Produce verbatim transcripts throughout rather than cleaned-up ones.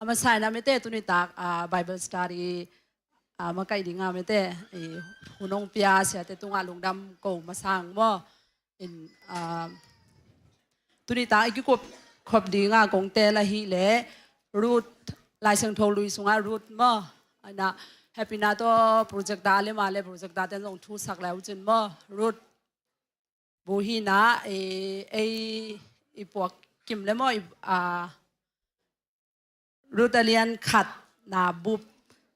Masa in a mite tuni tak, ah, Bible study, ah, makaih ding a mite, i, hun hong pia siate tungah lungdam ko masa ing maw. In, ah, tuni tak i kikup khop ding a kong teel ahih leh Ruth, Lai Siangtho Lui sungah Ruth maw. Ina, Happy na tawh projector a le ma le projector ten zong thusak le uh cin maw. Ruth bu hi na, eh, ei i puak kim le maw, i, ah, Ruth a lian khat na bup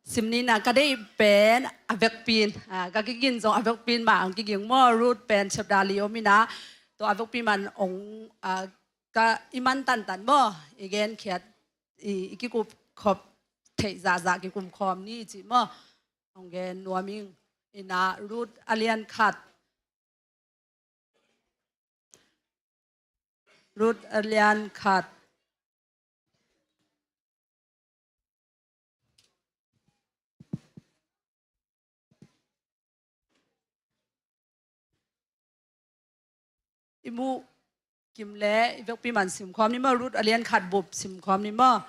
sim ni na. Ka deih pen a vekpi in, ah, ka kigin zong a vekpi in mah hong kiging maw. Ruth pen chapter li om hi na, tua a vekpi man hong, ah, ka i man tantan maw, i genkhiat, i, i kikup khop theih zahzah kikum khawm ni cih maw. Hong gen nuam ing. Ina, Ruth a lian khat. Ruth a lian khat. I muh kim le i vekpi man sim khawm ni maw. Ruth a lian khat bup sim khawm ni maw.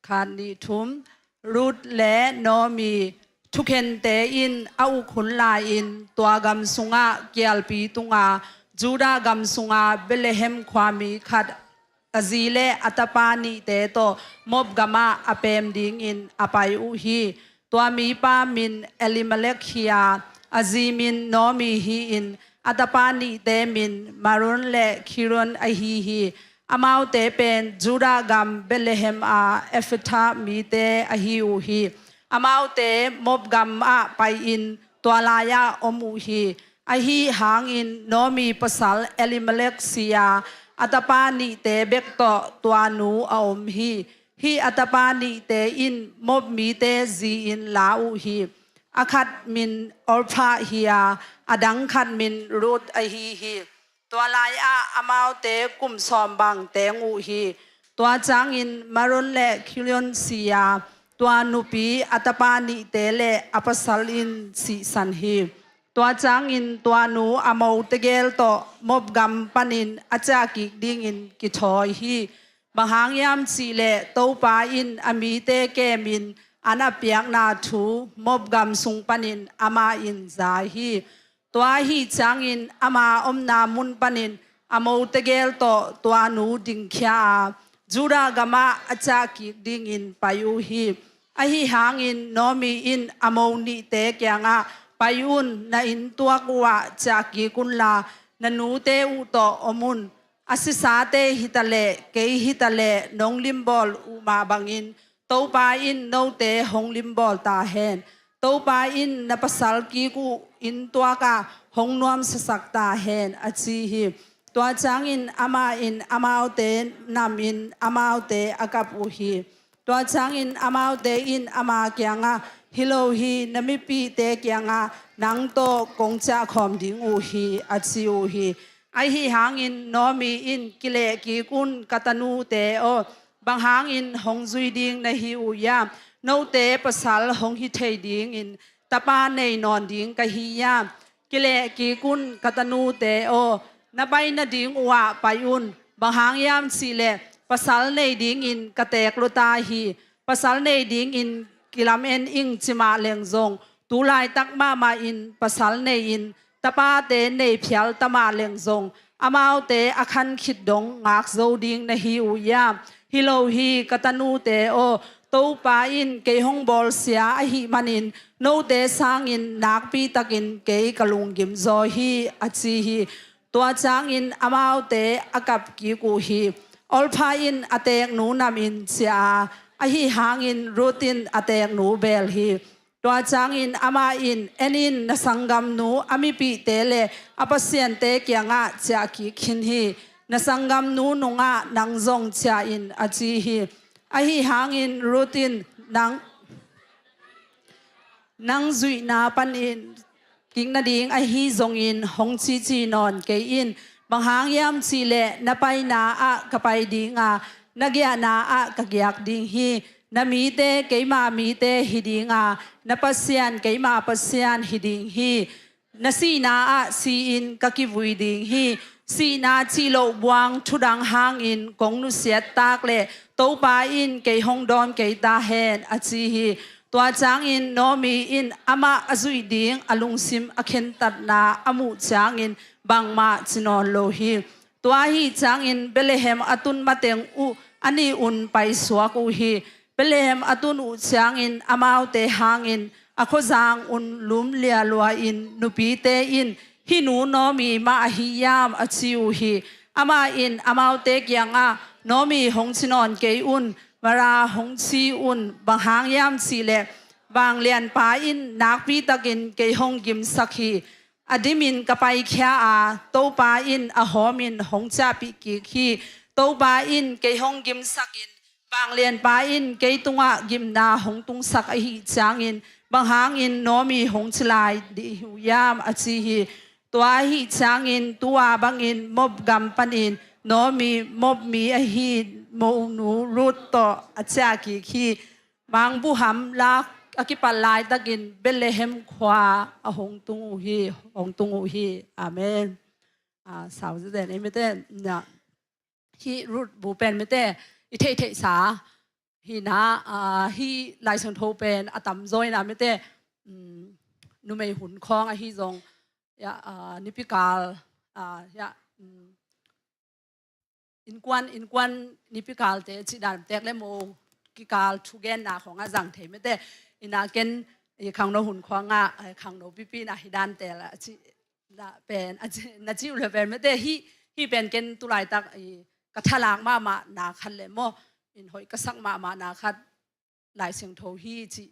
Khat, nih, thum. Ruth le Naomi. Thukhente in a uk hun lai-in tua gam sungah kialpi tunga Judah gam sunga Bethlehem khuami khat a zi le a tapa nihte tawh Moab gamah a pem dingin a pai uh hi. Tua mipa min Elimelek hi-a, a zi min Naomi hi-in, a tapa nihte min Mahlon le Khilion ahi hi. Amaute pen Judah gam Bethlehem a Efratha mite ahi uh hi. Amaute Moab gamah pai-in tua lai-ah om uh hi. Ahi hangin Naomi pasal Elimelek si-a, a tapa nihte bek tawh tua nu a om hi. Hih a tapa nihte in Moab mite zi-in la uh hi. A khat min Orpah hi-a, a dang khat min Ruth ahi hi. Tua lai-ah amaute kum sawm bang teng uh hi. Tua ciangin Mahlon le Khilion si-a, tua nupi a tapa nihte le a pasal in sihsan hi. Tua ciangin tua nu a mo tegel tawh Moab gam panin a ciah kik dingin kithawi hi. Bang hang hiam cihleh Topa in a mite kemin an a piakna thu Moab gam sung panin amah in za hi. Tua ahi ciangin ama omna mun panin a mo tegel tawh tua nu dingkhia a, Judah gamah a ciah kik dingin pai uh hi. Ahi hangin Naomi in a mo nihte kiangah, pai un, na inn tuak uhah ciah kik unla, na nute uh tawh om un. A sisate hitaleh, kei hitaleh, nong limbawl uh mah bangin Topa in note hong limbawl ta hen. Topa in na pasal kik uh inn tuakah hong nuamsasak ta hen, a ci hi. Tua ciangin amah in amaute namin amaute a kap uh hi. Tua ciangin amaute in ama kiangah, hi lo hi, na mipihte kiangah nang tawh kong ciahkhawm ding uh hi, a ci uh hi. Ahi hangin Naomi in, kileh kik un, ka tanute aw, bang hangin hong zui ding na hi uh hiam? Note pasal hong hi thei dingin tapa nei nawn ding ka hi hiam? Kileh kik un, ka tanute aw, na pai nading uhah pai un. Bang hang hiam cihleh pasal nei dingin ka teek luta hi. Pasal nei dingin kilamen ing ci mah leng zong, tu laitak mahmah in pasal nei-in tapate nei phial ta mah leng zong, amaute a khan khit dong ngak zo ding na hi uh hiam? Hi lo hi, ka tanute aw, Topa in kei hong bawlsia ahih manin note sangin nakpi takin kei ka lunggim zaw hi, a ci hi. Tua ciangin amaute a kap kik uh hi. Orpah in a teeknu namin ciah a, ahi hangin Ruth in a teeknu beel hi. Tua ciangin amah in, en in, na sanggamnu a mipihte le a pasiante kiangah ciah kik khin hi. Na sanggamnu nungah nang zong ciah in, a ci hi. Ahi hangin Ruth in, nang, nang zuihna panin kik nading ahi zongin hong cici nawn kei in. Bang hang hiam cihleh na paina ah ka pai dinga, na giahna ah ka giak ding hi. Na mite keima mite hi dinga, na Pasian keima Pasian hi ding hi. Na sihna ah si-in ka kivui ding hi. Sihna cih loh buang thudang hangin kong nusiat tak leh Topa in kei hong dawm kei ta hen, a ci hi. Tua ciangin Naomi in amah a zuih ding a lungsim a khentatna a muh ciangin bangmah ci nawn lo hi. Tua ahih ciangin Bethlehem a tun mateng uh a nih un paisuak uh hi. Bethlehem a tun uh ciangin amaute hangin a khuazang un lum lialuain nupite in, "Hih nu Naomi mah ahi hiam?" a ci uh hi. Amah in amaute kiangah, "Naomi hong ci nawn kei un, Mara hong ci un, bang hang hiam cih leh vanglianpa in nakpitakin kei hong gimsak hi. A dimin ka paikhia a, Topa in a hawmin hong ciahpih kik hi. Topa in kei hong gimsakin vanglianpa in kei tungah gimna hong tungsak ahih ciangin bang hangin Naomi hong ci lai ding uh hiam?" a ci hi. Tua ahih ciangin tu-a bangin Moab gam panin Naomi, Moab mi ahi monu Ruth tawh a ciah kik hi. Mangbuham lak a kipat laitakin Bethlehem khua a hong tung uh hi, hong tung uh hi. Amen. Ah, sau zeden ei mete na. Hih Ruth bu pen mete i theihtheihsa hi na, ah, hih Lai Siangtho pen a tamzaw ina mete, um, numei hun khawng ahi zong, ya, ah, nipikal, ah, ya, um, innkuan, innkuan nipikalte cih dan tek le mo kikal thugenna khawng a zang thei mete. Ina ken i khangno hun khawng a, eh, khangno pipi na hi dan tel a cih na pen, a ci, na ci uh le pen mete hih, hih pen ken tulaitak i ka thalak mahmah na khat le mo, in hoih ka sak mahmah na khat Lai Siangtho hi cih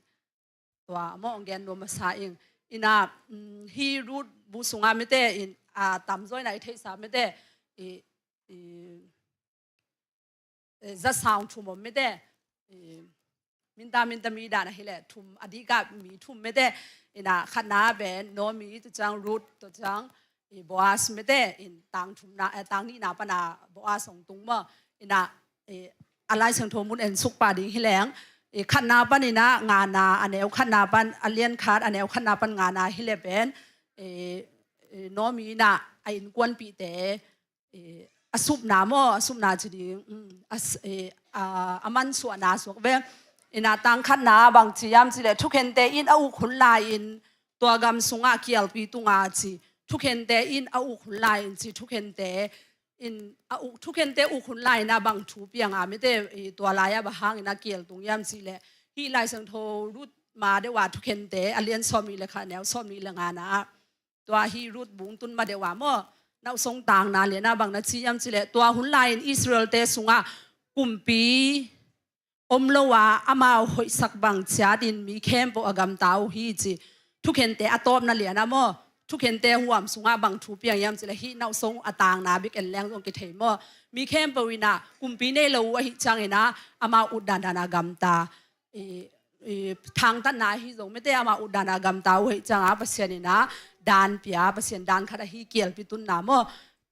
tua mawh hong gen nuam masa ing. Ina, um, hih Ruth bu sunga mete in, a, tamzaw ina i theihsa mete i, i, eh, za saung thum om mete. Eh, minta, minta mi dan ahileh thum, a dika mi thum mete. Ina khatna pen Naomi, tua ciang Ruth, tua ciang, eh, Boaz mete. In tang thumna, eh, tang nihna pana Boaz hong tung maw. Ina, eh, a Lai Siangtho mun en suk pah ding hileng. Eh, khatna pan ina ngana, a neu khatna pan, a lian khat, a neu khatna pan ngana hileh pen, eh, eh, Naomi ina a innkuanpihte, eh, a supna maw, a supna ci ding, um, a s-, eh, a, a mansuahna suak ve. Ina tang khatna bang ci hiam cih leh thukhente in a uk hun lai-in tua gam sungah kialpi tunga ci. Thukhente in a uk hun lai-in ci, thukhente in a uk, thukhente uk hun lai-in a bang thu piang a mete, eh, tua lai-a bang hangin a kial tung hiam cih leh hih Lai Siangtho Ruth ma deuh a thukhente a lian sawmnih le khat, neu sawmnih le ngana ah tua hih Ruth bung tun ma deuh a maw, nauhsong tangna lian a bang na ci hiam cih leh tua hun lai-in Israel-te sungah kumpi om lo a amau hoihsak bang ciatin mi khempeuh a gamta uh hi ci. Thukhente a tawpna lian a maw, thukhente huam sungah bang thu piang hiam cih leh hih nauhsong a tangna bek en leng zong kithei maw. Mi khempeuh ina kumpi nei lo uh ahih ciangina amau utdan dan a gamta. I, i, thangtatna ahi zong mete amah utdan a gamta uh ahih cianga Pasian ina dan pia, Pasian dan khat ahi kialpi tunna maw.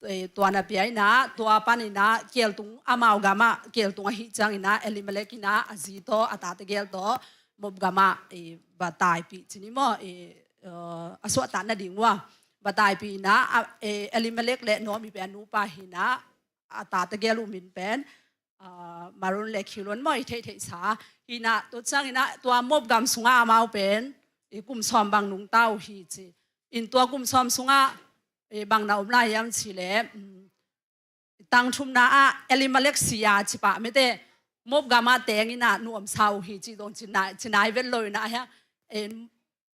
Eh, tua na pia ina, tua pan ina kial tung, amau gamah kial tung ahih ciangina Elimelek ina a zi tawh, a tate gel tawh Moab gamah, eh, va taipih cini maw, eh, eh, a suahtak nading uh a va taipih ina, a, eh, Elimelek le Naomi pen a nupa hi ina, a tate gel uh min pen, ah, Mahlon le Khilion maw i theihtheihsa hi ina, tua ciang ina tua Moab gam sunga amau pen i kum sawm bang nungta uh hi ci. In tua kum sawm sunga, eh, bang na om lai hiam cih leh, um, tang thumna ah Elimelek si a ci pah mete Moab gamah teng ina nuamsa uh hi ci zong ci nai, ci nai vet lo ina hia, eh,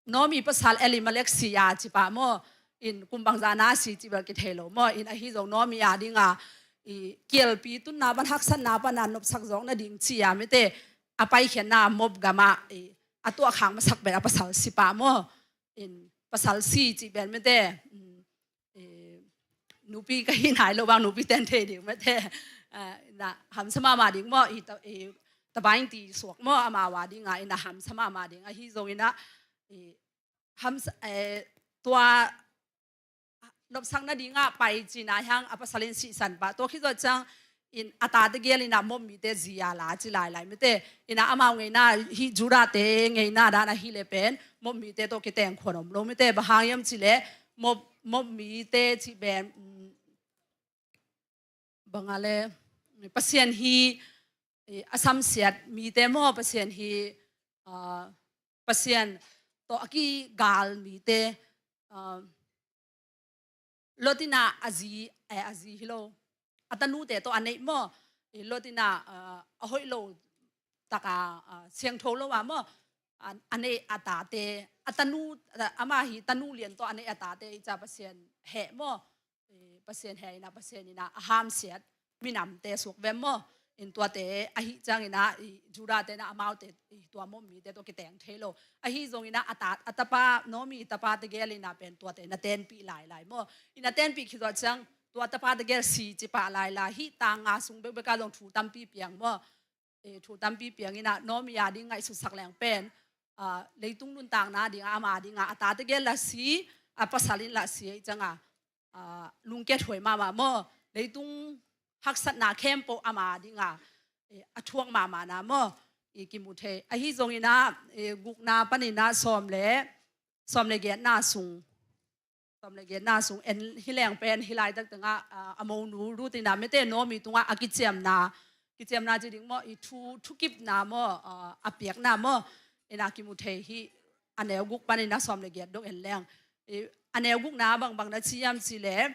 Naomi pasal Elimelek si a ci pah maw, in kum bangzah na si ci bel kithei lo maw, in ahi zong Naomi a dinga i kialpi tunna pan, haksatna pana nopsak zawk nading ci a mete a paikhiatna Moab gamah i a tuahkhak masak pen a pasal si pah maw, in pasal si ci pen mete, um, eh, nupi ka hi nai lo bang nupi ten thei ding mete, eh, na hamsa mahmah ding maw, i ta, i tabaing ti suak maw, amau a dinga ina hamsa mahmah ding ahi zong ina, i hamsa, eh, tua nopsak nadinga pai cina hiang a pasal in sihsan pah. Tua khit zawh ciang in a tate gel ina Moab mite zi a la ci lailai mete. Ina amau ngeina hih Judah-te ngeina dan ahileh pen Moab mite tawh kiteng khuan om lo mete. Bang hang hiam cih leh Moab, Moab mite cih pen, mm, bang a le, Pasian hi, eh, a samsiat mite maw, Pasian hi, ah, Pasian tawh a kigal mite, ah, Lot in ah a zi, eh, a zi hi lo, a tanute tawh a neih maw, eh, Lot in ah, ah, a hoih lo taka, ah, siangtho lo a maw, a, a neih a tate, a tanu, ama hi tanu lian tawh a neih a tate i ca Pasian heh maw, eh, Pasian heh in ah, Pasian in ah a hamsiat minamte suak vem maw. In tuate ahih ciangin ah, i Judah te in ah amaute, i tua Moab mite tawh kiteng thei lo. Ahi zongin ah a ta, a tapa, Naomi tapa tegel in ah pen tuate na tenpih lailai maw. In a tenpih khit zawh ciang tua tapa tegel si ci pah lailai. Hih tang nga sung bekbek ah zong thu tampi piang maw. Eh, thu tampi piang in ah Naomi a ding ngaihsutsak leng pen, ah, leitung nuntakna ding ah ama ding ah a ta tegel la si, a pasal in la si ahih ciang ah, ah, lungkiat huai mahmah maw. Leitung haksatna khempeuh ama ding ah, eh, a thuak mahmahna maw, i kimu thei. Ahi zongin ah, eh, gukna panin ah sawm le, sawm le giatna sung, sawm le giatna sung en hi leng pen hih laitak teng ah, ah, a monu Ruth in ah mete Naomi tungah a kiciamna, kiciamna ci ding maw, i thu, thukipna maw, ah, a piakna maw, in ah kimu thei hi. A neu guk panin ah sawm le giat dong en leng, i, a neu gukna bangbang na ci hiam cih leh,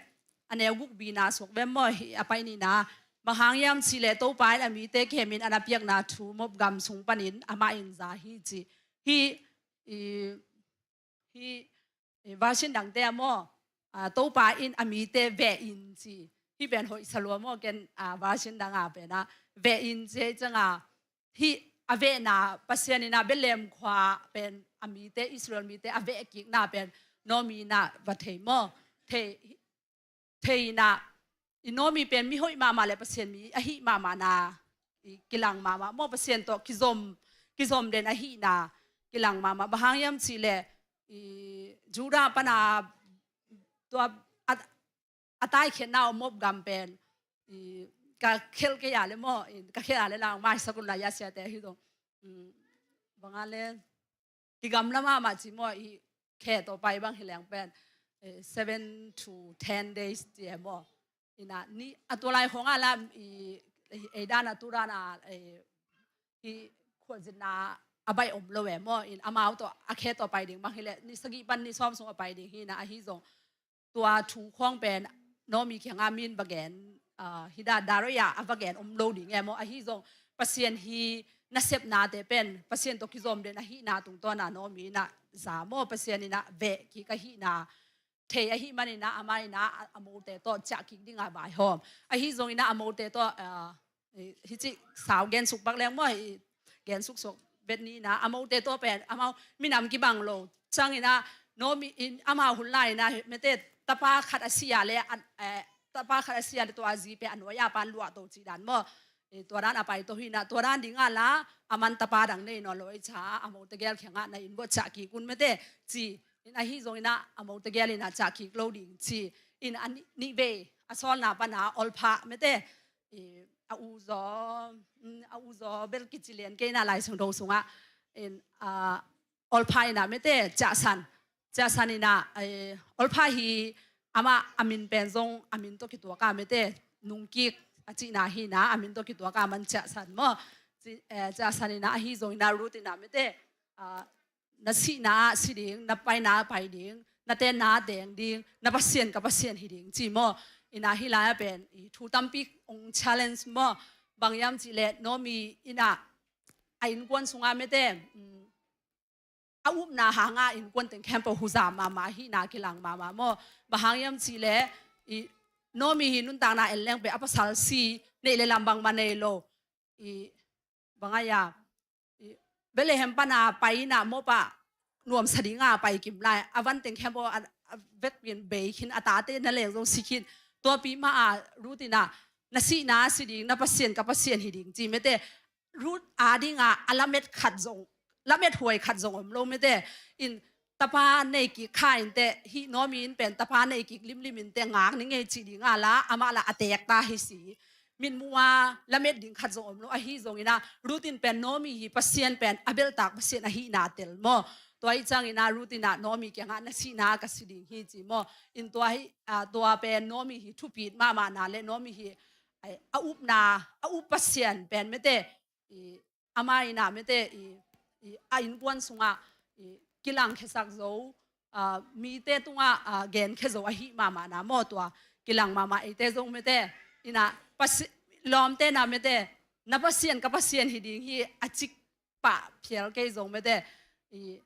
a neu guk bina suak vem maw, hih a pai ni in ah, bang hang hiam cih leh Topa in a mite khemin a na piakna thu Moab gam sung panin amah in za hi ci. Hih, i, hih, eh, version dangte ah maw, ah, Topa in a mite veh in ci. Hih pen hoih sa lua maw, ken, ah, version dang ah pen ah veh in ci ahih ciang ah, hih a vehna, Pasian in ah Bethlehem khua pen a mite, Israel mite a veh kikna pen Naomi in ah va thei maw. Thei, thei in ah, i Naomi pen mi hoih mahmah le Pasian mi ahih mahmahna i kilang mahmah maw, Pasian tawh kizom, kizom den ahihna kilang mahmah. Bang hang hiam cih leh, i Judah pan a tua a, a taikhiatna om Moab gam pen, i, ka khelh kei a le maw, i, ka khelh a le lang mai sakun la ya siate hi dong. Mm, bang a le, kigamla mahmah ci maw, i khe tawh pai bang hi leng pen, eh, seven to ten days ci e maw. In ah, ni, a tua lai khong ah la, i, i, ei dan a tu dan a, eh, i, khualzinna a baih om lo e maw. In amau tawh, a khe tawh pai ding bang hi leh, ni sagih pan ni sawm sung a pai ding hi in ah, ahi zong tua thu khong pen Naomi kiangah min va gen, ah, hi da, direct ah a va gen om lo ding e maw. Ahi zong Pasian hi nasepnate pen Pasian tawh kizom den ahihna tungtawn ah Naomi in ah za maw, Pasian in ah veh kik ahihna thei ahih manin ah, amah in ah a, a mote tawh ciah kik ding ah vaihawm. Ahi zongin ah a mote tawh, ah, eh, hih ci sau gensuk pak leng maw, i gensuk suk vet ni in ah, a mote tawh pen, amau minam kibang lo ciangin ah, Naomi in amau hun lai in ah, mete tapa khat a si a le, an, eh, tapa khat a si a le tua a zi pen a nuai a pan luah to ci dan maw. Eh, tua dan a pai to hi in ah, tua dan ding ah la, a man tapa dang nei nawn lo ahih ciang, a mote gel kiangah na inn buah ciah kik un mete ci. In ahi zongin ah, a mote gel in ah ciah kik lo ding ci. In a nih, nih vei, a sawlna pan ah Olpa mete, i, a uzaw, mm, a uzaw bel kici lian kei in ah Lai Siangtho sungah. In, ah, Olpa in ah mete ciahsan. Ciahsan in ah, eh, Olpa hi amah a min pen zong a min tawh kituak a mete nungkik a cihna hi in ah, a min tawh kituak a man ciahsan maw. Ci, eh, ciahsan in ah, ahi zongin ah Ruth in ah mete, ah, na sihna ah si ding, na paina ah pai ding, na tenna ah teng ding, na Pasian ka Pasian hi ding ci maw. In ah hih lai ah pen, i thu tampi ong challenge maw. Bang hiam cih leh Naomi in ah a innkuan sungah mete, mm, a upna hangah innkuan teng khempeuh huzam mahmah ahihna kilang mahmah maw. Bang hang hiam cih leh, i Naomi hi nuntakna en leng pen a pasal si, neih le lam bangmah nei lo. I, bang a ya, i, Bethlehem pan a pai in ah Moab ah nuamsa ding a pai kim lai. A van teng khempeuh a, a vekpi in bei khin, a tate na leng zong si khin. Tua pi mah a Ruth in ah na sihna ah si ding, na Pasian ka Pasian hi ding ci mete. Ruth a ding ah a lamet khat zong, lamet huai khat zong om lo mete. In tapa nei kik kha in teh, hih Naomi in pen tapa nei kik limlim in teh ngak ni ngei cih ding ah la, amah la a teek ta hi si. Mitmuh a lamet ding khat zong om lo, ahi zongin ah Ruth in pen Naomi hi Pasian pen a belhtak Pasian ahihna tel maw. tua ih ciangin ah Ruth in ah Naomi kiangah na sihna ka si ding hi ci maw. In tua hi, ah, tua pen Naomi hi thupit mahmahna le Naomi hi, ai, a upna, a up Pasian pen mete, i, ama in ah mete i, i, a innkuan sungah i, kilangkhiasak zo, ah, mite tungah, ah, genkhia zo ahi mahmahna maw tua. Kilang mahmah eite zong mete, in ah Pasi-, lawmte in ah mete, na Pasian ka Pasian hi ding hi a cik pah phial kei zong mete, i,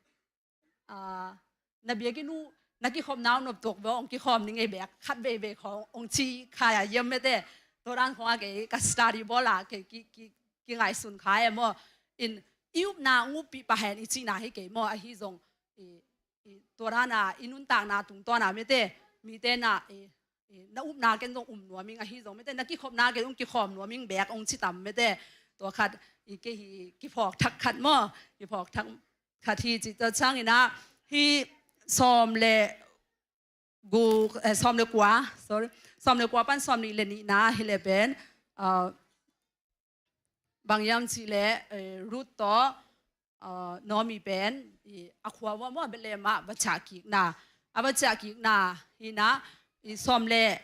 ah, na biakinn uh na kikhopna uh noptuak bawh hong kikhawm ning ei bek khat veivei khawng hong ci kha a hiam mete. Tua dan khawngah kei ka study bawl a kei ki, ki, kingaihsun kha e maw. In i upna hong uppih pah hen i cihna hi kei maw. Ahi zong i, i, tua dan a i nuntakna tungtawn a mete, mite in ah i, i, na upna ken zong um nuam ing, ahi zong mete na kikhopna ken zong kikhawm nuam ing bek hong ci tam mete. Tua khat i, kei hi kiphawk thak khat maw. Kiphawk thak khat hi ci. Tua ciangin ah hih sawm le guk, eh, sawm le kua, sorry, sawm le kua pan sawm nih le nihna hi le pen, ah, bang hiam cih le, eh, Ruth tawh, ah, Naomi pen i, a khua uah maw Bethlehem ah va ciah kikna, a va ciah kikna hi in ah i sawm le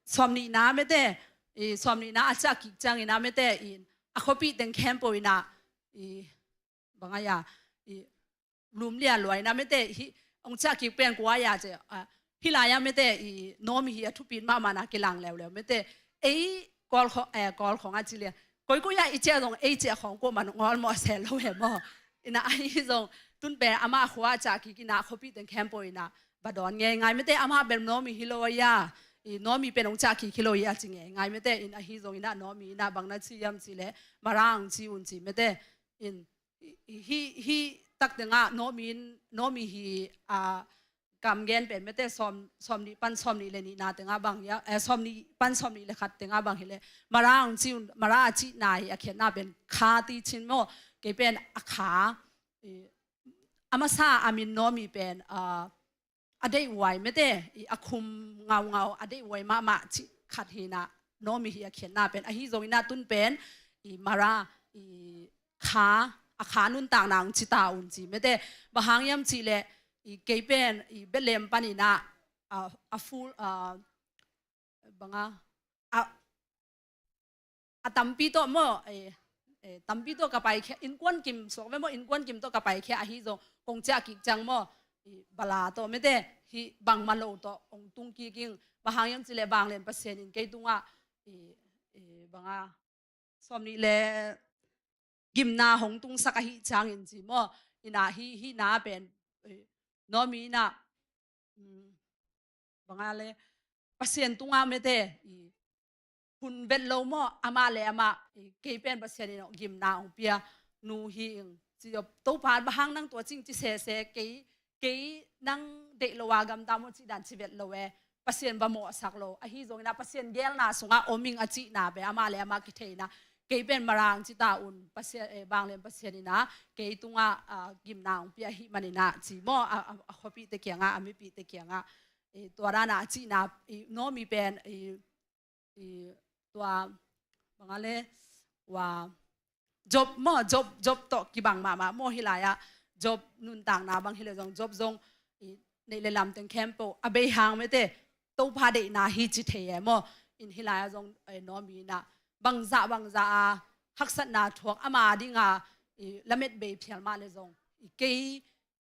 sawm nihna mete, i sawm nihna a ciah kik ciangin ah mete i, a khuapih teng khempeuh in ah i, bang a hia, i, lumlian luaina mete hi, hong ciah kik pen kua a hia ci, ah, hih lai ah mete i, Naomi hi a thupit mahmahna kilang leuleu mete. Ei Kawl khawng, eh, Kawl khawngah ci lian, koikoi ah i ciah zong ei ciah khawng kuamah ngawlmawh se lo e maw. In ah ahi zong tun pen amah khua a ciah kik in ah khuapih teng khempeuh in ah va dawn ngeingai mete. Amah bel Naomi hi lo a hia, i, Naomi pen hong ciah kik hi lo a hia ci ngeingai mete. In ahi zong in ah Naomi in ah bang na ci hiam cih le Mara hong ci un ci mete. In i, i, hih, hih tak tengah Naomi in, Naomi hi, ah, kam gen pen mete sawm, sawm nih pan sawm nih le nihna tengah bang hia, eh, sawm nih pan sawm nih le khat tengah bang hi le Mara hong ci un, Mara a cihna hi a khiatna pen kha ti cin maw. Kei pen a kha, i, a masa a min Naomi pen, ah, a deihhuai mete, i, a khum ngaungau, a deihhuai mahmah cih khat hi in ah Naomi hi a khiatna pen. Ahi zong in ah tun pen i, Mara i, kha, a kha nuntakna hong ci ta un ci mete. Bang hang hiam cih le i, kei pen i, Bethlehem pan in ah, a, a full, a, bang a, a, a tampi tawh maw, eh, eh, tampi tawh ka paikhia, innkuan kim suak ve maw, innkuan kim tawh ka paikhia ahi zong kong ciah kik ciang maw, i, bala tawh mete, hih bangmah lo tawh hong tung kik ing. Bang hang hiam cih le vanglian Pasian in kei tungah i, i, bang a, sawm nih le gimna hong tungsak ahih ciangin ci maw. In ah hih, hih na pen, eh, Naomi in ah, mm, bang a le Pasian tungah mete i, hun vet lo maw, amah le amah i, kei pen Pasian in ah gimna hong pia nu hi ing ci. Topa bang hang nang tua cing ci sese, kei, kei nang deih lo a gamta maw cih dan ci vet lo e. Pasian va mawhsak lo. Ahi zong in ah Pasian geelna sungah om ing a cihna pen amah le amah kithei in ah, kei pen Mara hong ci ta un, Pasian, eh, vanglian Pasian in ah kei tungah, ah, gimna hong pia ahih man in ah ci maw, a, a, a khuapihte kiangah, a mipihte kiangah. Eh, tua dan a a cihna, i, Naomi pen, i, i, tua, bang a le, ua, Job maw, Job, Job tawh kibang mahmah maw. Hih lai ah Job nuntakna bang hi le zong, Job zong i, neih le lam teng khempeuh a bei hang mete, Topa deihna hi ci thei e maw. In hih lai ah zong, eh, Naomi in ah bangzah bangzah a haksatna thuak ama ding a, i, lamet bei phial mah le zong, i, kei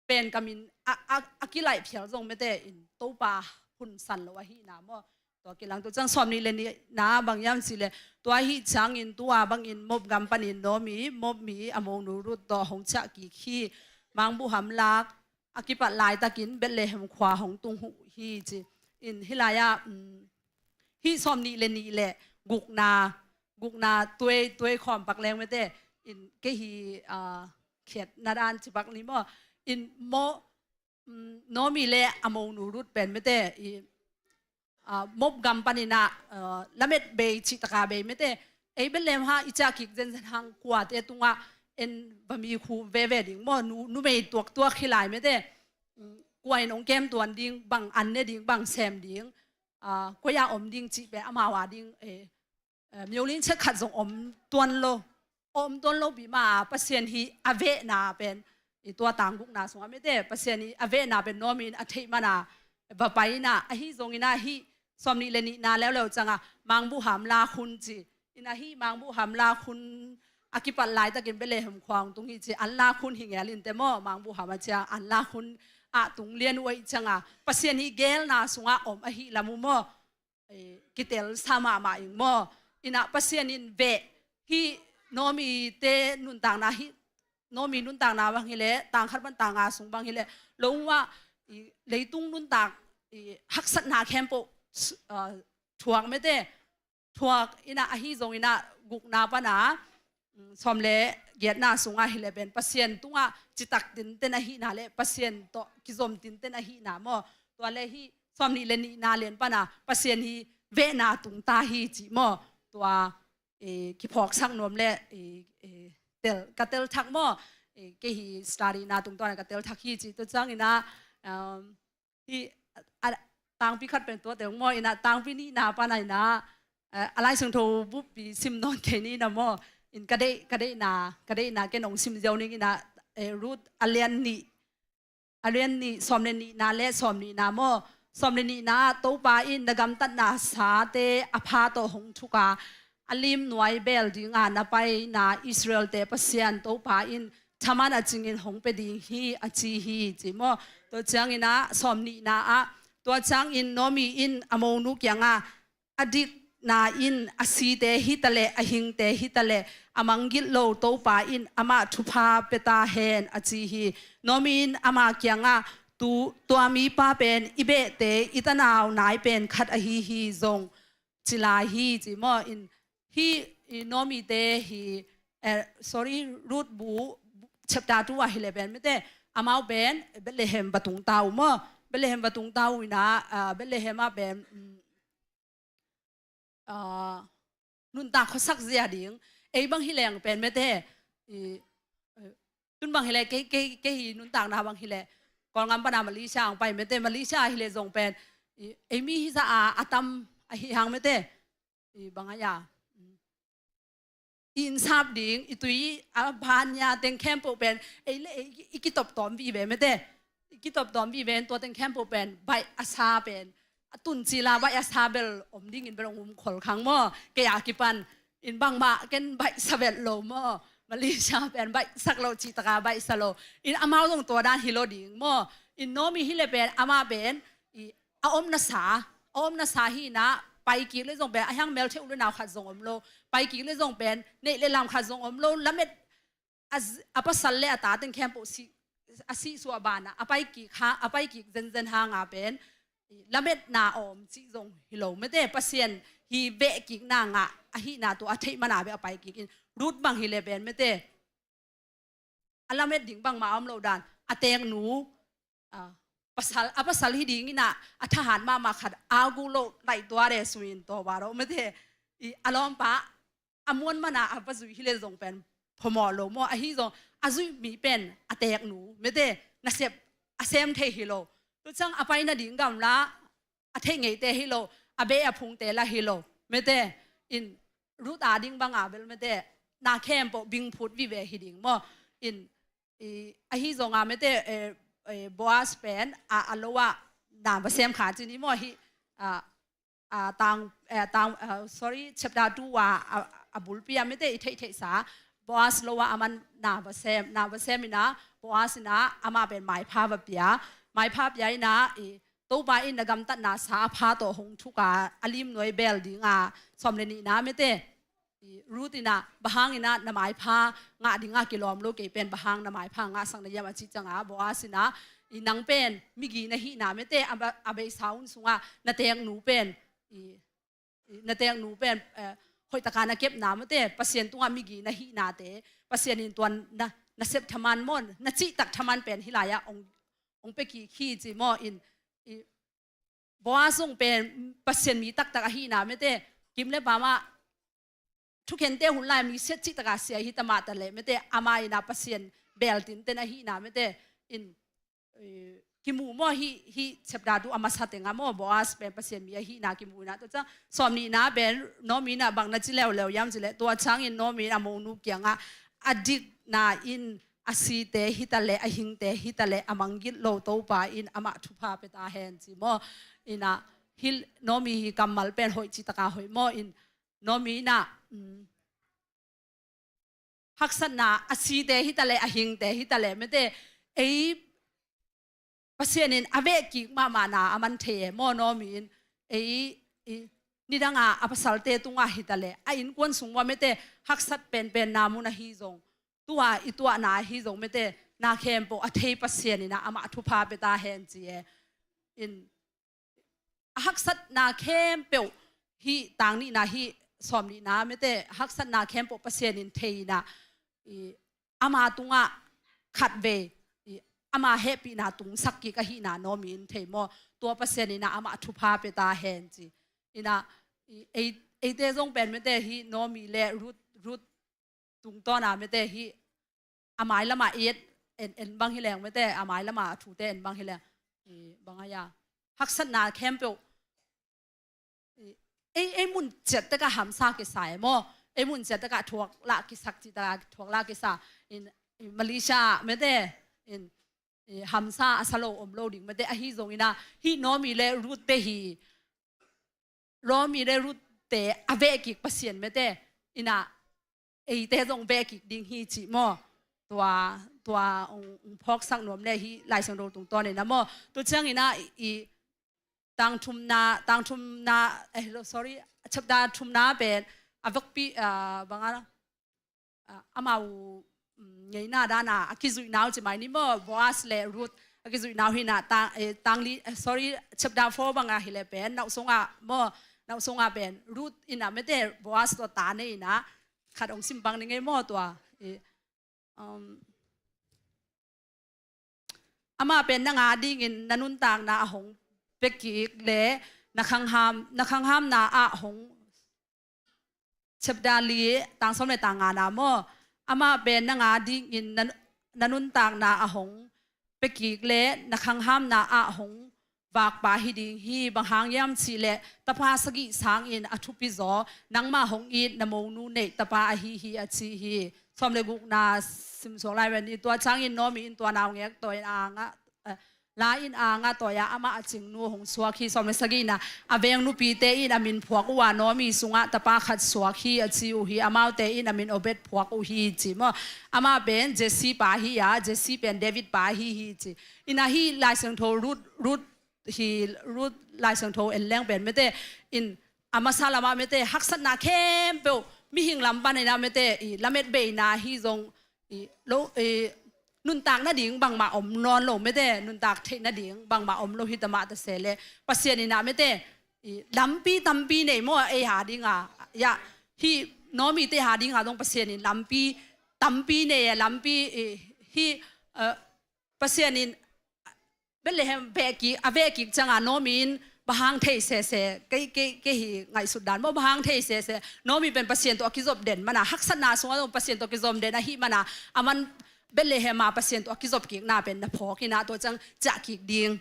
pen ka min a, a, a kilaih phial zong mete in Topa hun san lo ahihna maw. Tua kilang tua ciang sawm nih le nihna bang hiam cih le, tua ahih ciangin tua bangin Moab gam panin Naomi, Moab mi a monu Ruth tawh hong ciah kik hi. Mangbuham lak a kipat laitakin Bethlehem khua hong tung uh hi ci. In hih lai ah, um, hih sawm nih le nih le gukna, gukna tuai, tuai khawm pak leng mete, in kei hi, ah, khiatna dan ci pak ni maw. In maw, mm, Naomi le a monu Ruth pen mete i, ah, Moab gam panin ah, ah, lamet bei cih taka bei mete. Ei Bethlehem ah i ciah kik zenzen hang kuate tungah en va mi khu veve ding maw, nu, numei tuaktuak hi lai mete. Mm, kua in hong kem tuan ding, bang an ne ding, bang sem ding, ah, koi ah om ding cih pen amau a ding, eh, eh, myoling chet khat zong om tuan lo. Om tuan lo pi mah a Pasian hi a vehna pen, i tua tang gukna sungah mete Pasian i a vehna pen Naomi in a theih mana va pai ina, ahi zongina hih sawmnih le nihna leuleu cianga mangbuham lak hun ci ina, hih mangbuham lak hun a kipat laitakin Bethlehem khua hong tung hi ci, an lak hun hi ngel in te maw, mangbuham a ciang an lak hun ah tung lian uh ahih cianga Pasian hih gelna sungah om ahih lam uh maw, eh, kitelsa mahmah ing maw. Ina Pasian in veh hih Naomi te nuntakna hih, Naomi nuntakna bang hileh tang khat pan tang nga sung bang hileh lo uh ah i leitung nuntak i haksatna khempeuh s-, ah, thuak mete thuak ina, ahi zongina gukna pana, mm, sawm le giatna sungah hileh pen Pasian tungah citak tinten ahihna le Pasian tawh kizom tinten ahihna maw. Tua le hih sawmnih le nihna lian pana Pasian hih vehna tungta hi ci maw. Tua, eh, kiphawksak nuam le, eh, eh, tel, ka tel thak maw. Eh, kei hih study na tungtawn ka tel thak hi ci. Tua ciangina, um, hih, a, tangpi khat pen tua teng maw ina, tangpi nihna pana ina, eh, a Lai Siangtho buppi sim nawn kei ni ina maw. In ka deih, ka deihna, ka deihna ken hong sim ziau ning ina, eh, Ruth a lian nih, a lian nih, sawm le nihna le sawm nihna maw. Sawm le nihna ah Topa in na gamtatna sate a pha tawh hong thuka, a limnuai beel dinga na paina Israel-te Pasian Topa in thaman a cingin hong pia ding hi a ci hi ci maw. Tua ciangina sawm nihna ah, tua ciangin Naomi in a monu kianga a dikna in a site hitaleh a hingte hitaleh a manggilh lo Topa in amah thupha pia ta hen a ci hi. Naomi in ama kianga tu, tua mipa pen i behte i tanau nai pen khat ahi hi zong ci lai hi ci maw. In hih i Naomi te hi, eh, sorry, Ruth bu chapter two ah hileh pen mete amau pen Bethlehem va tungta uh maw. Bethlehem va tungta uh ina, ah, Bethlehem ah pen, mm, ah, nuntak khuasak zia ding. Ei bang hileng pen mete, i, eh, tun bang hileh kei, kei, kei hih nuntakna bang hileh Kawlgam pana Malaysia ang pai mete, Malaysia hileh zong pen i, ei mi hizah a, a tam ahi hang mete. I bang a ya, i innsap ding, i tui a banya teng khempeuh pen ei le ei i kitop tawm vive mete. I kitop tawm vive in tua teng khempeuh pen baih a sa pen a tun cila baih a sa bel om dingin bel hong um khol khang maw. Kei a kipan in bangmah ken baihsa vet lo maw. Malaysia pen baihsak lo cih taka baihsa lo. In amau zong tua dan hi lo ding maw. In Naomi hileh pen amah pen i a omna sa, a omna sa hi ina, paikik le zong pen a hiang mel theh u le nau khat zong om lo, paikik le zong pen neih le lam khat zong om lo, lamet a z-, a pasal le a ta teng khempeuh si, a sihsuah bana a paikik ha, a paikik zenzen hanga pen lametna a om cih zong hi lo mete. Pasian hih vehkikna ngah ahihna tua a theih mana beh a paikik in Ruth bang hileh pen mete a lamet ding bangmah a om lo dan, a teeknu, a, pasal, a pasal hi dingina a thahat mahmah khat a gu lo laih tua de suin tawh ba lo mete. I a lawmpa a muan mana a va zui hileh zong pen phamawh lo maw. Ahi zong a zuih mi pen a teeknu mete, nasep a sem thei hi lo. Tua ciang a pai nading gamla a theih ngeite hi lo, a beh a phungte la hi lo mete. In Ruth a ding banga bel mete na khempeuh bingphut vive hi ding maw. In i, ahi zonga mete, eh, eh, Boaz pen a, a lo ah na va sem kha ci ni maw. Hih, a, a, tang, eh, tang, eh, sorry, chapter two a, a, a bulpi a mete i theihtheihsa Boaz lo ah a man na va sem, na va sem ina Boaz ina amah pen maipha va pia, maipha pia ina i Topa in na gamtatna sa a pha tawh hong thuka, a limnuai beel dinga, sawm le nihna mete. I Ruth ina, bang hang ina na maipha ngah dinga kilawm lo kei pen, bang hang na maipha ngahsak na hiam a cih cianga, Boaz ina, i nang pen migi na hihna mete, a ba-, a beisa hun sunga na teeknu pen, i, i na teeknu pen, eh, hoihtaka na kepna mete, Pasian tunga migi na hihnate, Pasian in tuan na, na sep thaman maw, na cihtak thaman pen hih lai-ah hong, hong pia kik hi ci maw. In, i, Boaz zong pen Pasian mi taktak ahihna mete, kim le pam ah thukhente hun lai mi siat cih taka sia hi ta mah ta leh mete, ama ina Pasian beel tinten ahihna mete. In, eh, kimu maw hih, hih chapter two a masa tengah maw, Boaz pen Pasian mi ahihna kimu ina, tua ciang sawm nihna pen Naomi ina bang na ci leuleu hiam cih leh, tua ciangin Naomi in a monu kiangah a dikna in a site hi ta leh, a hingte hi ta leh, a manggilh lo Topa in amah thupha pia ta hen ci maw. Ina, hi Naomi hi kammal pen hoih ci taka hoih maw. In Naomi ina, um, haksatna a site hi ta leh, a hingte hi ta leh, mete, ei Pasian in a veh kik mahmahna a man thei e maw. Naomi in ei, i, nidanga a pasalte tungah hi ta leh, a innkuan sung uah mete, haksat penpenna mun ahi zong, tua i tuahna ahi zong mete, na khempeuh a thei Pasian ina amah thupha pia ta hen ci e. In a haksatna khempeuh, hi tang nihna, hi sawm nihna mete, haksatna khempeuh Pasian in thei ina, i, ama tungah khatvei, i, ama hehpihna tungsak kik ahihna Naomi in thei maw. Tua Pasian ina amah thupha pia ta hen ci. Ina, i, ei, eite zong pen mete hi Naomi le Ruth, Ruth tungtawna mete hi a mailama i et en, en bang hi leng mete, a mailama a thute en bang hi leng, i, bang a ia, haksatna khempeuh, i, ei, ei mun ciat tekah hamsa kisa e maw. Ei mun ciat tekah thuak lah kisak ci ta, thuak lah kisa. In, i, Malaysia mete, in, i, hamsa a sa lo om lo ding mete, ahi zong ina, hi Naomi le Ruth te hi, Naomi le Ruth te a veh kik Pasian mete, ina, eite zong veh kik ding hi ci maw. Tua, tua ung, ung phawksak nuam le hi Lai Siangtho tungtawn ina maw. Tua ciang ina i, i tang thumna, tang thumna, eh, sorry, chapter thumna pen a vekpi, ah, bang a, ah, amau, mm, ngeina dana a kizuihna uh ci mai ni maw, Boaz le Ruth a kizuihna uh hi ina, tang, eh, tang li, eh, sorry, chapter four banga hi leh pen, nauh sungah maw, nauh sungah pen Ruth ina mete Boaz tua ta nei ina, khat ong sim bang ni ngei maw tua, eh, um, amah pen nang a dingin na nuntakna a hong pia kik le na khangham, na khanghamna ah hong, chapter li tang sawm le tang ngana maw. Amah pen nang a dingin na, na nuntakna a hong pia kik le na khanghamna ah hong vakpa hi ding hi. Bang hang hiam cih leh tapa sagih sangin a thupi zaw, nangmah hong it na monu neih tapa ahi hi a ci hi. Sawm le gukna simsuak lai ven i, tua ciangin Naomi in tua naungek tawi in a ngah, eh, la in a ngah tawi a amah a cingnu hong suak hi. Sawm le sagihna, a veng nupite in a min phuak uh a Naomi sungah tapa khat suak hi a ci uh hi. Amaute in a min Obed phuak uh hi ci maw. Amah pen Jesse pa hi a, Jesse pen David pa hi hi ci. Ina hi Lai Siangtho Ruth, Ruth hi, Ruth Lai Siangtho en leng pen mete, in a masa lamah mete haksatna khempeuh mihing lam pan ina mete, i, lamet beina hi zong, i, lo, i, nuntak nading bangmah om nawn lo mete, nuntak theih nading bangmah om lo hi ta mah ta se le, Pasian ina mete, i, lampi tampi nei maw, ei a dinga, ia, hi Naomi te a dinga zong Pasian in lampi tampi nei e, lampi, i, hi, eh, Pasian in Bethlehem veh kik, a veh kik cianga Naomi in bang hang thei sese, kei, kei, kei hi ngaihsut dan maw, bang hang thei sese. Naomi pen Pasian tawh a kizop den mana, haksatna sungah zong Pasian tawh kizop den ahih mana, aman Bethlehem a Pasian tawh a kizop kikna pen na phawk ina, tua ciang ciah kik ding,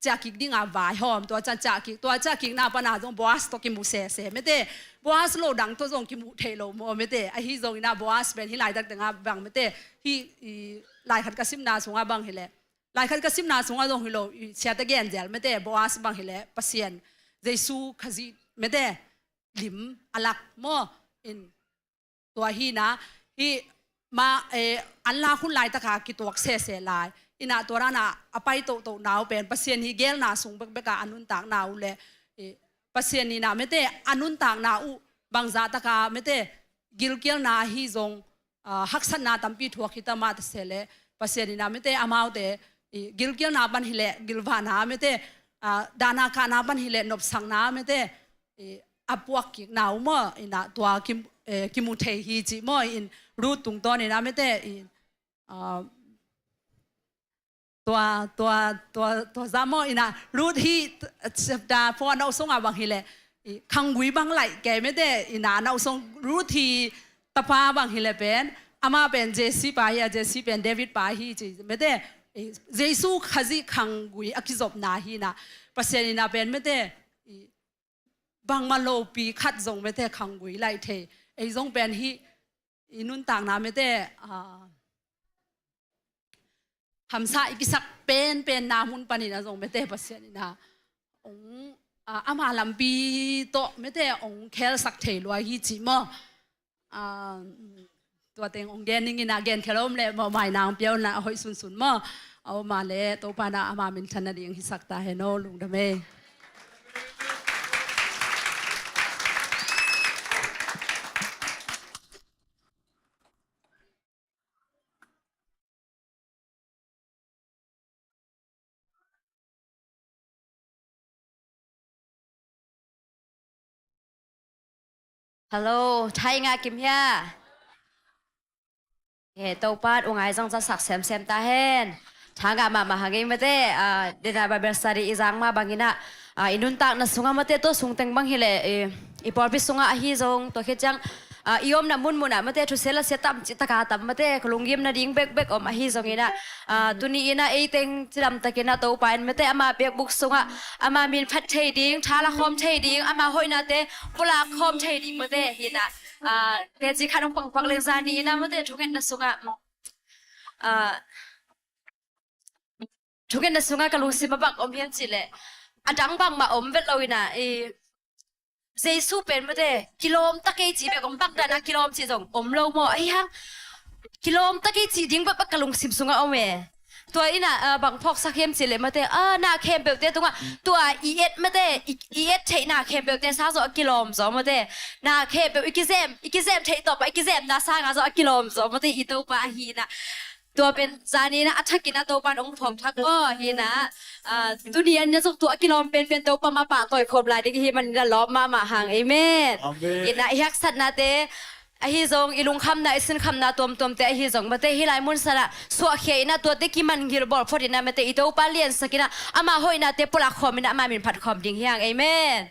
ciah kik dinga vaihawm, tua ciang ciah kik, tua ciah kikna pana zong Boaz tawh kimu sese mete. Boaz lo dang tawh zong kimu thei lo maw mete. Ahi zong ina Boaz pen hi laitak tengah bang mete, hi, i, lai khat ka simna sungah bang hi leh, lai khat ka simna sungah zong hi lo, i, siate gen zel mete, Boaz bang hi leh Pasian, Jesu Khazih mete lim a lak maw. In tua hi ina, hi ma, eh, an lak hun laitaka kituak sese lai ina, tua dana a pai tohtohna uh pen Pasian hi gelna sung bekbeka a nuntakna uh le, eh, Pasian ina mete a nuntakna uh bangzah taka mete gilkialna hi zong, ah, haksatna tampi thuak hi ta mah ta se le, Pasian ina mete amaute, i, gilkialna pan hi leh, gilvahna mete, ah, dahna kahna pan hi leh, nopsakna mete, i, a puak kikna uh maw, ina tua kim, eh, kimu thei hi ci maw. In Ruth tungtawn ina mete, i, ah, tua, tua, tua, tua zah maw ina, Ruth hi, chapter four nauh sungah bang hi leh, i, khanggui bang laih kei mete, ina nauh sung Ruth hi tapa bang hi leh pen, amah pen Jesse pa hi a, Jesse pen David pa hi ci mete, i, Jesu Khazih khanggui a kizopna hi ina, Pasian ina pen mete, i, bangmah lopi khat zong mete khanggui laih thei. Ei zong pen hi, i nuntakna mete, ah, hamsa i kisak penpenna mun panin ah zong mete Pasian in ah hong, ah, ama lampi tawh mete hong khelsak thei lua hi cih maw? Ah, tua teng hong gen ning in ah, gen khel om leh maw, mai nang piau na a hoih sunsun maw? A om a leh Topa in ah ama minthan nading hisak ta hen aw, lungdam ei. Hello, Thai nga kim hia? He, Topa in u ngai zong zatsak semsem ta hen. Thangah mahmah hang ei mate, ah, dena Bible study i zang mah bangin ah, ah, i nuntakna sungah mate, tua sung teng bang hileh, i, i pawlpi sungah ahi zong, tua khit ciang, ah, i omna munmun ah mate, thusel a sia tam cih taka tam mate, ka lunggim nading bekbek om ahi zongin ah, ah, tuni in ah ei teng cidam takin ah Topa in mate, ama biakbuk sungah ama min phat thei ding, tha la khawm thei ding, ama hoihnate pulak khawm thei ding mate hi in ah, ah, teci khat hong pangpak leng zani in ah mate, thungetna sungah, ah, thungetna sungah ka lungsim a bang om hiam cih leh, a dang bangmah om vet lo in ah, i, Jesu pen mate, kilawm ta kei cih bek om, bang dan a kilawm cih zong om lo maw? Ahi hang, kilawm ta kei cih ding bek bek ka lungsim sungah om e. Tua in ah, ah, bang phawksak hiam cih leh mate, ah, na khempeuhte tungah, tua i et mate, i, i et theih na khempeuhte sang zong a kilawm zaw mate. Na khempeuh i kizem, i kizem theih tawpah, i kizemna sangah zong a kilawm zaw mate, i Topa ahi in ah. Tua pen zani in ah a thakin ah Topa in hong phawk thak aw hi in ah, ah, tuni in ah zong tua a kilawm penpen Topa mah pahtawi khawm lai ding i hih manin ah lawp mahmah hang. Amen. Amen. In ah i haksatnate ahi zong, i lungkhamna, i sinkhamna tuamtuamte ahi zong mate, hih lai mun sanah suahkhia in ah tuate kiman gil bawl phot in ah mate, i Topa liansak in ah ama hoihnate pulak khawm in ah ama min phat khawm ding hi hang. Amen.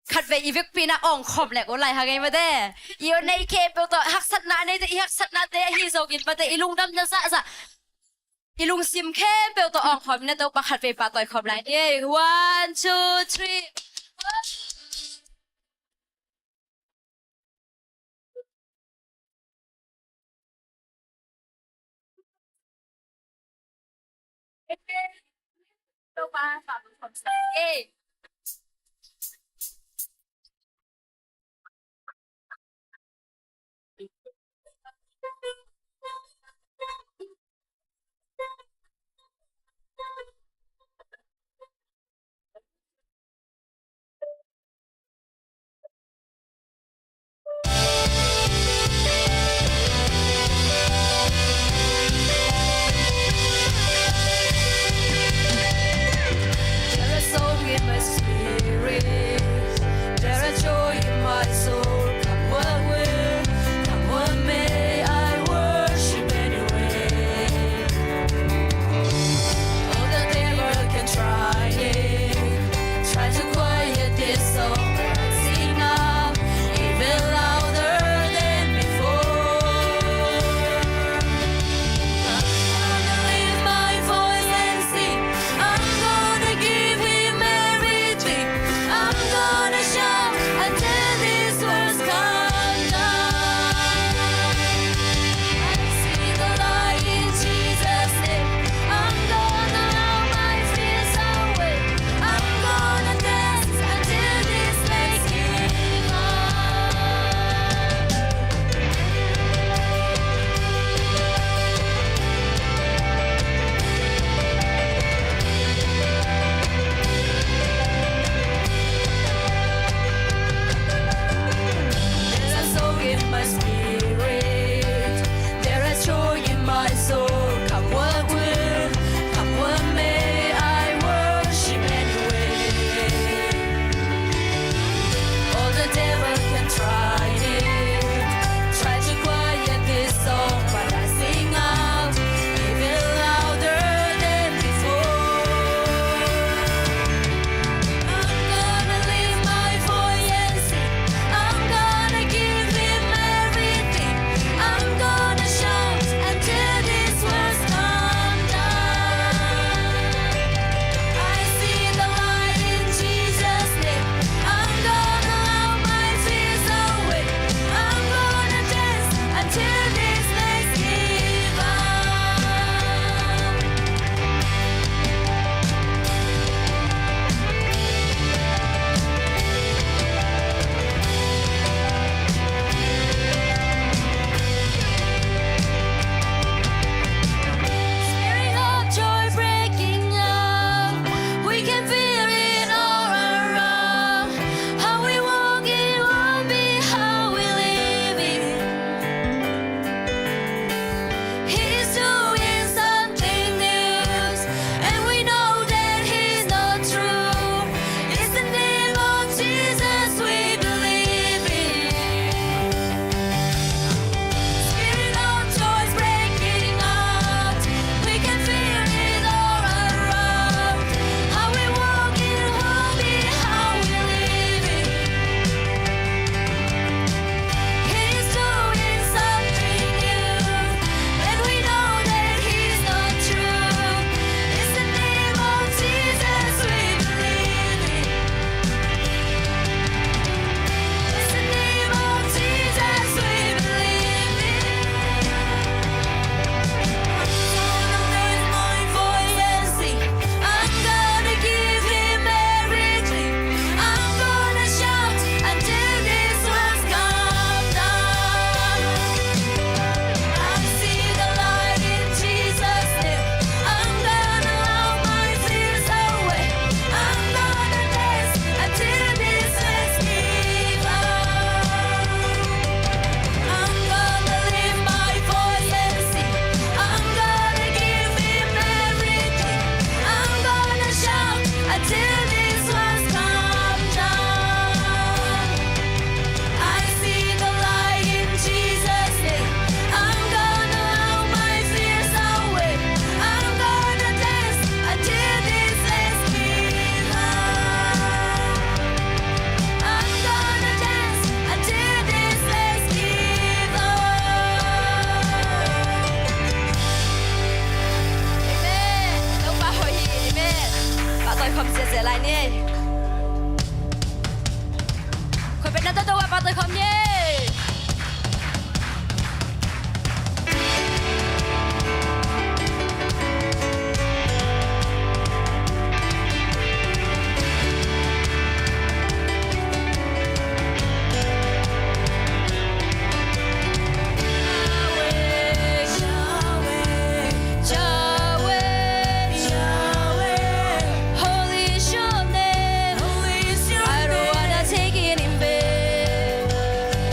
Khatvei i vekpi in ah awng khawm lek uh lai hang ei mate. I aw nei khempeuh tawh haksatna a neite, i haksatnate ahi zongin mate, i lungdamna zahzah, i lungsim khempeuh tawh awng khawm in ah Topa khatvei pahtawi khawm lai ni. One, two, three. Yahweh. Yahweh, Yahweh, Yahweh, holy is your name. Holy is your name. I don't wanna take it in vain.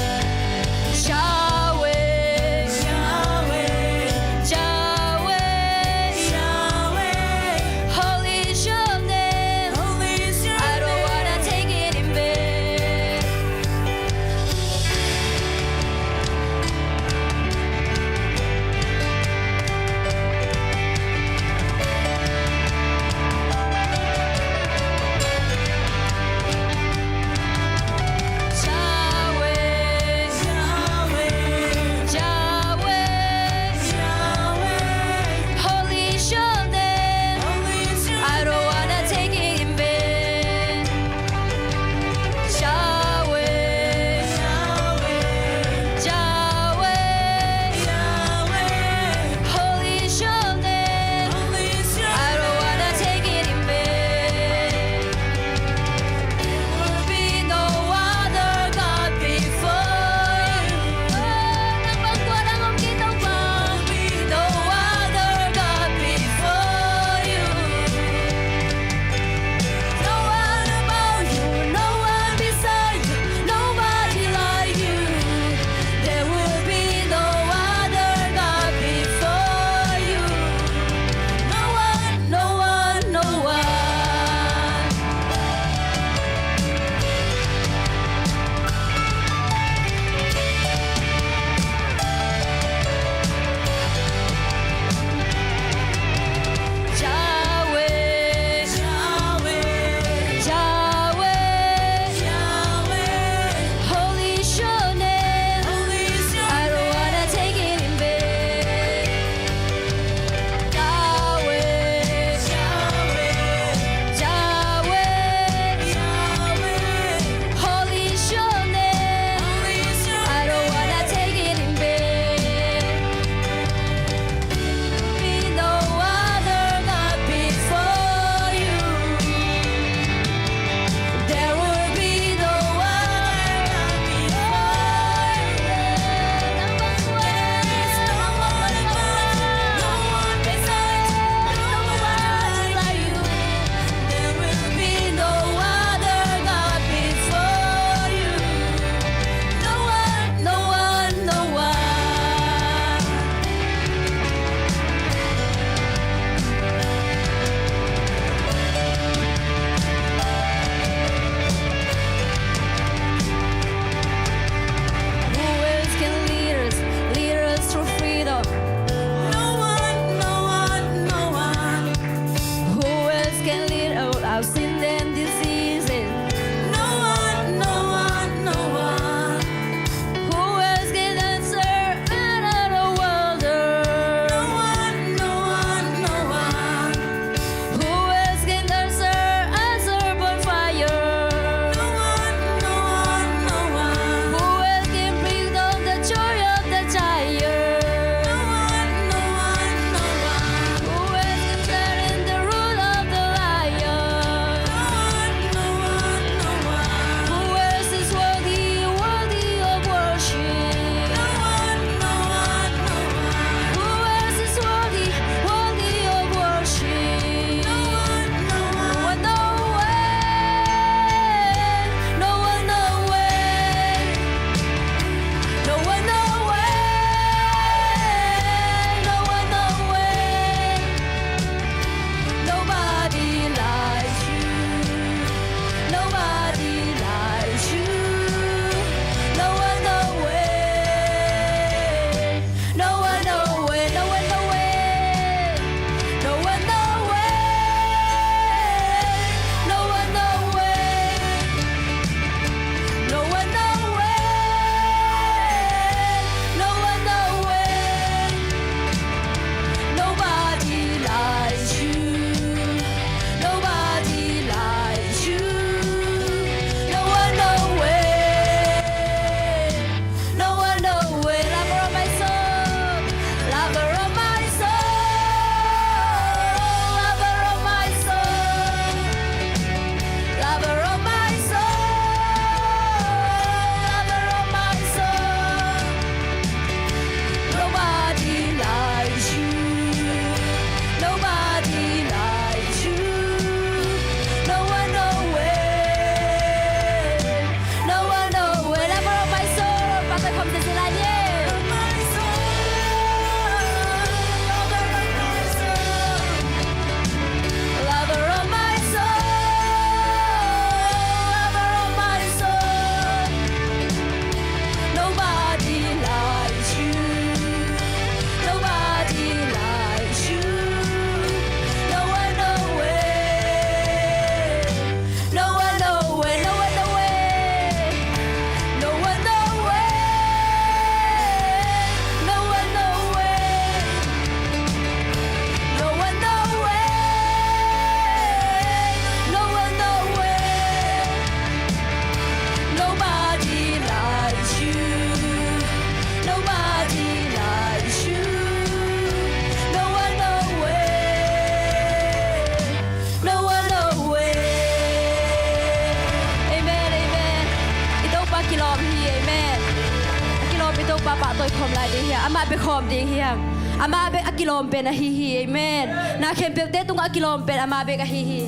Topa pahtawi khawm lai ding hi hang. Amah bek khawm ding hi hang. Amah bek a kilawm pen ahi hi. Amen. Na khempeuhte tungah a kilawm pen amah bek ahi hi.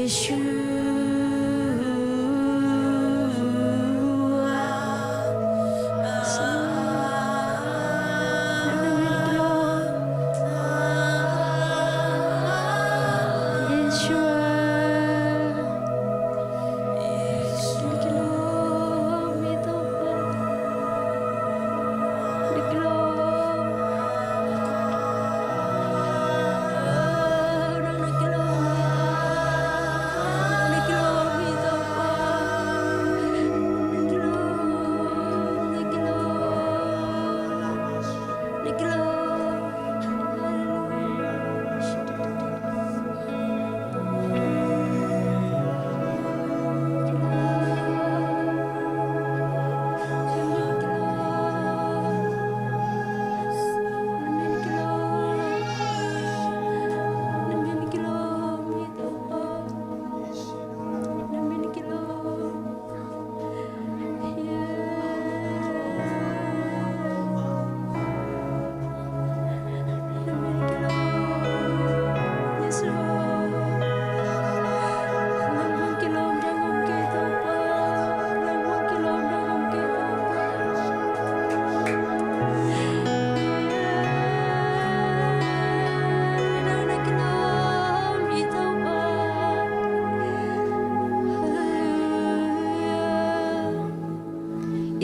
I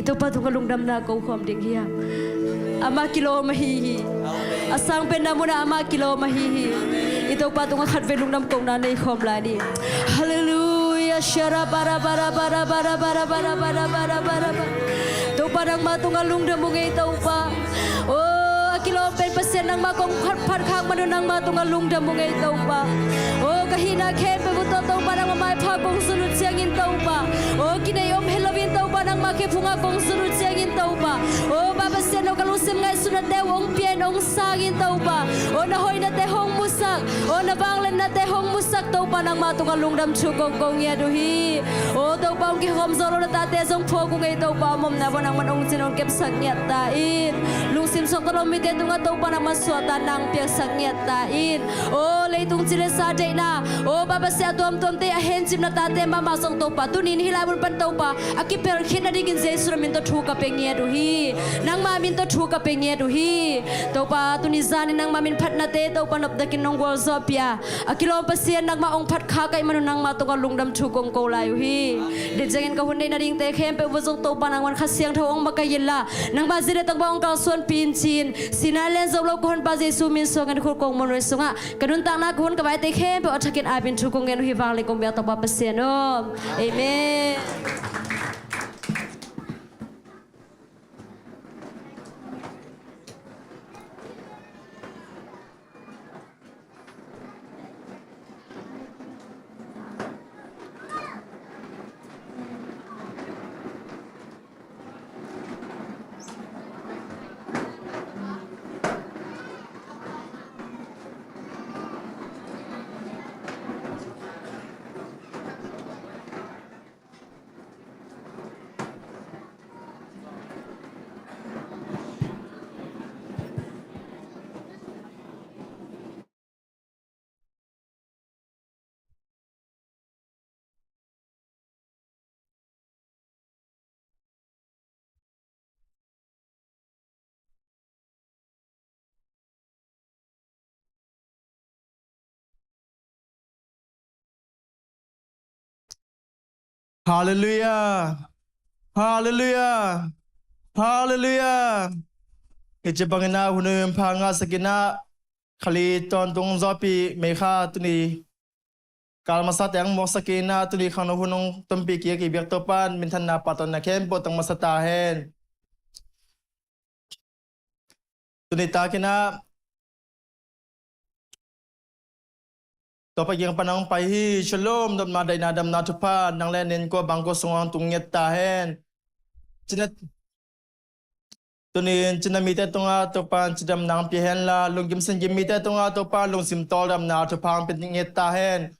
Topa tungah lungdamna ko khawm ding hiam? Amah kilawm ahi hi. A sangpenna munah amah kilawm ahi hi. I Topa tungah khatvei lungdam kohna nei khawm lai ni. Halleluiah. Shara bara bara bara bara bara bara bara bara bara bara. Topa nangmah tungah lungdam ung ei Topa. O, a kilawm pen Pasian nangmah kong phat, phat khak man un nangmah tungah lungdam ung ei Topa. O, ka hihna khempeuh uh tawh Topa nangmah maipha kong zun uh ciangin Topa. O, kinei om hi loin Topa nangmah khe phungah kong zun uh ciangin Topa. O, Pa Pasian aw, ka lungsim ngaihsutnate uh hong pia in hong sang in Topa. O, na hoihnate hong musak. O, na vangliatnate hong musak Topa nangmah tungah lungdam thu kong ko ngiat uh hi. O, Topa hong kikhawm zo lo na tate zong phuak ung ei Topa, a omna bawh nangman hong cin hong kepsak ngiat ta in. Lungsim suakta lo mite tungah Topa nangman suahtakna hong piaksak ngiat ta in. O, leitung ci le sa deihna, o, Pa Pasian a tuamtuamte a hencipna tate mahmah zong Topa, tuni in hih lai mun pan Topa a kipelh khit nadingin Jesu na min tawh thu ka pia ngiat uh hi. Nangma min tawh thu ka pia ngiat uh hi. Topa, tuni zanin nangma min phatnate Topa nopdakin nong gualzawhpih a, a kilawm Pasian nangmah hong phat kha ka hih man un nangmah tungah lungdam thu kong ko lai uh hi. Dih ciangin ka hun neih nadingte khempeuh uh zong Topa nangman Kha Siangtho hong makaih inla, nangma zi le tangma hong kalsuanpih in ci-in, sihna lian zo lo ka Honpa Jesu min suangin khut kong mun uh sungah ka nuntakna, ka hun ka vaite khempeuh a thakin apin thu kong ngen uh hi. Vanglian kong biak Topa Pasian aw. Amen. Halleluiah. Halleluiah. Halleluiah. Hih ci bangin ah hun uh pha ngahsak in ah, Kha li tawntung zawhpih Mei Kha tuni kal masate hong muaksak in ah, tuni khangno hun hong tonpih kik i biak Topa in minthanna, pahtawina khempeuh tang masa ta hen. Tuni takin ah Topa kiang pan hong pai hi. Shalom, nopna, daihna, damna thupha nang le na innkuan bangkua sungah hong tung ngiat ta hen. Cina, tuni in cina mite tungah Topa in cidamna hong pia hen la, lungkim singkim mite tungah Topa in lungsim tawldamna thupha hong pia ngiat ta hen.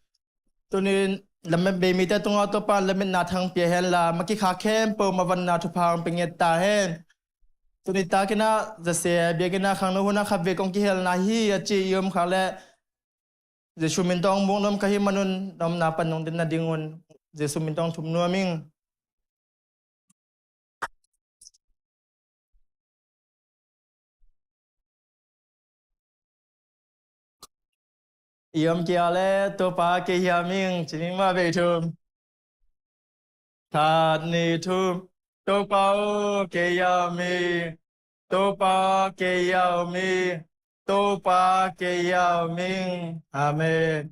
Tuni in lamet bei mite tungah Topa in lametna thang pia hen la, ma kikhak khempeuh mavanna thupha hong pia ngiat ta hen. Tuni takin ah zasia biakinn ah khangno hun ah khatvei kong kihelna hi a ci i om khak leh, Jesu min tawh hong muak nuam ka hih manun na omna pan hong din nadingun Jesu min tawh hong thum nuam ing. I om kei a le Topa kei hiam ing, ci ning maw, vei thum. Khat, nih, thum. Topa aw, kei a om ing. Topa kei a om ing. Topa kei a om ing. Amen.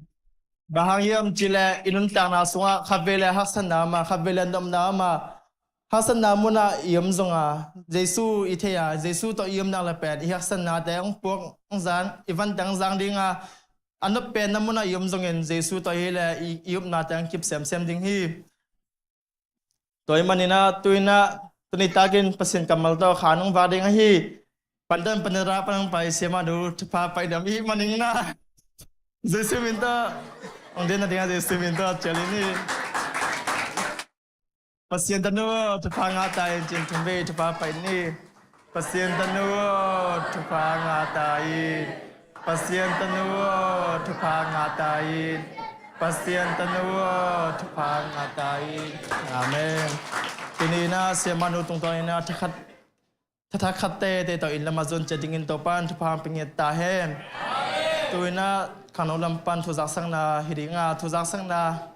Bang hang hiam cih leh i nuntakna sungah khatvei le haksatna om a, khatvei le nopna om a, haksatna munah i om zong a, Jesu i thei a, Jesu tawh i om nak leh pen i haksatnate hong puak, hong zang, i vante hong zang ding a, a nop penna munah i om zongin Jesu tawh i hih leh i, i upnate hong kip semsem ding hi. Tua ahih manin ah, tu-in ah, tuni takin Pasian kammal tawh khan hong vak ding ahi. Pandan panera pan hong pai siamahnu thupha pai dam i hih manin ah, Jesu min tawh hong din nading a, Jesu min tawh cial in hi. Pasian tanu aw, thupha ngah ta in, ci-in thumvei thupha pai ni. Pasian tanu aw, thupha ngah ta in. Pasian tanu aw, thupha ngah ta in. Pasian tanu aw, thupha ngah ta in. Amen. Tuni in ah siamahnu tungtawn in ah thakhat, thathak khat tete tawh inn lamah zuan ciat dingin Topa'n thupha hong pia ngiat ta hen. Tu-in ah khangno lam pan thuzaksakna hi ding a, thuzaksakna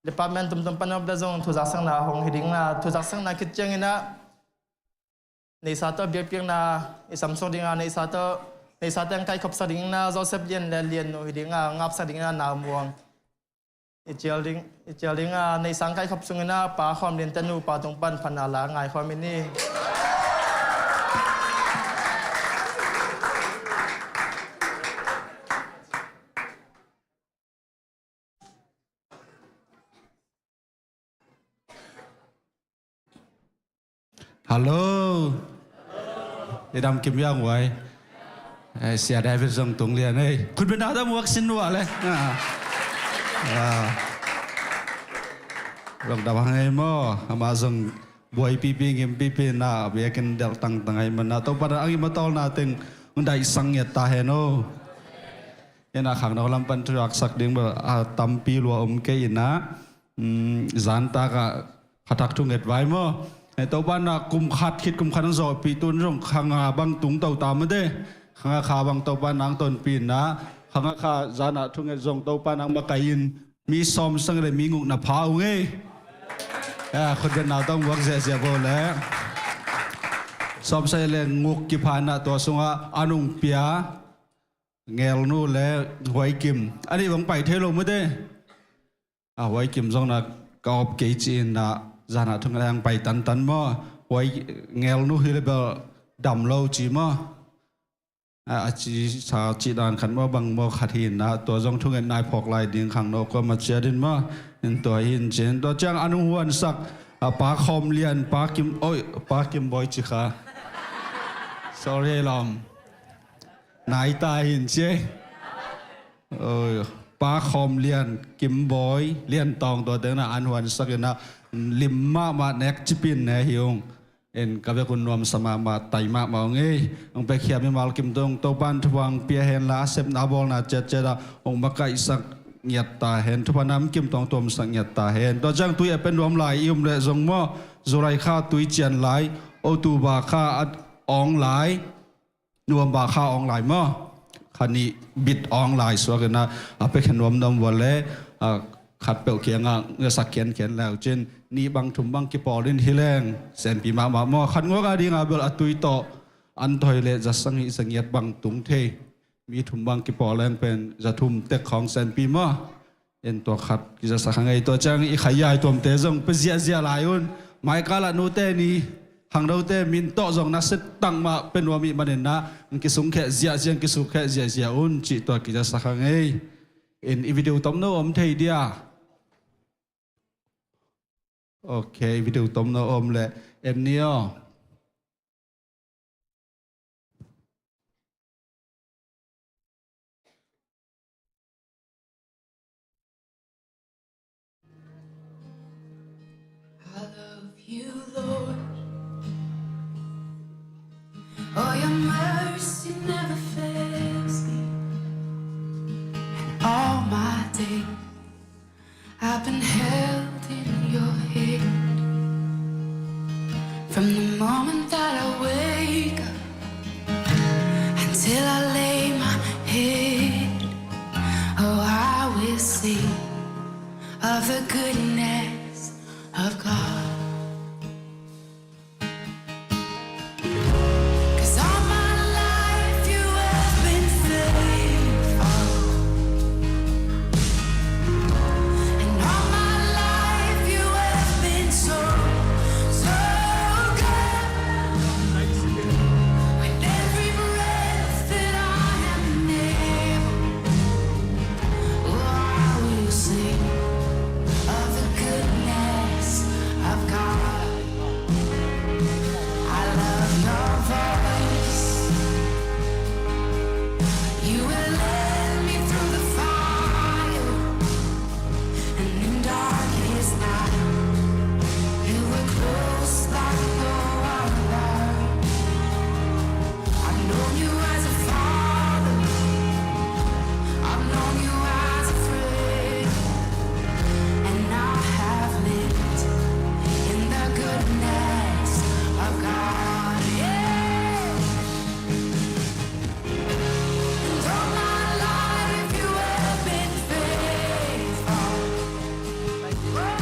department tumtum pan om leh zong thuzaksakna hong hi ding a, thuzaksakna khit ciangin ah neihsa tawh biakpiakna i samsuak ding a, neihsa tawh, neihsa teng kaikhopsak ding in ah Joseph Lian le Lian nu hi ding a, ngapsak ding in ah Nau Muang. I cial ding, i cial ding a, neihsa kaikhop sungin ah Pa Khawm Lian te nupa tung pan phatna la ngai khawm in hi. Hallo. I dam kim hiam uai? Eh, Sia David zong tung lian ei. Khut beng na dam uak sin uah le. Ah. Ah. Zong dam hang ei maw. Amah zong buai pipi, ngim pipi na, biakinn delh tangtang ahih manin ah Topa na ang i matawlna teng hong daihsak ngiat ta hen aw. Ina khangno lam pan thuaksak ding bel a tampi lua om kei in ah, um, zan tak ah kha thak thunget vai maw? Eh, Topa na kum khat khit kum khat hong zawhpih tun zong kha nga bang tung to ta mah de. Kha nga kha bang Topa nang tonpih in ah, kha nga kha zan ah thunget zong Topa nang makaih in mi sawmsagih le mi nguk na pha ung ei. Eh, khut beng na tawh muak ziahziah bo le. Sawmsagih le nguk kipha in ah tua sungah a nungpia Ngelnu le Huaikim. A nih bang pai thei lo mah de. A Huaikim zong na ka op kei ci-in ah zan ah thunget hong pai tantan maw. Huai Ngelnu hi le bel dam lo ci maw. A, a ci sa cih dan khat maw bang maw khat hi in ah tua zong thunget nai phawk lai ding khangno kuamah ciat in maw. In tua hi in cin. Tua ciang an hong huansak, a, Pa Khawm Lian, Pa Kim, oi, Pa Kim Bawi ci kha. Sorry lawm. Nai ta hi in ci ei. Oi, Pa Khawm Lian, Kim Bawi, Lian Tawng tua teng na an huansak in ah lim mahmah nek cipin ne hi ung. En ka vek un nuamsa mahmah, tai mahmah ung ei. Hong pekkhia mimal kim tawh Topa'n thupha hong pia hen la, a sepna a bawlna ciatciat ah hong makaihsak ngiat ta hen. Thupha nam kim tawh hong tuamsak ngiat ta hen. Tua ciang tui a pia nuam lai i um leh zong maw, July kha tui cian lai, October kha a awng lai. November kha awng lai maw? Kha nih bit awng lai suak in ah, a pia khen nuam nuam vua le, a, khat peuh kiangah ngaihsak khiankhian le uh cin, nih bang thum bang kipawl in hi leng, senpi mahmah maw? Khat ngawk a dingah bel a tui tawh an thawi le za sagih za giat bang tung thei. Mi thum bang kipawl leng pen za thum tek khawng senpi maw? En tua khat kizasak hang ei, tua ciang i khaiyai tuamte zong pia ziahziah lai un. Maikal ah nute ni, khangnote min tawh zong na set tang mah pia nuam ih manin ah, ang kisungkheh ziahziah, ang kisungkheh ziahziah un cih tua kizasak hang ei. En i video tomno om thei dia. Ok, i video tomno om leh en ni aw. I love you, Lord. Oh, your mercy never fails me. And all I've been held in your hand from the moment that I wake up until I lay my head. Oh, I will sing of the goodness of God. 'Cause all my life you have been faithful. And all my life you have been so, so good. With every breath that I am able, oh, I will sing of the goodness of God. I love your voice. You will lead me through the fire and in darkest night. You were close like no other. I've known you as a father. I've known you as a friend. And I have lived in the goodness of God. Yeah. And all my life you have been faithful. Oh,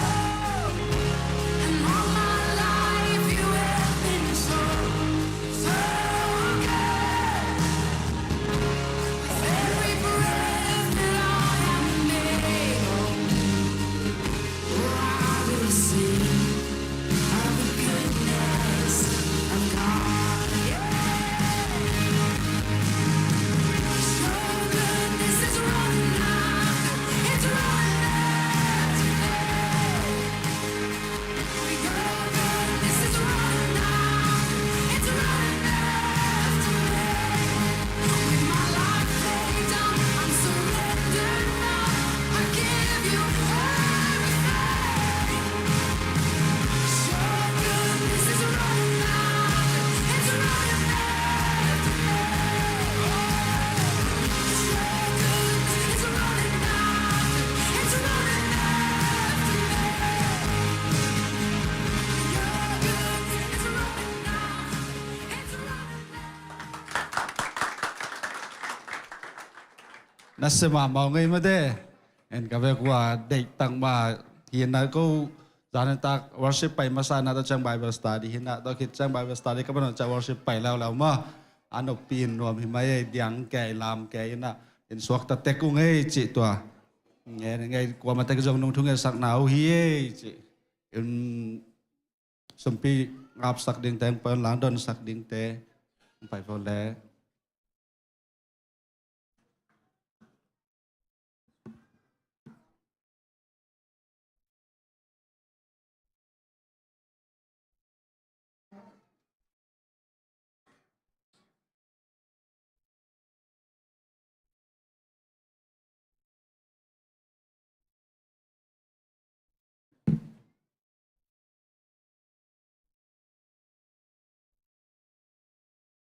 and all my life you have been so, so good. With every breath that I am able, oh, I will sing of the goodness of God. Yeah. Your goodness is running after, it's running after me. Na se mahmah ngei mate. En ka vek uh a deih tak mah hi na ko. Zan tak worship pai masa na tawh ciang Bible study hi na, tawh khit ciang Bible study ka banawh ciang worship pai leuleu mah. A noppi in nuam hi mai ei, diang kei lam kei hi na. In suakta tek uh ngei cih tua. Ngei ngei kuamah tek zong nungthung ngeisakna uh hi ei cih. In sumpi ngapsak dingte, hong pai un langdonsak dingte hong pai vo le.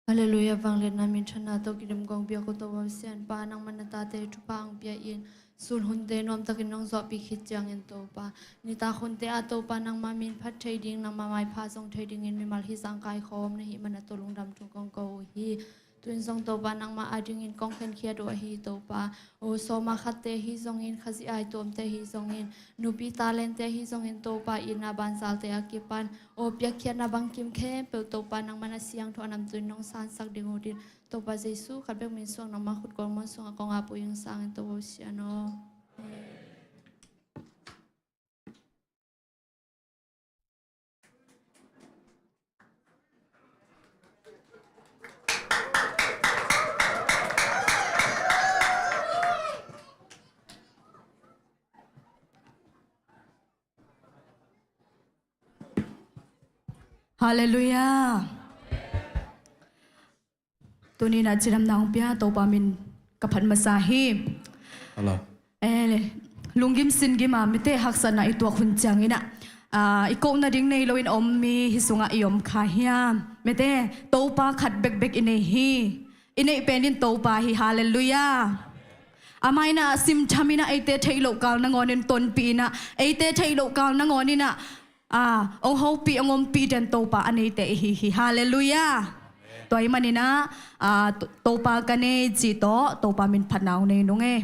Halleluiah, vangliatna minthanna tawh kidim kong piak uh Topa Pasian pa, nangmah na tate thupha ang pia in, sun hunte nuamtakin nong zuahpih khit ciangin Topa, nitak hunte ah Topa nangmah min phat thei ding, nangmah maipha zong thei dingin mimal hih zangkai khawm na hih man a tawh lungdam thu kong ko uh hi. Tu-in zong Topa nangmah adingin kong khenkhiat uh ahi Topa. O sawma khatte hi zongin, Khazih ai tuamte hi zongin, nupi talente hi zongin Topa itna banzalte a kipan, o piakkhiatna bangkim khempeuh Topa nangmah na siangtho a namtui nong sansak ding uh din, Topa Jesu khat bek min suang nangmah khut kong muan sungah kong ap uh ing sangin Topa uh sian aw. Halleluiah. Tuni-in a cidamna hong pia Topa min ka phat masa hi. Hello. Eh, lunggim singgim a mite haksatna i tuak hun ciangin ah, ah, i koh nading nei loin om mi hi sungah i om kha hiam? Mite, Topa khat bekbek i nei hi. I neih pen in Topa hi. Halleluiah. Amah in ah simtham in ah eite theih loh kal nangawn in tonpih in ah, eite theih loh kal nangawn in ah, ah, hong hopih, hong ompih den Topa a neite i hi hi. Halleluiah. Tua ahih manin ah, ah, To-, Topa ka nei ci tawh, Topa min phatna hong nei nung e.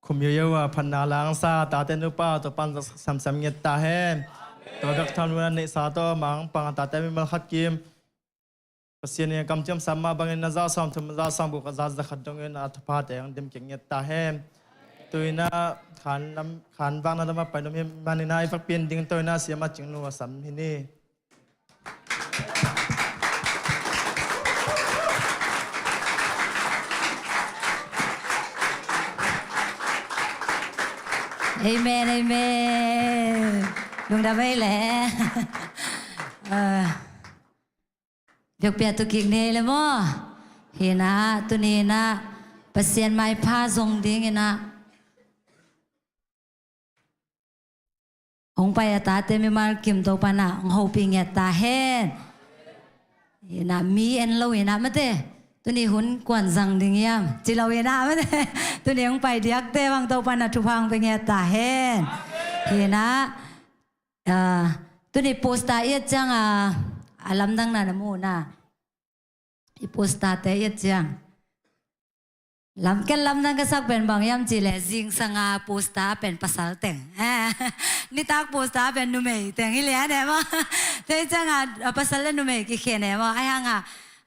khum yoyo a phatna langsa tate nupa Topa'n zat samsam ngiat ta hen. Tua bek tham lo in a neihsa tawh mangpang a tate mimal khat kim Pasian in a kamciam sam mah bangin a za sawmthum, a za sangbuk, a za zakhat dongin a thuphate hong dim kik ngiat ta hen. Tu-in a khan lam, khan vakna lam a pai nuam hi manin a i vakpi in ding to in a siam a Cingnu a sam hi ni. Amen, amen. Lungdam ei le. Ah, biakpiak tu kik ni le maw. Hi in a, tuni in a Pasian maipha zong ding in a hong pai a tate mimal kim Topa'n a hong hopih ngiat ta hen. Hi in a mi en lo in a mate, tuni hun kuan zang ding hiam ci lo in a mate, tuni hong pai diakte bang Topa'n a thupha hong pia ngiat ta hen. Hi in a, ah, tuni poster i et ciang a, a lamdangna na mu na. I posterte i et ciang, lam, ken lamdang ka sak pen bang hiam cih leh zingsang a poster pen pasal teng. Nitak poster pen numei teng hi lian e maw. Tua hi ciang a, a, pasal le numei kikhen e maw. Ahi hang a,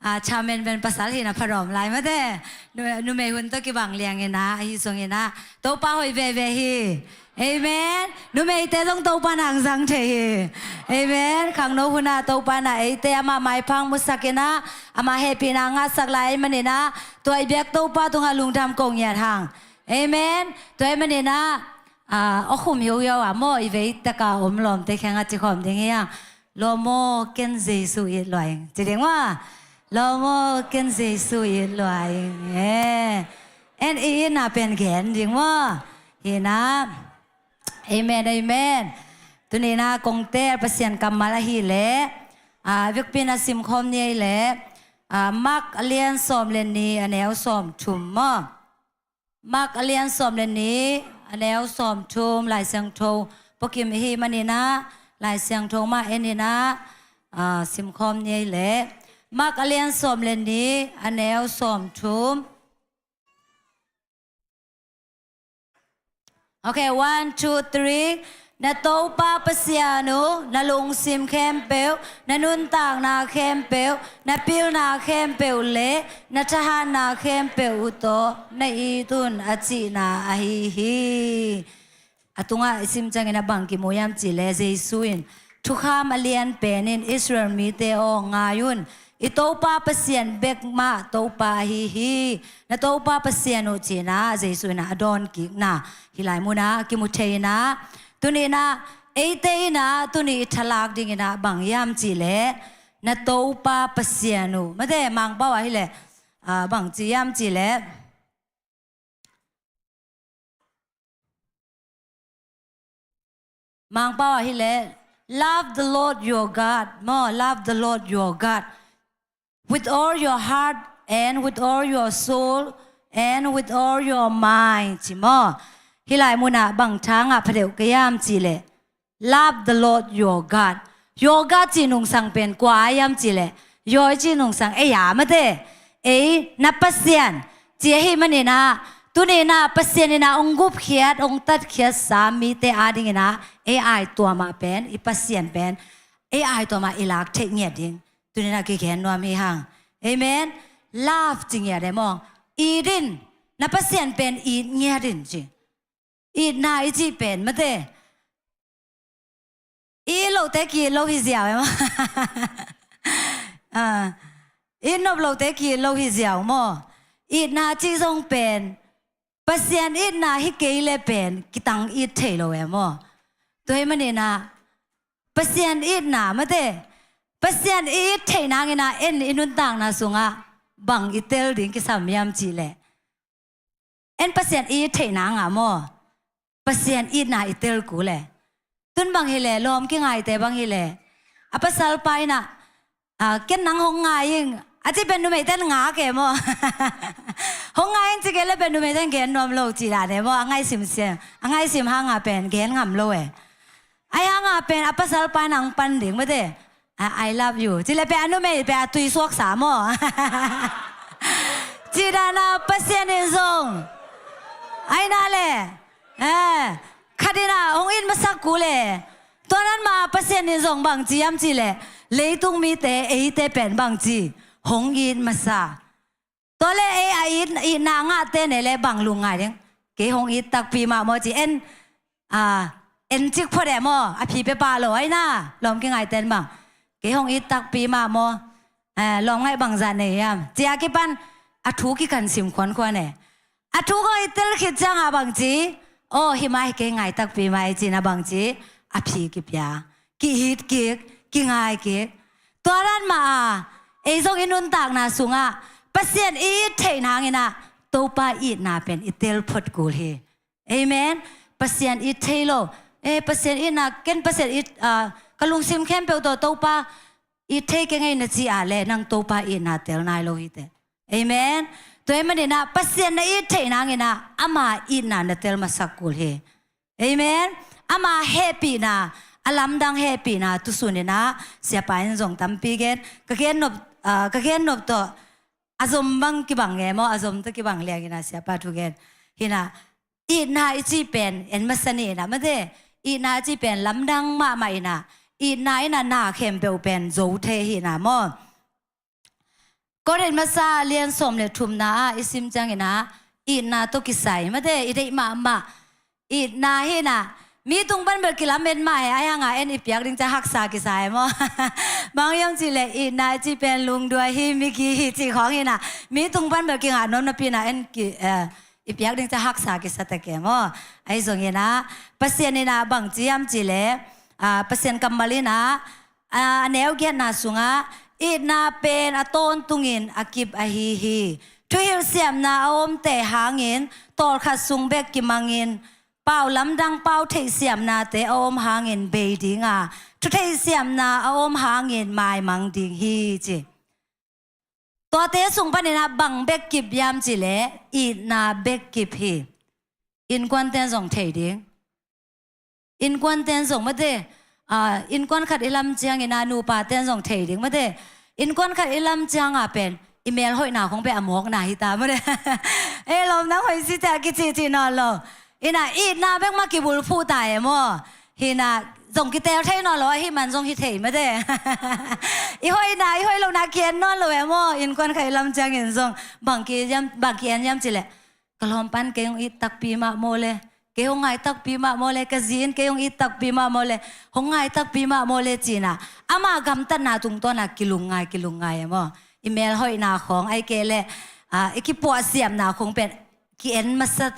a, chairman pen pasal hi in a pha dawm lai mate. Nu-, numei hun tawh kibang liang in a, ahi zong in a Topa hoih veve hi. Amen. Numeite zong Topa'n a hong zang thei hi. Amen. Khangno hun a Topa'n a eite amah maipha hong musak in a, amah hehpihna ngahsak lai ahih manin a, tua i biak Topa tungah lungdam ko ngiat hang. Amen. Tua ahih manin a, a, aw khum hiohio a maw, i veitak a om lawmte kiang a ci khawm ding hi hang. Lawm aw, ken Jesu it lua ing ci ding maw. Lawm aw, ken Jesu it lua ing. Eh. En i itna pen gen ding maw. Hi in a. Amen, amen. Tuni in a kong tel Pasian kammal ahih leh, a, biakpiak in a simkhawm ni ei leh, a, Mark a lian sawm le nih a neu sawmthum maw. Mark a lian sawm le nih a neu sawmthum, Lai Siangtho puakim i hih manin a, Lai Siangtho mah en in a, a, simkhawm ni ei leh. Mark a lian sawm le nih a neu sawmthum. Okay, one, two, three. Na Topa Pasian uh na lungsim khempeuh, na nuntakna khempeuh, na pilna khempeuh le na thahatna khempeuh uh tawh na it un, a cihna ahi hi. A tungah i sim ciangin a bang kimu hiam cih leh Jesu in thukham a lian pen in Israel mite aw ngai un, i Topa Pasian bek mah Topa ahi hi. Na Topa Pasian uh ci in a Jesu in a dawn kikna hih lai mun ah kimu thei in a, tuni in a eite in a tuni i thalak ding in a bang hiam cih leh na Topa Pasian uh, mate, Mangpau ah hi leh, ah, bang ci hiam cih leh Mangpau ah hi leh, love the Lord your God maw, love the Lord your God with all your heart and with all your soul and with all your mind ci maw. Hih lai mun ah bang tha ngah pha deuh ka hiam cih leh, love the Lord your God. Your God cih nungsang pen kua hiam cih leh, your cih nungsang ei a mate, ei na Pasian ci ahih manin a, tuni in a Pasian in a hong gupkhiat, hong tatkhiat sa mite ading in a, ei aituam ah pen, i Pasian pen ei aituam ah i lak theih ngiat ding tuni in a kigen nuam hi hang. Amen. Love ci ngiat e maw. It in, na Pasian pen it ngiat in ci. Itna i cih pen mate, i it lote ki-it lo hi ziau e maw. Ah, i it nop lote ki-it lo hi ziau maw. Itna cih zong pen Pasian itna hi kei leh pen kitang it thei lo e maw. Tua ahih manin a Pasian itna mate, Pasian i it theih nangin a en i nuntakna sungah bang i tel ding kisam hiam cih leh, en Pasian i it theih nang a maw, Pasian itna i tel kul e. Tun bang hi leh, lawm kingaite bang hi leh, a pasalpa in a, a, ken nang hong ngai ing a cih pen numeite in ngak e maw. Hong ngai ing ci kei leh pen numeite in gen nuam lo cih dan e maw. A ngaisim sia, a ngaisim hang a pen gen ngam lo e. Ahi hang a pen a pasalpa in a hong pan ding mate, I, I love you ci leh pen a numei pen a tui suaksa maw. Cih dan a Pasian in zong Aina le, eh, khat in ah hong it masak kul e. Tua nan mah Pasian in zong bangci hiam cih leh, leitung mite, eite pen bangci hong it masa. Tua le ei a it, itna ngahte ne le bang lungngai ding. Kei hong it takpi mah maw ci en, ah, en cik phot e maw, a phi pia pah lo aina, lawm kingaite in bang. Kei hong it takpi mah maw, eh, lawm ngaih bangzah nei hiam. Ci a kipan, a thu kikan sim khuankhuan e. A thu kong i tel khit ciangah bangci, aw, hi mai kei ngai takpi mai ci-in ah bangci, a phi kipia, ki-it kik, kingai kik. Tua dan mah a, ei zong i nuntakna sungah Pasian i it theih nangin ah Topa itna pen i tel phot kul hi. Amen. Pasian it thei lo. Eh, Pasian itna, ken Pasian it, ah, ka lungsim khempeuh tawh Topa it thei keng ei na ci a le nang Topa itna tel nai lo hi teh. Amen. Tua ahih manin ah Pasian na it theih nangin ah ama itna na tel masak kul hi. Amen. Ama hehpihna, a lamdang hehpihna tusun in ah siapa in zong tampi gen. Ka gen nop, ah, ka gen nop tawh a zom bang kibang nge maw, a zom tawh kibang liang in ah siapa thu gen. Hi in ah, itna i cih pen en masa ni in ah mate, itna i cih pen lamdang mahmah in ah, itna in ah na khempeuh pen zo thei hi in ah maw. Korin masa lian sawm le thumna ah i sim ciangin ah, itna tawh kisai mate, i deih mahmah itna hi in ah, mi tung pan bel kilamen mah hi, ahi hang a en i piak ding ciang haksa kisa hi maw. Bang hiam cih leh itna i cih pen lungduai hi, migi hi cih khawng hi in ah, mi tung pan bel kingah nuam napi in ah en ki, eh, i piak ding ciang haksa kisa tek e maw. Ahi zongin ah, Pasian in ah bangci hiam cih leh, ah, Pasian kammal in ah, a, a neu giatna sungah, itna pen a tawntungin a kip ahi hi. Thuhilh siamna a omte hangin tawlkhat sung bek kimangin, pau lamdang pau theih siamnate a om hangin bei ding a, thutheih siamna a om hangin maimang ding hi ci. Tuate sung panin ah bang bek kip hiam cih leh itna bek kip hi. Innkuanten zong thei ding. Innkuanten zong mate, ah, innkuan khat i lam ciangin ah nupaten zong thei ding mate. Innkuan khat i lam ciangah pen i melhoihna khong pen a mawkna hi ta mate. Eh, lawm nang hoih si ciah kicihcih nawn lo. In ah itna bek mah kibulphuh ta e maw. Hi in ah zong kitel thei nawn lo, ahih man zong hi thei mate. I hoihna, i hoih lohna ki-en nawn lo e maw. Innkuan khat i lam ciangin zong bang ki-en hiam, bang ki-en hiam cih leh, ka lawm pan kei hong it takpi mah maw le, kei hong ngai takpi mah maw le, ka zi in kei hong it takpi mah maw le, hong ngai takpi mah maw le ci in ah, ama gamtatna tungtawn ah kilungngai, kilungngai e maw. I melhoihna khawng, ahih kei leh, ah, i kipuahsiamna khawng pen ki-en masa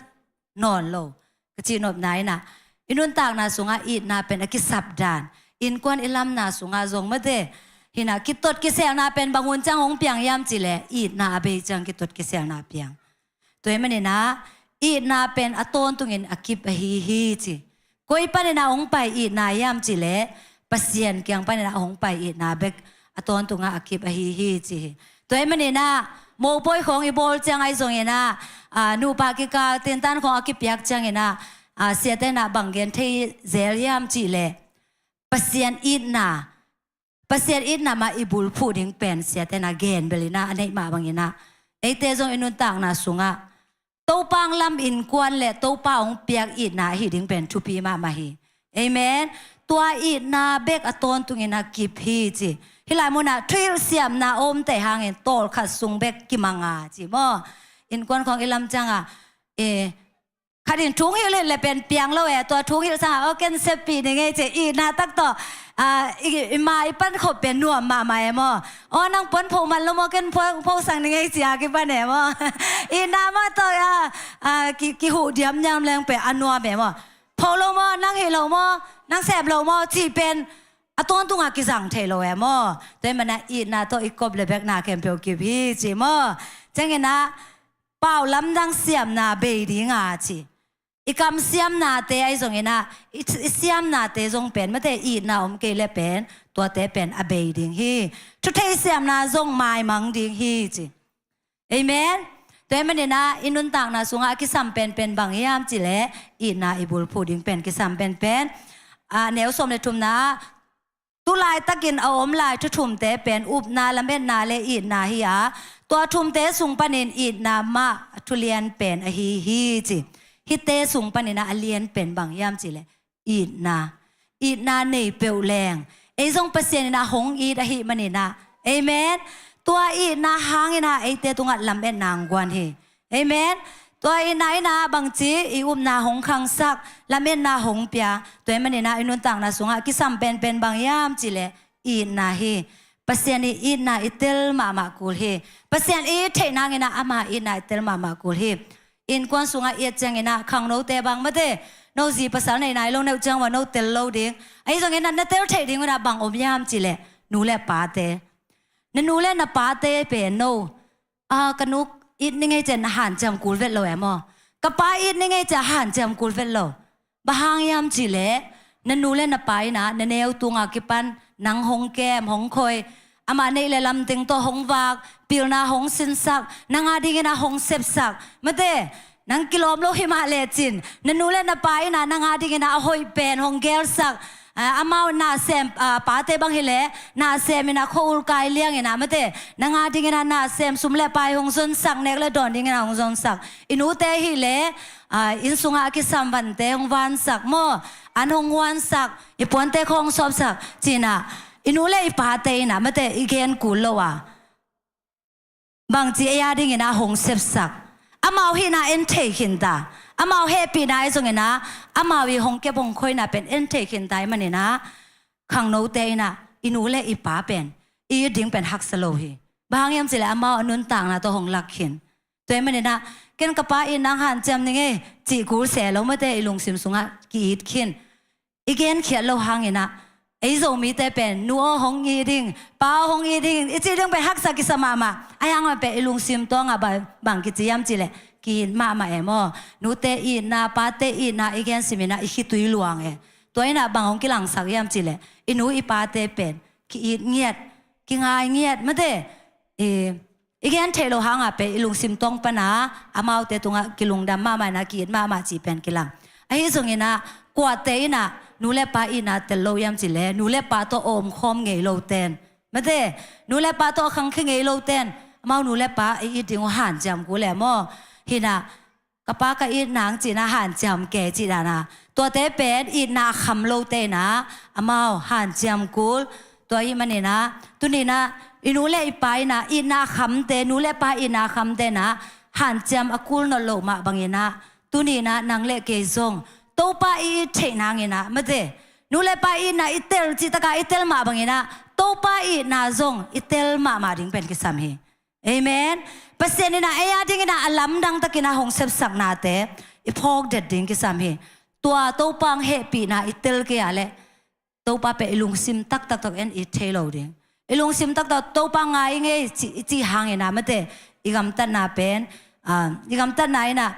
nawn lo. Ka cihnopna in ah, i nuntakna sungah itna pen a kisap dan, innkuan i lamna sungah zong mate, hi in ah kitot kiselna pen bang hun ciang hong piang hiam cih leh itna a bei ciang kitot kiselna piang. Tua ahih manin ah itna pen a tawntungin a kip ahi hi ci. Koi panin ah hong pai itna hiam cih leh, Pasian kiang panin ah hong pai itna bek a tawntungah a kip ahi hi ci hi. Tua ahih manin ah mopawi khawng i bawl ciang ahi zongin ah, ah, nupa kikal tintan khawng a kipiak ciangin ah, ah, siate in ah bang gen thei zel hiam cih leh, Pasian itna, Pasian itna mah i bulphuh ding pen siate in ah gen bel in ah a neih mah bangin ah, eite zong i nuntakna sungah Topa hong lam innkuan le Topa hong piak itna ahi ding pen thupi mahmah hi. Amen. Tua itna bek a tawntungin a kip hi ci. Hih lai munah thuhilh siamna a omte hangin tawlkhat sung bek kimang a ci maw. Innkuan khawng i lam ciangah, eh, khat in thu hong hilh hilh le pen piang lo e, tua thu hong hilh sangah, aw, ken seppih ning ei ci, itna tak tawh, ah, i, i ma i pankhop pen nuam mahmah e maw. Aw, nang puan pho man lo maw, ken pho, pho sang ning ei ci a kipan e maw. Itna mah tawh, ah, ah, ki, kihuh diamdiam leng pen a nuam e maw. Pho lo maw, nang hih lo maw, nang sep lo maw cih pen a tawntungah kizang thei lo e maw. Tua ahih manin ah itna tawh i kop le bek na khempeuh kip hi ci maw. Ciangin ah, pau lamdang siamna bei ding a ci. I kam siamnate ahi zongin ah, i, i siamnate zong pen mate itna om kei le pen, tuate pen a bei ding hi. Thutheih siamna zong maimang ding hi ci. Amen. Tua ahih manin ah i nuntakna sungah a kisam penpen bang hiam cih leh, itna i bulphuh ding pen kisam penpen. Ah, neu sawm le thumna ah, tu laitakin a om lai thu thumte pen upna, lametna le itna hi a, tua thumte sung panin itna mah a thu lian pen ahi hi ci. Hihte sung panin ah a lian pen bang hiam cih leh itna. Itna nei peuh leng ei zong Pasian in ah hong it ahih manin ah. Amen. Tua itna hangin ah eite tungah lametna hong guan hi. Amen. Tua itna in ah bangci i upna hong khangsak, lametna hong pia. Tua ahih manin ah i nuntakna sungah kisam penpen bang hiam cih leh itna hi. Pasian i itna i tel mahmah kul hi. Pasian i it theih nangin ah ama itna i tel mahmah kul hi. Innkuan sungah i et ciangin ah khangnote bang mate, no zi pasal nei nai lo, neu ciang ua no tel lo ding. Ahi zongin ah na tel theih ding un ah bang om hiam cih leh nu le pate. Na nu le na pate pen no, a, ka nu it ni ngei ciang na hanciam kul vet lo e maw? Ka pa it ni ngei ciang hanciam kul vet lo. Bang hang hiam cih leh na nu le na pa in ah na neu tung a kipan nang hong kem, hong khoi, amah neih le lam teng tawh hong vak, pilna hong sinsak, nang a dingin ah hong sepsak. Mate, nang kilawm lo hi mah lecin na nu le na pa in ah nang a dingin ah a hoih pen hong gelsak. A, amau nasem, a, pate bang hi leh nasem in ah khua-ul kai liang in ah mate, nang a dingin ah nasem, sum le pai hong zonsak, nek le dawn dingin ah hong zonsak. I nute hi leh, a, inn sungah a kisam vante hong vansak maw, an hong huansak, i puante khawng hong sawpsak ci-in ah i nu le i pate in ah mate i gen kul lo a, bangci ei a dingin ah hong sepsak. Amau hihna en thei khin ta, amau hehpihna ahi zongin ah amau i hong kep hong khoina pen en thei khin ta ahih manin ah khangnote in ah i nu le i pa pen i it ding pen haksa lo hi. Bang hang hiam cih leh amau a nuntakna tawh hong lak khin. Tua ahih manin ah ken ka pa itna hanciam ni ngei cih kul se lo mate, i lungsim sungah ki-it khin. I genkhiat lo hangin ah ei Zomite pen nu aw hong it ding, pa aw hong it ding i cih ding pen haksa kisa mahmah. Ahi hangin pen i lungsim tawngah bang, bang kici hiam cih leh ki-it mahmah e maw? Nute itna, pate itna i gen simin ah i khitui luang e. Tua in ah bang hong kilangsak hiam cih leh i nu i pate pen ki-it ngiat, kingai ngiat mate. I, i gen theih loh hangah pen i lungsim tawng pana amaute tungah kilungdam mahmah in ah ki-it mahmah cih pen kilang. Ahi zongin ah kuate in ah nu le pa itna tel lo hiam cih leh nu le pa tawh a omkhawm ngei loten mate, nu le pa tawh a khangkhia ngei loten amau nu le pa i it ding uh hanciam kul e maw? Hi in ah ka pa ka it nang ci-in ah hanciam kei cih dan a, tuate pen itna a kham lote in ah amau hanciam kul. Tua ahih manin ah tuni in ah i nu le i pa in ah itna a khamte, nu le pa itna a khamte in ah hanciam a kul nawn loh mah bangin ah tuni in ah nang le kei zong Topa i it theih nangin ah mate, nu le pa itna i tel cih takah i tel mah bangin ah Topa itna zong i tel mahmah ding pen kisam hi. Amen. Pasian in ah ei a dingin ah a lamdang takin ah hong sepsaknate i phawk det ding kisam hi. Tua Topa hong hehpihna i tel kei a leh Topa pen i lungsim taktak tawh en i thei lo ding. I lungsim taktak Topa ngai ngei ci, i cih hangin ah mate, i gamtatna pen, ah, i gamtatna in ah,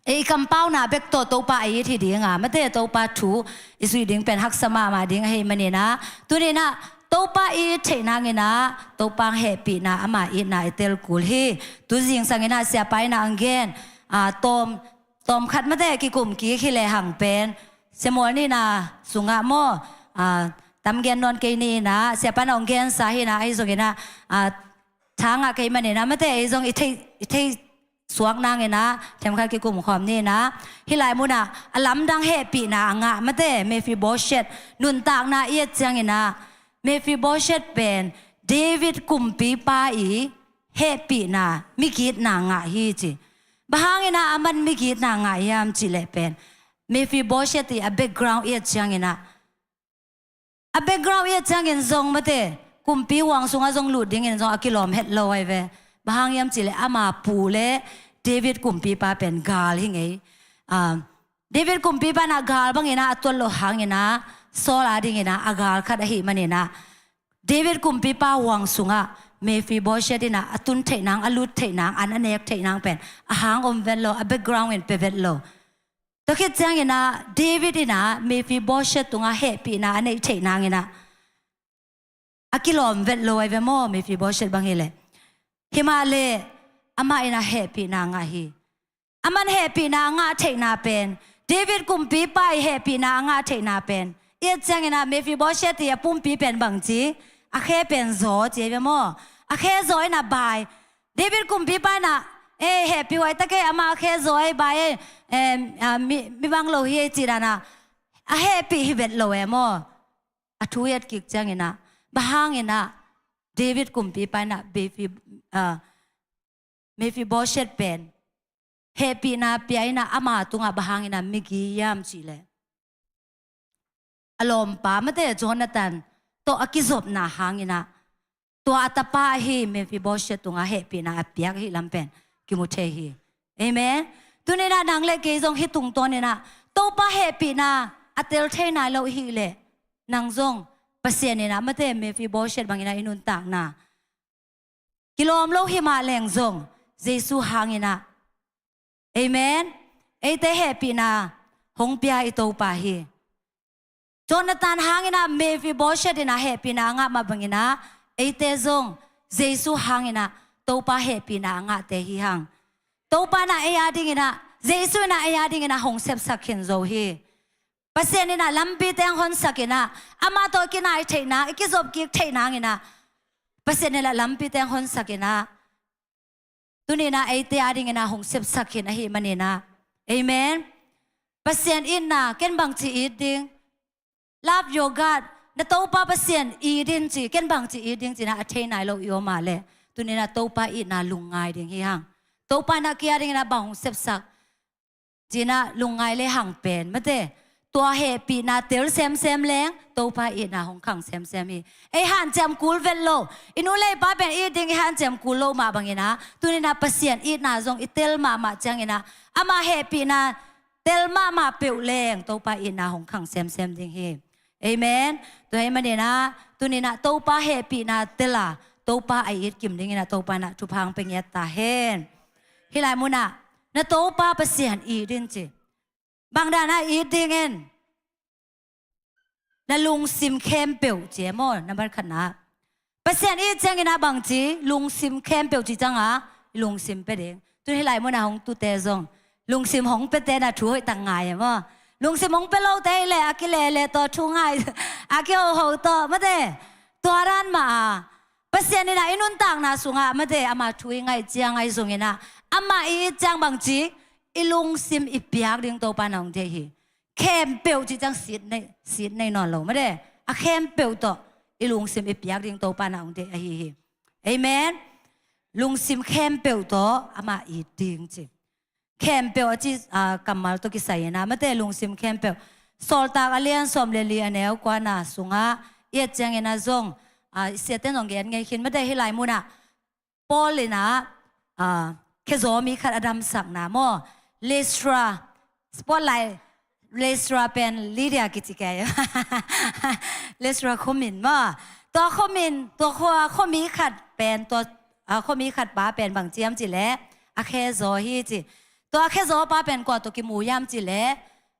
e, i kampauna bek tawh Topa a it hi ding a, mate, Topa thu i zuih ding pen haksa mahmah ding ahih manin ah tuni in ah Topa i it theih nangin ah Topa hong hehpihna, ama itna i tel kul hi. Tu zingsang in ah siapa in ah hong gen, a, tawm, tawm khat mate kikum kik hi lehang pen Samuel nihna sungah maw, a, tam gen nawn kei ni in ah siapa in ah hong gensa hi in ah, ahi zongin ah, a, tha ngah kei manin ah mate, ei zong i thei, i thei suak nangin ah themkhat kikum khawm ni in ah, hih lai munah a lamdang hehpihna a ngah mate, Mephibosheth nuntakna i et ciangin ah Mephibosheth pen David kumpipa i hehpihna, migitna ngah hi ci. Bang hangin ah aman migitna ngah hiam cih leh pen Mephibosheth i a background i et ciangin ah, a background i et ciangin zong mate, kumpi huang sungah zong lut dingin zong a kilawm het lo ahi ve. Bang hang hiam cih leh ama pu le David kumpipa pen gal hi ngei. Ah, David kumpipa in ah gal bangin ah a tuat loh hangin ah Saul a dingin ah a gal khat ahih manin ah David kumpipa huang sungah Mephibosheth in ah a tun theih nang, a lut theih nang, an a nek theih nang pen a hang om vet lo, a background in pia vet lo. Tua khit ciangin ah David in ah Mephibosheth tungah hehpihna a neih theih nangin ah a kilawm vet lo ahi ve maw, Mephibosheth bang hi leh. Hi mah leh amah in ah hehpihna ngah hi. Aman hehpihna a ngah theihna pen, David kumpipa i hehpihna a ngah theihna pen i et ciangin ah Mephibosheth i a pumpi pen bang ci, a khe pen zaw ci ahi ve maw? A khe zaw in ah bai. David kumpipa in ah Ei, hehpih huai tak ei, ama khe zaw ei, bai ei, em, a, mi, mi bang lo hi ei cih dan a, a hehpih hi vet lo e maw. A thu i et kik ciangin ah, bang hangin ah David kumpipa in ah Mephi-, a, Mephibosheth pen hehpihna pia in ah ama tungah bang hangin ah migi hiam cih leh, a lawmpa mate Jonathan tawh a kizopna hangin ah, tua a tapa ahi Mephibosheth tungah hehpihna a piak ahih lam pen kimu thei hi. Amen. Tuni in ah nang le kei zong hih tungtawn in ah Topa hehpihna a tel thei nai lo i hih leh, nang zong Pasian in ah mate Mephibosheth bangin ah i nuntakna kilawm lo hi mah leng zong, Jesu hangin ah, amen, eite hehpihna hong pia i Topa hi. Jonathan hangin ah Mephibosheth in ah hehpihna a ngah mah bangin ah, eite zong Jesu hangin ah Topa hehpihna a ngahte hi hang. Topa in ah ei a dingin ah, Jesu in ah ei a dingin ah hong sepsak khin zo hi. Pasian in ah lampite hong honsak in ah, amah tawh i kinai theihna, i kizop kik theih nangin ah, Pasian in ah lampite hong honsak in ah, tuni in ah eite a dingin ah hong sepsak khin ahih manin ah. Amen. Pasian itna, ken bangci it ding. Love your God. Na Topa Pasian it in ci, ken bangci it ding ci in ah a thei nai lo i om a leh, tuni in ah Topa itna lungngai ding hi hang. Topa in ah kei a dingin ah bang hong sepsak ci in ah lungngai le hang pen mate, tua hehpihna tel semsem leng Topa itna hong khang semsem hi. Ei hanciam kul vet lo, i nu le i pa pen it ding i hanciam kul lo mah bangin ah, tuni in ah Pasian itna zong i tel mahmah ciangin ah, ama hehpihna tel mahmah peuh leng Topa itna hong khang semsem ding hi. Amen. Tua ahih manin ah, tuni in ah Topa hehpihna tel a, Topa a it kim dingin ah Topa in ah thupha hong pia ngiat ta hen. Hih lai mun ah, na Topa Pasian it in ci. Bang dan a it ding in? Na lungsim khempeuh ci e maw, nambat khatna. Pasian it ciangin ah bangci, lungsim khempeuh ci ciang a, lungsim pia ding. Tun hih lai mun ah hong tute zong, lungsim hong piate na thu hoih tak ngai e maw. Lungsim hong pia lote hi leh, a kilele tawh thu ngai, a kihoho tawh mate. Tua dan mah a, Pasian in ah i nuntakna sungah mate, ama thu i ngaih ciang ahi zongin ah, ama i it ciang bangci, i lungsim i piak ding Topa in ah hong deih hi. Khempeuh ci ciang sit nei, sit nei nawn lo mate. A khempeuh tawh i lungsim i piak ding Topa in ah hong deih ahi hi. Amen. Lungsim khempeuh tawh ama it ding ci. Khempeuh a ci, a, kammal tawh kisai in ah mate, lungsim khempeuh. Sawltak a lian sawm le li a neu kuana sungah i et ciangin ah zong, a, i siate in zong gen ngei khin mate, hih lai mun ah Paul in ah, a, khezaw mi khat a damsakna maw. Listra, spotlight, Listra pen Lydia kici kei. Listra khuamin maw. Tua khuamin, tua khua, khuami khat pen, tua, a, khuami khat pa pen bangci hiam cih leh, a khezaw hi ci. Tua a khezaw pa pen kua tawh kimu hiam cih leh,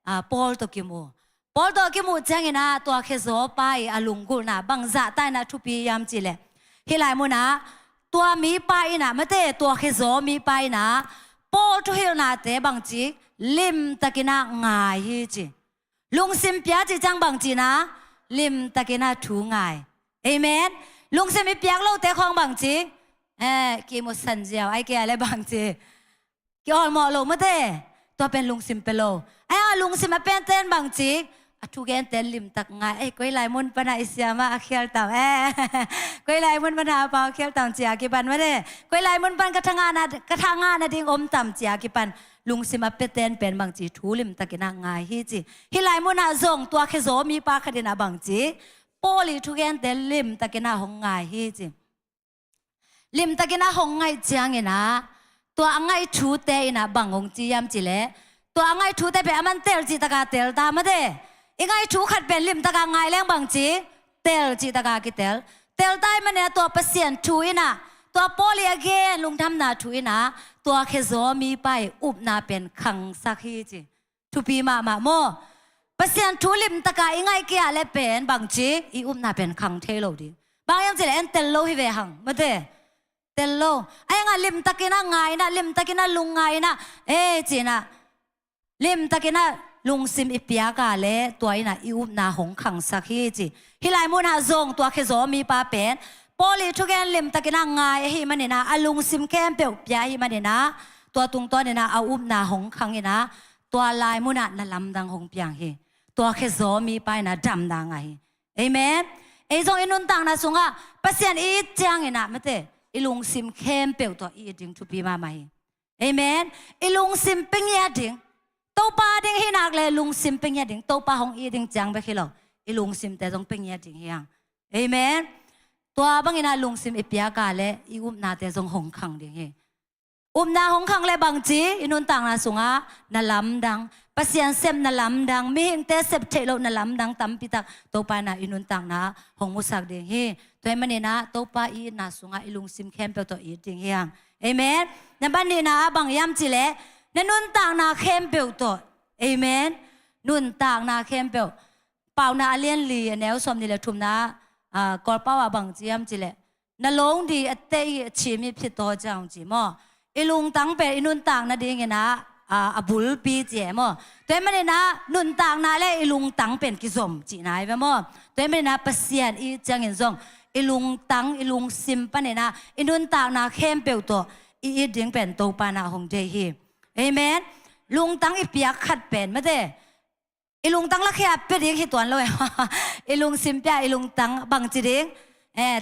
a, Paul tawh kimu. Paul tawh kimuh ciangin ah tua khezaw pa i a lunggulhna bangzah ta in ah thupi hiam cih leh, hih lai mun ah tua mipa in ah mate, tua khezaw mipa in ah Paul thuhilhnate bangci limtakin ah ngai hi ci. Lungsim pia ci ciang bangci in ah limtakin ah thu ngai. Amen. Lungsim i piak lote khawng bangci, eh, kimu sanziau ai kei a leh bangci, kiawlmawh lo mate. Tua pen lungsim pia lo. Ai a lungsim a piate in bangci, a thugente limtak ngai. Ei, koi lai mun pan a i siama a khial tam, eh. Koi lai mun pan a pau khial tam ci a kipan mate. Koi lai mun pan ka tha ngahna, ka tha ngahna ding om tam ci a kipan, lungsim a piate in pen bangci thu limtakin ah ngai hi ci. Hih lai mun ah zong tua khezaw mipa khat in ah bangci, Paul i thugente limtakin ah hong ngai hi ci. Limtakin ah hong ngaih ciangin ah, tua a ngaih thute in ah bang hong ci hiam cih leh, tua a ngaih thute pen a man tel cih tak a tel ta mate. I ngaih thu khat pen limtak a ngai leng bangci, tel cih tak a kitel. Tel ta ahih manin ah tua Pasian thu in ah, tua Paul i a gen lungdamna thu in ah, tua khezaw mipa i upna pen khangsak hi ci. Thupi mahmah maw. Pasian thu limtak a i ngaih kei a leh pen bangci, i upna pen khang thei lo ding. Bang hiam cih leh en tel lo hi ve hang mate. Tel lo. Ai hang a limtakin ah ngai in ah, limtakin ah lungngai in ah, eh, ci in ah, limtakin ah lungsim i piak a leh tua in ah i upna hong khangsak hi ci. Hih lai mun ah zong tua khezaw mipa pen Paul ii thugen limtakin ah ngai ahih manin ah, a lungsim khempeuh pia ahih manin ah, tua tungtawnin ah a upna hong khang in ah, tua lai munah na lamdang hong piang hi. Tua khezaw mipa in ah damna ngah hi. Amen. Ei zong i nuntakna sungah Pasian i it ciangin ah, mate, i lungsim khempeuh tawh i it ding thupi mahmah hi. Amen. I lungsim pia ngiat ding. Topa ding hi nak leh lungsim pia ngiat ding. Topa hong it ding ciang bek hi lo, i lungsimte zong pia ngiat ding hi hang. Amen. Tua bangin ah lungsim i piak leh i upnate zong hong khang ding hi. Upna hong khang leh bangci, i nuntakna sungah na lamdang, Pasian sep na lamdang, mihingte sep theih loh na lamdang tampitak Topa in ah i nuntakna hong musak ding hi. Tua ahih manin ah Topa i itna sungah i lungsim khempeuh tawh i it ding hi hang. Amen. Nambat nihna ah bang hiam cih leh, na nuntakna khempeuh tawh. Amen. Nuntakna khempeuh. Paunak a lian li, a neu sawmnih leh thumna, ah, Kawlpau ah bangci hiam cih leh, na longdi a tei a cim i phit aw ciang ci maw. I lungtang pen i nuntak nadingin ah, ah, a bulpi ci e maw. Tua ahih manin ah nuntakna leh i lungtang pen kizom cihna hi ve maw. Tua ahih manin ah Pasian i it ciangin zong i lungtang, i lungsim panin ah i nuntakna khempeuh tawh i it ding pen Topa in ah hong deih hi. Amen. Lungtang i piak khat pen, mate, i lungtang lakhia pia ding hi tuan lo e. I lungsim pia, i lungtang bangci ding. Eh,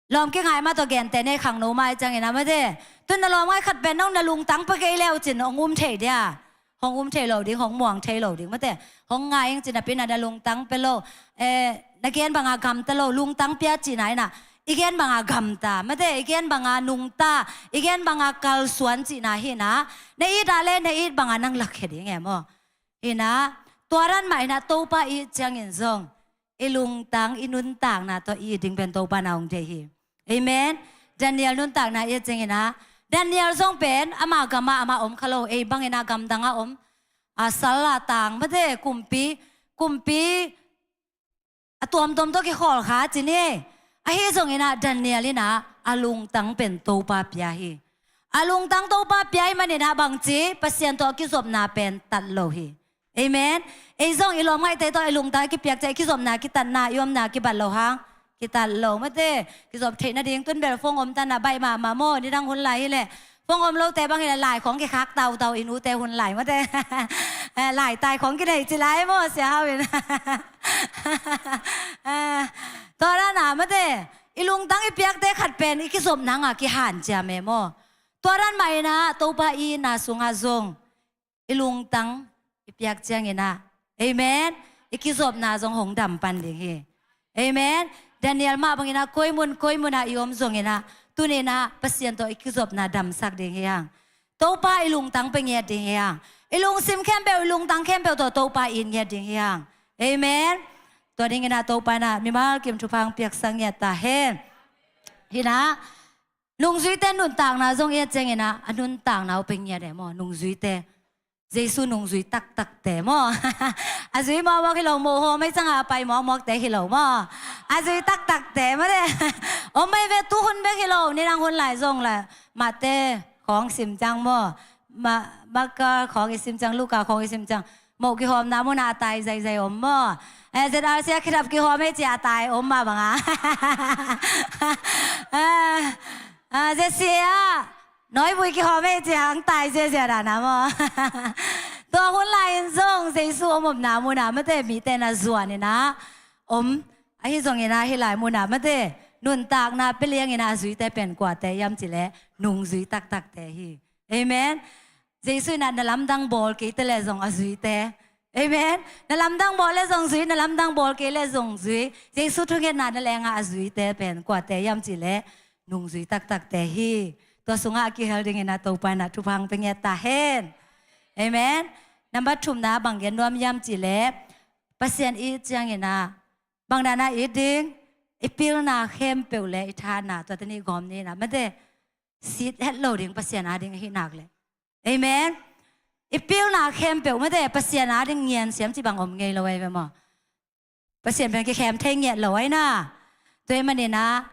lawm kingai mah tawh gente nei khangno mah i ciangin ah, mate. Tun na lawm ngai khat pen nong na lungtang pia kei leh uh cin hong um thei dia. Hong um thei lo ding, hong muang thei lo ding, mate. Hong ngai ing cin napi in ah na lungtang pia lo. Eh, na gen banga gamta lo, lungtang pia cihna in ah, i gen banga gamta, mate, i gen banga nungta, i gen banga kalsuan cihna hi in ah, na it leh na it banga nang lakkhia ding e maw. Hi in ah, tua dan mah in ah Topa i it ciangin zong i lungtang, i nuntakna tawh i it ding pen Topa in ah hong deih hi. Amen. Daniel nuntakna i et ciangin ah, Daniel zong pen ama gamah amah om kha lo, ei bangin ah gamdang ah om, a, sal a tang, mate, kumpi, kumpi a tuamtuam tawh kikhawl kha ci ni. Ahi zongin ah Daniel in ah a lungtang pen Topa pia hi. A lungtang Topa pia ahih manin ah bangci, Pasian tawh a kizopna pen tat lo hi. Amen. Ei zong i lawm ngaihte tawh i lungtang i kipiak ciang i kizopna, kitatna, i omna kibat lo hang. Kitat lo, mate. Kizop theih nading tun bel phone om ta in ah baih mahmah maw, nidang hun lai hi leh. Phone om lote bang hi leh lai khawng kikhak tautau, i nute hun lai, mate. Eh, laitai khawng kinei ci lai maw, Sia Hau in. Eh, tua dan ah, mate, i lungtang i piakte khat pen i kizopna ngah kihanciam e maw. Tua dan mah in ah Topa i itna sungah zong i lungtang i piak ciangin ah, amen, i kizopna zong hong dam pan ding hi. Amen. Daniel mah bangin ah koi mun koi mun ah i om zongin ah, tuni in ah Pasian tawh i kizopna damsak ding hi hang. Topa i lungtang pia ngiat ding hi hang. I lungsim khempeuh, i lungtang khempeuh tawh Topa i it ngiat ding hi hang. Amen. Tua dingin ah Topa in ah mimal kim thupha hong piaksak ngiat ta hen. Hi in ah, nungzuite nuntakna zong i et ciangin ah, a nuntakna uh pia ngiat e maw, nungzuite. Jesu nungzui taktakte maw. A zui mawkmawk hi lo, mohawm ei ciangah a pai mawkmawkte hi lo maw. A zui taktakte maw de. Om ei ve, tu hun bek hi lo, nidang hun lai zong la. Mate khawng sim ciang maw. Ma, Marka khawng i sim ciang, Luka khawng i sim ciang, moh kihawmna munah a tai zaizai om maw. Eh, Z R C ah khitap kihawm ei ci a tai om mah banga. Eh, ah, Z C A ah nawibui kihawm ei ci hang tai ziazia dan a maw. Tua hun lai-in zong Jesu om omna munah mate mite na zuan in ah om. Ahi zongin ah hih lai munah mate nuntakna pia liangin ah a zuite pen kuate hiam cih leh nungzui taktakte hi. Amen. Jesu in ah na lamdang bawl keite leh zong a zuite. Amen. Na lamdang bawl leh zong zui, na lamdang bawl kei leh zong zui. Jesu thungetna na lengah a zuite pen kuate hiam cih leh nungzui taktakte hi. Tua sungah a kihel dingin ah Topa in ah thupha hong pia ngiat ta hen. Amen. Nambat thumna bang gen nuam hiam cih leh Pasian i it ciangin ah bang dan a it ding, i pilna khempeuh leh i thahatna, tua teni gawm ni in ah mate sit het lo ding Pasian a ding ahih nak leh. Amen. I pilna khempeuh mate Pasian a ding ngian siam ci bang om ngei lo ahi ve maw. Pasian pen kikhem thei ngiat lo ahi na. Tua ahih manin ah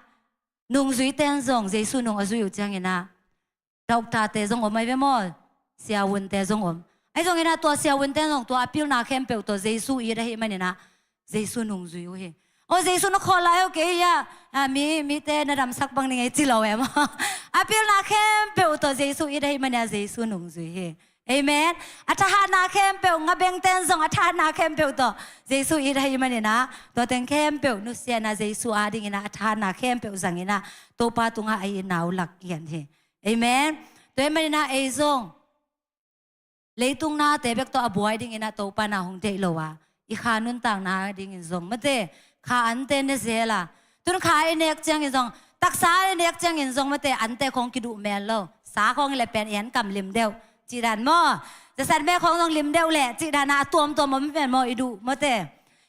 nungzuite in zong Jesu nung a zui uh ciangin ah, doctorte zong om ahi ve maw, siavunte zong om. Ahi zongin ah tua siavunte in zong tua a pilna khempeuh tawh Jesu it ahih manin ah Jesu nungzui uh hi. Aw, Jesu na khawl lai aw, kei ah, a, mi, mite na damsak bang ning ei ci lo e maw. A pilna khempeuh tawh Jesu it ahih manin ah Jesu nungzui hi. Amen. A thahatna khempeuh, ngabengten zong a thahatna khempeuh tawh Jesu it ahih manin ah, tua teng khempeuh nusia in ah Jesu adingin ah a thahatna khempeuh zangin ah Topa tungah a itna uh lak ngiat hi. Amen. Tua ahih manin ah ei zong leitung nate bek tawh a buai dingin ah Topa in ah hong deih lo a, i kha nuntakna dingin zong mate, kha ante ne zel a, tun kha i nek ciangin zong, taksa i nek ciangin zong mate, ante khong kiduh mel lo. Sa khong i le pen i an kam lim deuh cih dan maw. Zasat me khong zong lim deuh leh cih dan a, a tuamtuam om pen maw, i duh mate.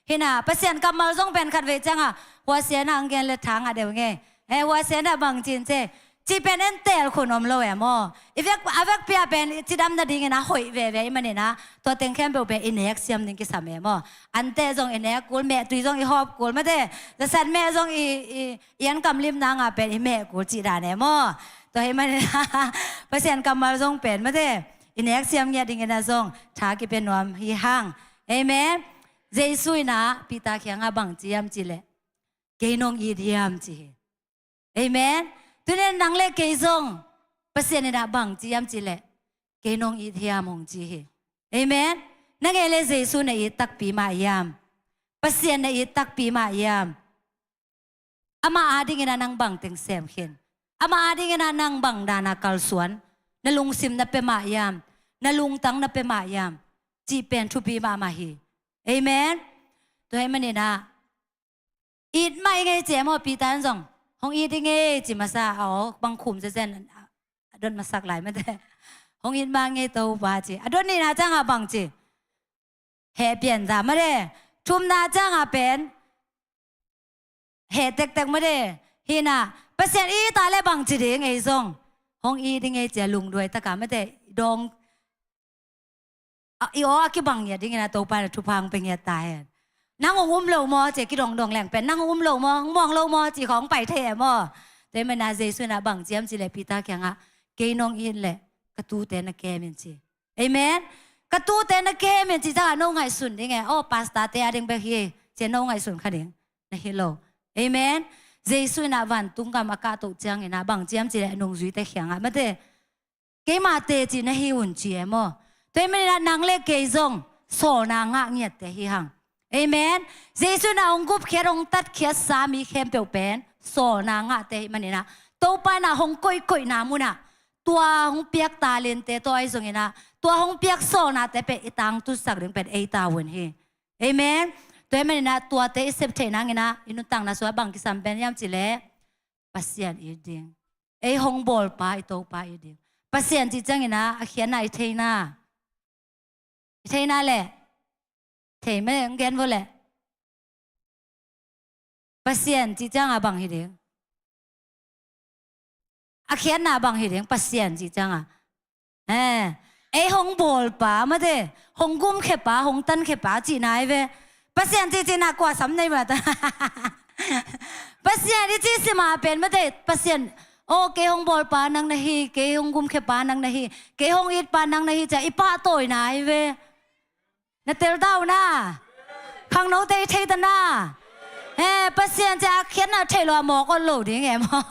Hi in ah Pasian kammal zong pen khatvei ciang a, Hua Sian ah ang gen le thang a deuh ngei. Eh, Hua Sian ah bang ci in ci, cih pen en tel khun om lo e maw. I vek, a vekpi ah pen i cidam nadingin ah hoih veve ahih manin ah tua teng khempeuh pen i nek siam ding kisam e maw. Ante zong i nek kul, mehtui zong i hawp kul mate. Zasat me zong i, i, i an kam lim nang a pen i meh kul cih dan e maw. Tua ahih manin ah Pasian kammal zong pen mate, i nek siam ngiat dingin ah zong tha kipia nuam hi hang. Amen. Jesu in ah Peter kiangah bang ci hiam cih leh, kei nong it hiam ci hi. Amen. Tuni in nang le kei zong Pasian in ah bang ci hiam cih leh, kei nong it hiam hong ci hi. Amen. Nang ei le Jesu na it takpi mah hiam? Pasian na it takpi mah hiam? Amah adingin ah nang bang teng sem khin? Amah adingin ah nang bang dan a kalsuan? Na lungsim na pia mah hiam? Na lungtang na pia mah hiam? Cih pen thupi mahmah hi. Amen. Tua ahih manin ah it mah i ngei ci e maw, Peter in zong hong it i ngei ci masa, aw, bang khum zenzen a dot masak lai mate. Hong it mah ngei Topa ci. A dot nihna ciang a bang ci? Heh pian za mate. Thumna ciang a pen heh tektek mate. Hi in ah Pasian it a le bang ci ding, ei zong hong it i ngei ci a lungduai tak a mate, dawng a, i aw a kibang ngiat dingin ah Topa in ah thupha hong pia ngiat ta hen. Nang hong um lo maw ci a kidongdong leng pen, nang hong um lo maw, hong muang lo maw ci khawng pai thei e maw. Tua ahih manin ah Jesu in ah bang ci hiam cih leh Peter kiangah, kei nong it leh ka tute na kem in ci. Amen. Ka tute na kem in cih ciangah no ngaihsun ding e. Aw, pastor te ading bek hi ci a no ngaihsun kha ding na hi lo. Amen. Jesu in ah vantung gam a kahtoh ciangin ah bang ci hiam cih leh nungzuite kiangah mate, keima teci na hi un ci e maw. Tua ahih manin ah nang le kei zong sawlna ngah ngiatte hi hang. Amen. Jesu in ah hong gupkhiat, hong tatkhiatsa mi khempeuh pen sawlna ngahte ahih manin ah, Topa in ah hong koihkoihna munah tua hong piak talente tawh ahi zongin ah, tua hong piak sawlnate pen i tangtunsak ding pen ei ta un hi. Amen. Tua ahih manin ah tuate i sep theih nangin ah i nuntakna sungah bang kisam pen hiam cih leh, Pasian it ding. Ei hong bawlpa, i Topa it ding. Pasian cih ciangin ah a khiatna i theina. I theina leh, thei mah leh hong gen vo leh. Pasian cih ciangah bang hi ding? A khiatna bang hi ding, Pasian cih ciangah? Eh, ei hong bawlpa mate, hong gumkhiapa, hong tankhia pa cihna hi ve. Pasian cih ciangah kua sam nei mah ta. Pasian i cih sim a pen mate, Pasian, aw, kei hong bawlpa nang na hi, kei hong gumkhiapa nang na hi, kei hong itpa nang na hi ci a i pahtawina hi ve. Na tel ta uh na. Khangnote i thei ta na. Eh, Pasian ci a khiatna thei lo a mawk ot lo ding e maw.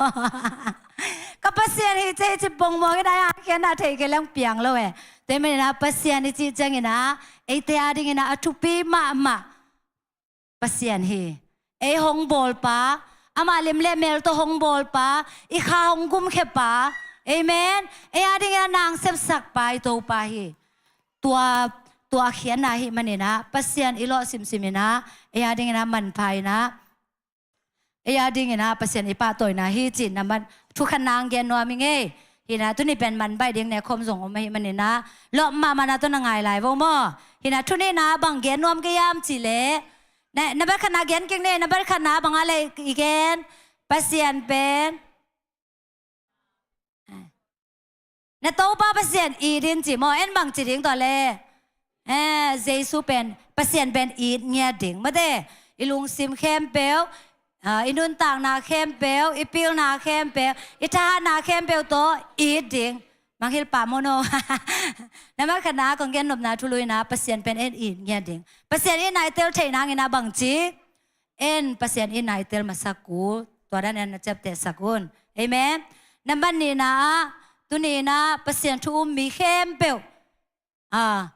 Ka Pasian hi ci a i ci pongmawk in a, a khiatna thei kei leng piang lo e. Tua ahih manin ah Pasian i cih ciangin ah eite adingin ah a thupi mahmah Pasian hi. Ei hong bawlpa, amah lim le mel tawh hong bawlpa, i kha hong gumkhiapa. Amen. Ei adingin ah nang sepsakpa i Topa hi. Tua, tua a khiatna ahih manin ah Pasian i lawh simsim in ah, ei adingin ah manpha in ah, ei adingin ah Pasian i pahtawina hi cih na man, thu khat nang gen nuam i ngei. Hi in ah tuni pen man baih ding nekhawm zong om ahih manin ah, lawp mahmah na tawh na ngai lai vo maw. Hi in ah thu nihna bang gen nuam ka hiam cih leh, na, na bat khatna gen kik ni, na bat khatna bang a leh i gen. Pasian pen Na Topa Pasian it in ci maw, en bang ci ding tua leh. Eh, Jesu pen, Pasian pen it ngiat ding. Mate, i lungsim khempeuh, ah, i nuntakna khempeuh, i pilna khempeuh, i thahatna khempeuh tawh it ding. Mangngilh pah maw no. Na mat khatna kong gen nopna thulu in ah Pasian pen en it ngiat ding. Pasian itna i tel theih nangin ah bang ci. en Pasian itna i tel masak uh, tua dan in na ciaptehsak un. Amen. Nambat nihna ah, tuni in ah Pasian thu um mi khempeuh, a,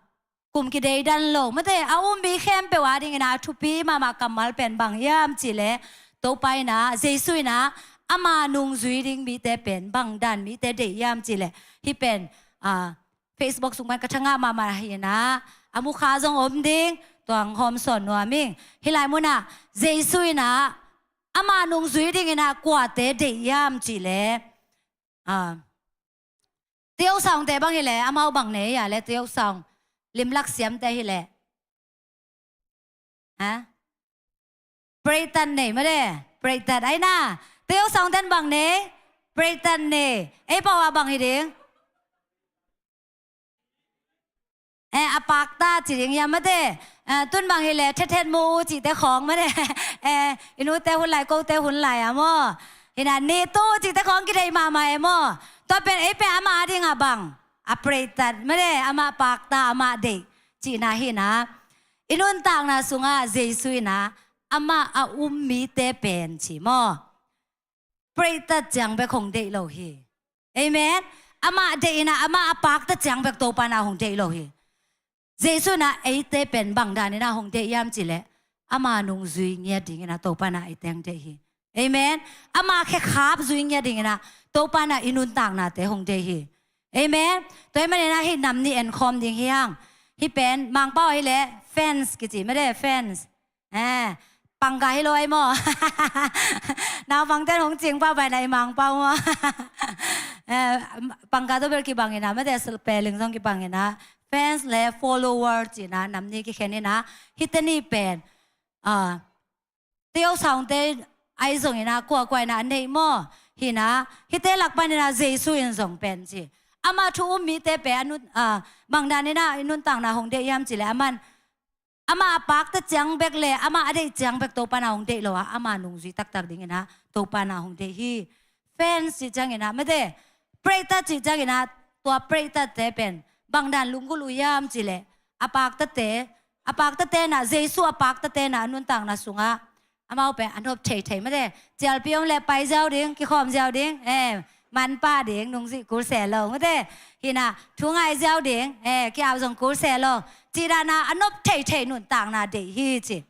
kum kideidan lo, mate, a um mi khempeuh adingin ah a thupi mahmah kammal pen bang hiam cih leh, Topa in ah, Jesu in ah ama nungzui ding mite pen bang dan mite deih hiam cih leh, hih pen, a, Facebook sung pan ka thangah mahmah hi in ah, a mukha zong om ding, tua hong hawm sawn nuam ing. Hih lai munah Jesu in ah ama nungzui dingin ah kuate deih hiam cih leh, a, Tio Saungte bang hi leh, amau bang nei a leh, Tio Saung limlak siamte hi leh, ha? Preitat nei mate, preitat ai na. Tio Saungten bang nei, preitat nei. Ei pau a bang hi ding? Eh, a pakta ci ding hiam mate. Eh, tun bang hi leh, thethet mu uh cihte khawng mate. Eh, i nute hun lai, kote hun lai a maw. Hi na, ni tu cihte khawng kideih mahmah e maw. Tua pen, ei pen amah ading a bang, a preitat mate, amah pakta, amah deih cihna hi na. I nuntakna sungah Jesu in ah amah a um mite pen ci maw, preitat ciang bek hong deih lo hi. Amen. Amah deih in ah, amah a pakta ciang bek Topa in ah hong deih lo hi. Jesu in ah eite pen bang dan in ah hong deih hiam cih leh, ama nungzui ngiat dingin ah Topa in ah eite hong deih hi. Amen. Ama khekhap zui ngiat dingin ah Topa in ah i nuntaknate hong deih hi. Amen. Tua ahih manin ah hih nam nih en khawm ding hi hang. Hih pen Mangpau ah hi leh fence kici mate, fence. Eh, pangka hi lo ai maw. Naupangten hong cing pah pai na i Mangpau maw. Eh, pangka tawh bel kibang in ah, mate, spelling zong kibang in ah, fans le follower ci-in ah nam nih kikhen in ah, hihte nih pen, ah, Tio Saungte ahi zongin ah, kuakua in ah a neih maw. Hi in ah, hihte lak panin ah Jesu in zong pen ci, ama thu um mite pen a nun, ah, bang dan in ah i nuntakna hong deih hiam cih leh, aman amah a pakta ciang bek le amah a deih ciang bek Topa in ah hong deih lo a, ama nungzui taktak dingin ah Topa in ah hong deih hi. Fans cih ciangin ah, mate, preitat cih ciangin ah, tua preitatte pen bang dan lunggulh uh hiam cih leh, a paktate, a paktate in ah, Jesu a paktate in ah a nuntakna sungah amau pen a nop theithei, mate, cialpi om leh pai ziau ding, kikhawm ziau ding, eh, man pah ding, nungzuih kul se lo, mate, hi in ah, thu ngai ziau ding, eh, ki-au zong kul se lo, cih dan ah a nop theithei nuntakna deih hi ci.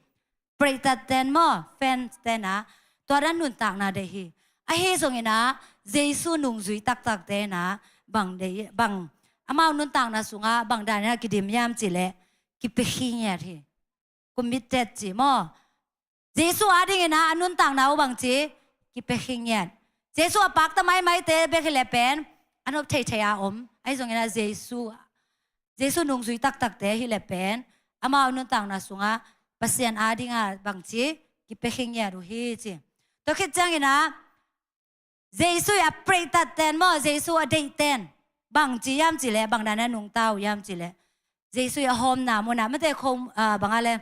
Preitatten maw, fansten ah, tua dan nuntakna deih hi. Ahi zongin ah, Jesu nungzui taktakte in ah bang deih, bang, amau nuntakna sungah bang dan in ah kidim hiam cih leh, kipia khin ngiat hi. Committed ci maw. Jesu adingin ah a nuntakna uh bangci, kipia khin ngiat. Jesu a pakta maimaite bek hi leh pen a nop theithei a om. Ahi zongin ah Jesu, Jesu nungzui taktakte hi leh pen amau nuntakna sungah Pasian ading ah bangci, kipia khin ngiat uh hi ci. Tua khit ciangin ah, Jesu a preitatten maw, Jesu a deihten bangci hiam cih leh, bang dan in ah nungta uh hiam cih leh, Jesu a hawmna mun ah, mate, khom, ah, bang a leh,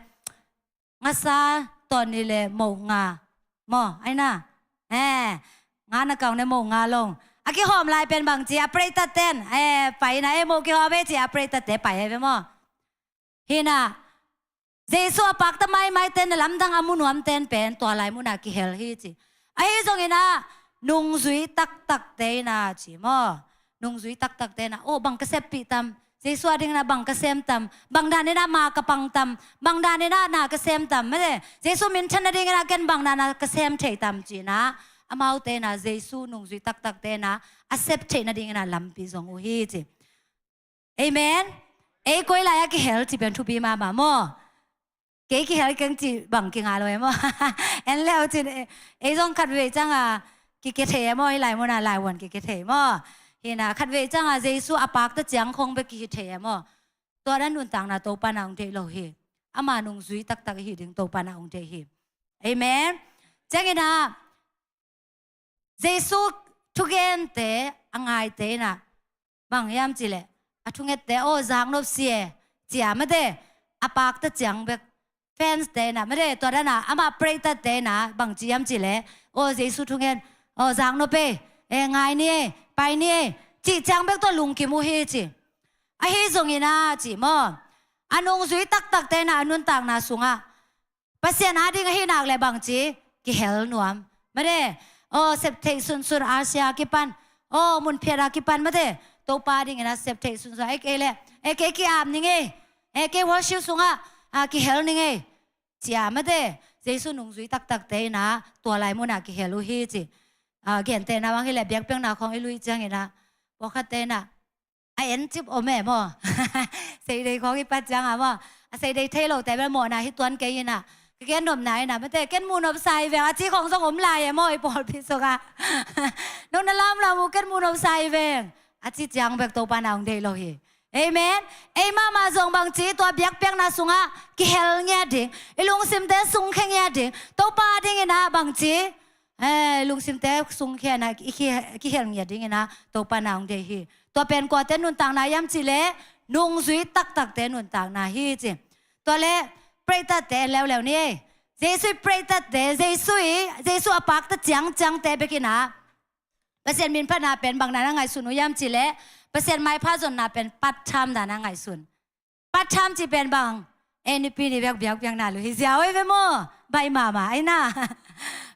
ngasa tawni le moh nga maw, ai na, eh, nga na kau ne moh nga long a kihawm lai pen bangci, a preitatten, eh, pai na, eh, moh kihawm e ci, a preitatte pai e ve maw. Hi in ah, Jesu a pakta maimaiten, na lamdang a mu nuamten pen tua lai mun ah kihel hi ci. Ahi zongin ah, nungzui taktakte in ah ci maw. Nungzui taktakte in ah, oh, bang ka seppih tam, Jesu adingin ah bang ka sem tam, bang dan in ah ma ka pang tam, bang dan in ah na ka sem tam, mate, Jesu minthan nadingin ah ken bang dan in ah ka sem thei tam ci-in ah, amaute in ah Jesu nungzui taktakte in ah a sep theih nadingin ah lampi zong uh hi ci. Amen. Ei koi lai a kihel cih pen thupi mahmah maw. Kei kihel keng cih bang kinga lo e maw. En leu cin, eh, ei zong khatvei ciang a kikia thei e maw, hih lai mun ah laivuan kikia thei maw. Hi in ah khatvei ciang a Jesu a pakta ciang khong bek kihi thei e maw. Tua dan nuntakna Topa in ah hong deih lo hi. Ama nungzui taktak hi ding Topa in ah hong deih hi. Amen. Ciangin ah, Jesu thugente a ngaite in ah bang hiam cih leh, a thungette, aw, zaknop si e, ci a, mate, a pakta ciang bek fanste in ah, mate, tua dan a, amah preitatte in ah bangci hiam cih leh, aw, Jesu thungen, aw, zaknop e, e, ngai ni e, pai ni e, cih ciang bek tua lungkim uh hi ci. Ahi zongin ah ci maw, a nungzui taktakte in ah a nuntakna sungah Pasian ading ahi nak le bangci, kihel nuam. Mate, aw, sep theih sunsun Asia kipan, aw, mun phiat a kipan mate, Topa dingin a sep theih sunsun. Ei kei le, ei kei ki-ap ning ei, ei kei worship sungah, a, kihel ning ei. Cia mate, Jesu nungzui taktakte in a, tua lai munah kihel uh hi ci. A, gentehna bang hi le biakpiakna khawng i luih ciangin a, pawlkhatte in a, a en cip om e maw. Seidei khawng i pat ciang a maw. A seidei thei lote bel mawhna hi tuan kei in a. Ka gen nopna in a, mate, ken mu nopsa hi veng. A ci khawng zong om lai e maw, i pawlpi sungah. Nong na lamlam uh ken mu nopsa hi veng. A ci ciang bek Topa na hong deih lo hi. Amen. Ei mahmah zong bangci, tua biakpiakna sungah kihel ngiat ding. I lungsimte sungkhia ngiat ding. Topa dingin a bangci, eh, lungsimte sungkhia na, i ki-, kihel ngiat dingin a Topa na hong deih hi. Tua pen kuate nuntakna hiam cih leh, nungzui taktakte nuntakna hi ci. Tua leh, pray tatte en leuleu ni. Jesu i pray tatte, Jesu i, Jesu a pakta ciangciangte bekin a, Pasian minphatna pen bang dan a ngaihsun uh hiam cih leh, Pasian maipha zonna pen part time dan a ngaihsun. Part time cih pen bang, ei nipi ni bek biakpiakna lui hi zia oi ve maw, baih mahmah, ai na.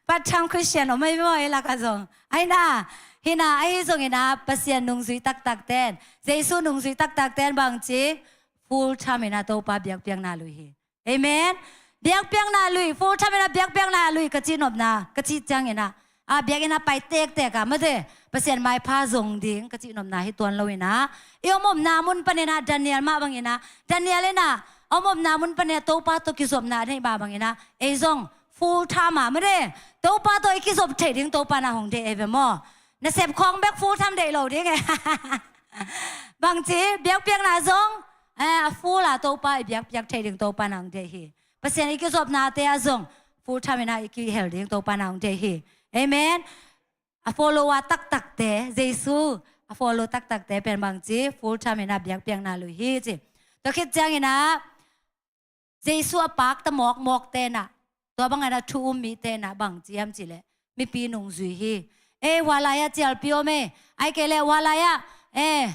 Part time Christian om ai ve maw, ei lakah zong. Ai na, hi na, ahi zongin a Pasian nungzui taktakten, Jesu nungzui taktakten bangci, full time in a Topa biakpiakna lui hi. Amen. Biakpiakna lui, full time in a biakpiakna lui ka cih nopna, ka cih ciangin a, a biakinn a pai tektek a, mate, Pasian maipha zong ding ka cih nopna hi tuan lo in a. I om omna mun panin a Daniel mah bangin a, Daniel in a, om omna mun panin a Topa tawh kizopna a neih mah bangin a, ei zong full time a, mate, Topa tawh i kizop thei ding Topa na hong deih ei ve maw. Nasep khawng bek full time deih lo ding e. Bangci, biakpiakna zong, eh, a full a Topa i biakpiak thei ding Topa na hong deih hi. Pasian i kizopnate ah zong full time in a i kihel ding Topa na hong deih hi. Amen. A follower taktakte, Jesu a follow taktakte pen bangci, full time in a biakpiakna lui hi ci. Tua khit ciangin a, Jesu a pakta mawkmawkte in a, tua bangin a thu um mite in a bangci hiam cih leh, mipi nungzui hi. Eh, hua lai ah cialpi om e, ai kei leh hua lai ah, eh,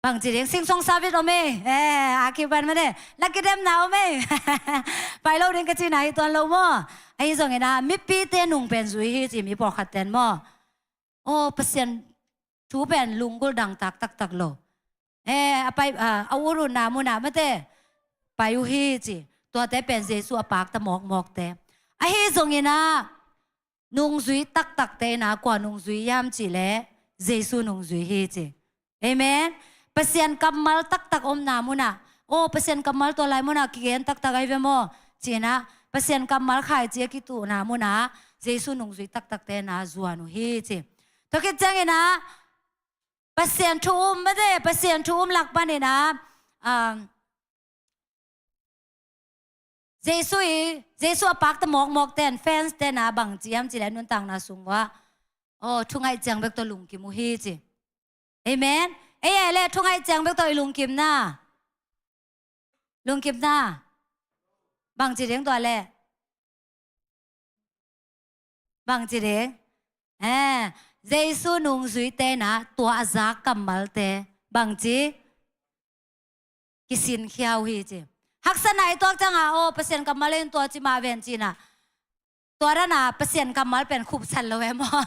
bangci ding, Sing Song service om e, eh, a kipan mate, la kidemna om e. Pai lo ding ka cihna hi tuan lo maw. Ahi zongin a, mipite nung pen zui hi ci mi pawlkhat ten maw. Aw, Pasian thu pen lunggulh dangtak taktak lo. Eh, a pai, a, a ut utna munah mate, pai uh hi ci. Tuate pen Jesu a pakta mawkmawkte. Ahi zongin a, nungzui taktakte in a kua nungzui hiam cih leh, Jesu nungzui hi ci. Amen. Pasian kammal taktak omna munah, aw, Pasian kammal tua lai munah kigen taktak ahi ve maw, ci-in a, Pasian kammal khaici a kituhna munah, Jesu nungzui taktakte in a zuan uh hi ci. Tua khit ciangin a, Pasian thu um mate, Pasian thu um lak panin a, um, Jesu i, Jesu a pakta mawkmawkten, fans ten a bangci hiam cih leh nuntakna sung uah, aw, thungaih ciang bek tawh lungkim uh hi ci. Amen. Ei, ei leh thungaih ciang bek tawh i lungkimna. Lungkimna. Bangci ding tua leh. Bangci ding. Eh, Jesu nungzuite in a tua a zak kammalte. Bangci. Kisinkhia uh hi ci. Haksatna i tuak ciang a, aw, Pasian kammal in tua ci mah ven ci-in a. Tua dan a Pasian kammal pen khupsat lo e maw.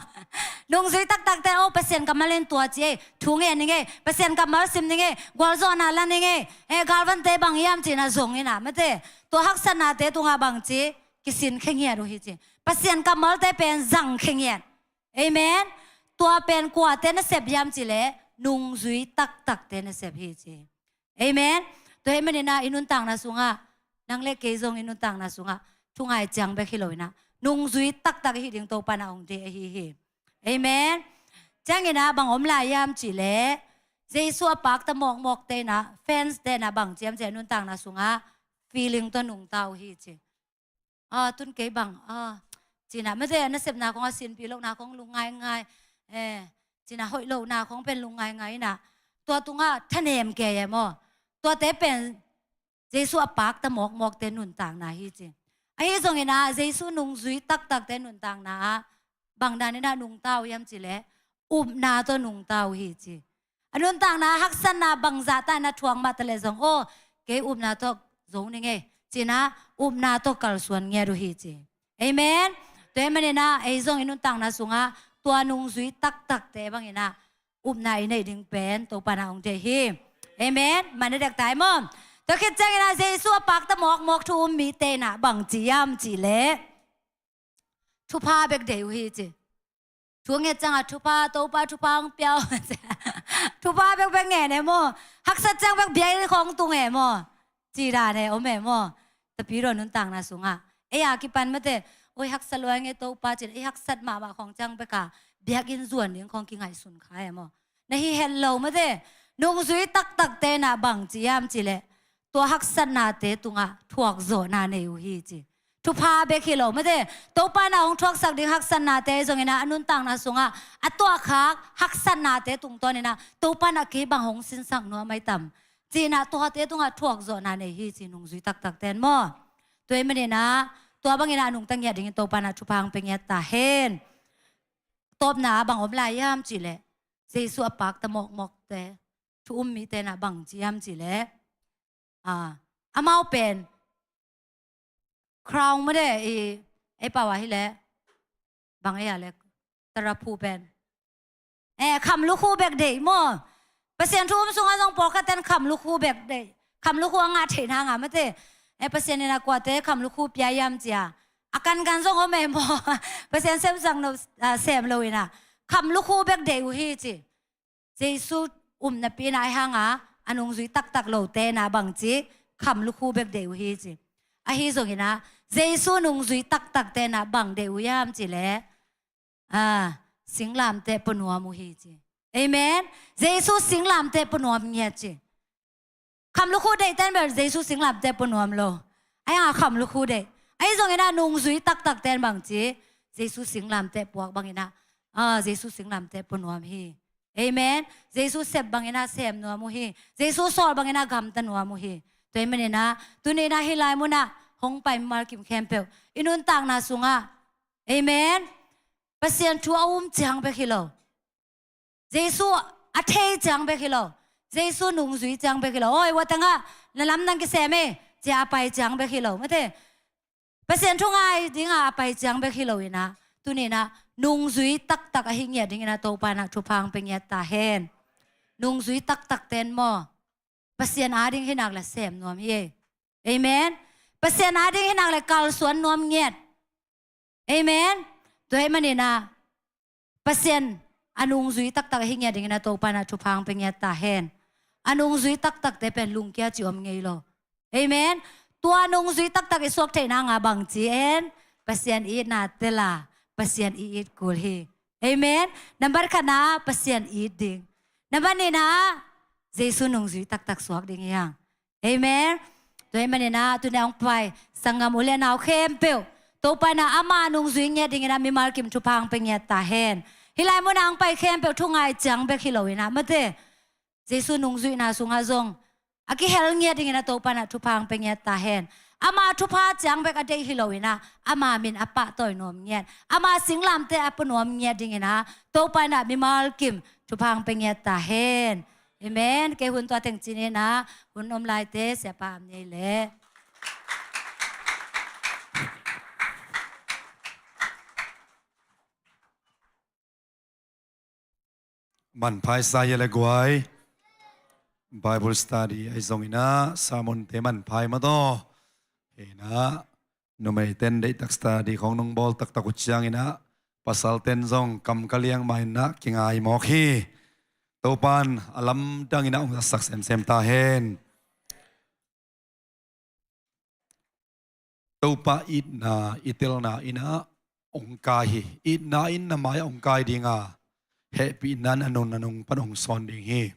Nungzui taktakte, aw, Pasian kammal in tua ci e, thu ngen ning e, Pasian kammal sim ning e, gualzawhna la ning e, eh, galvante bang hiam ci-in a zong in a, mate. Tua haksatnate tungah bangci, kisinkhia ngiat uh hi ci. Pasian kammalte pen zangkhia ngiat. Amen. Tua pen kuate nasep hiam cih leh, nungzui taktakte nasep hi ci. Amen. Tua hih manin a i nuntakna sungah, nang le kei zong i nuntakna sungah, thungai ciang bek hi lo in a, nungzui taktak i hih ding Topa in a hong deih ahi hi. Amen. Ciangin a bang om lai hiam cih leh, Jesu a pakta mawkmawkte in a, fans te in a bangci hiam cih leh nuntakna sungah, feeling tawh nungta uh hi ci. A, tun kei bang, a, ci-in a, mate, nasepna khawng a sinpih lohna khawng lungngaingai, eh, ci-in a hoih lohna khawng pen lungngaingai in a, tua tungah thanem kei e maw. Tuate pen Jesu a pakta mawkmawkte nuntakna hi ci. Ahi zongin a, Jesu nungzui taktakte nuntakna ah, bang danin a nungta uh hiam cih leh, upna tawh nungta uh hi ci. A nuntakna haksatna bangzah ta in a thuak mah ta leh zong, aw, kei upna tawh zo ning e, Ci-in ah upna tawh kalsuan ngiat uh hi ci. Amen. Tua ahih manin ah ei zong i nuntakna sungah tua nungzui taktakte bangin ah upna i neih ding pen Topa in ah hong deih hi. Amen. Man a dektai maw? Tua khit ciangin ah Jesu a pakta mawkmawk thu um mite in ah bang ci hiam cih leh thupha bek deih uh hi ci. Thu a nget ciangah thupha, Topa thupha hong pia o. Thupha bekbek ngen e maw? Haksat ciang bek biakinn khawng tung e maw? Ci dan e om e maw? Tapidaw nuntakna sungah ei a kipan mate, oi haksat lua ing e Topa ci-in ei haksat mahmah khawng ciang bek a biakinn zuan ding khawng kingaihsun kha e maw? Na hi het lo mate. Nungzui taktakte in ah bang ci hiam cih leh tua haksatnate tungah thuakzawhna nei uh hi ci. Thupha bek hi lo mate, Topa in ah hong thuaksak ding haksatnate zongin ah a nuntakna sungah a tuahkhak haksatnate tungtawnin ah Topa in ah kei bang hong sinsak nuam mai tam ci-in ah tuate tungah thuakzawhna nei hi ci nungzui taktakte in maw? Tua ahih manin ah tua bangin ah a nungta ngiat dingin Topa in ah thupha hong pia ngiat ta hen. Tawpna ah bang om lai hiam cih leh Jesu a pakta mawkmawkte, thu um mite in ah bang ci hiam cih leh, ah, amau pen crown mate, i, ei pau ah hi leh bang ei a leh taraphu pen, eh, khamlukhu bek deih maw? Pasian thu um sungah zong pawlkhat ten khamlukhu bek deih, khamlukhu a ngah theihna ngah mate. Eh, Pasian in ah kuate khamlukhu pia hiam ci a, a kankan zong om e maw? Pasian semsak no, ah, sem lo in ah khamlukhu bek deih uh hi ci. Jesu um napi in ah ei hang a, a nungzui taktak lote in ah bang ci, khamlukhu bek deih uh hi ci. Ahi zongin ah Jesu nungzui taktakte in ah bang deih uh hiam cih leh, ah, singlamteh pua nuam uh hi ci. Amen. Jesu singlamteh pua nuam ngiat ci. Khamlukhu deihte in bel Jesu singlamteh pua nuam lo. Ahi hang a khamlukhu deih. Ahi zongin ah nungzui taktakte in bang ci, Jesu singlamteh puak bangin ah, ah, Jesu singlamteh pua nuam hi. Amen. Jesu sep bangin ah sem nuam uh hi. Jesu sawl bangin ah gamta nuam uh hi. Tua ahih manin ah tuni in ah hih lai munah hong pai mimal kim khempeuh i nuntakna sungah, amen, Pasian thu a um ciang bek hi lo, Jesu a thei ciang bek hi lo, Jesu nungzui ciang bek hi lo. Oi, ua tangah na lamdang kisem e, ci a pai ciang bek hi lo mate. Pasian thu ngai dingah a pai ciang bek hi lo in ah tuni in ah nungzui taktak ahi ngiat dingin ah Topa in ah thupha hong pia ngiat ta hen. Nungzui taktakte in maw, Pasian ading hi nak leh sem nuam hi e. Amen. Pasian ading hi nak leh kalsuan nuam ngiat. Amen. Tua ahih manin ah Pasian a nungzui taktak ahi ngiat dingin ah Topa in ah thupha hong pia ngiat ta hen. A nungzui taktakte pen lungkia cih om ngei lo. Amen. Tua nungzui taktak i suak theihna ngah bang ci en, Pasian itna tel a, Pasian i it kul hi. Amen. Nambat khatna Pasian it ding. Nambat nihna Jesu nungzui taktak suak ding hi hang. Amen. Tua ahih manin ah tuni a hong pai sanggam u le nau khempeuh, Topa in ah ama nungzui ngiat dingin ah mimal kim thupha hong pia ngiat ta hen. Hih lai munah hong pai khempeuh thu ngai ciang bek hi lo in ah mate, Jesu nungzuihna sungah zong a kihel ngiat dingin ah Topa in ah thupha hong pia ngiat ta hen. Ama thupha ciang bek a deih hi lo in ah ama min a pahtawi nuam ngiat, ama singlamteh a pua nuam ngiat dingin ah Topa in ah mimal kim thupha hong pia ngiat ta hen. Amen. Kei hun tua teng ci ni in ah, hun om laite siapa am nei leh. Manphai sa ia le guai. Bible study ahi zongin ah sermonte manphai mataw. Hi in ah, numeiten deihtak study khawng nong bawl taktak uh ciangin ah, pasalten zong kam ka liang mah in ah kingai mawk hi. Topa'n a lamdang in ah hong zatsak semsem ta hen. Topa itna i telna in ah hong kai hi. Itna in na mai-ah hong kai ding a, hehpihna in a nunna nong pan hong sawn ding hi.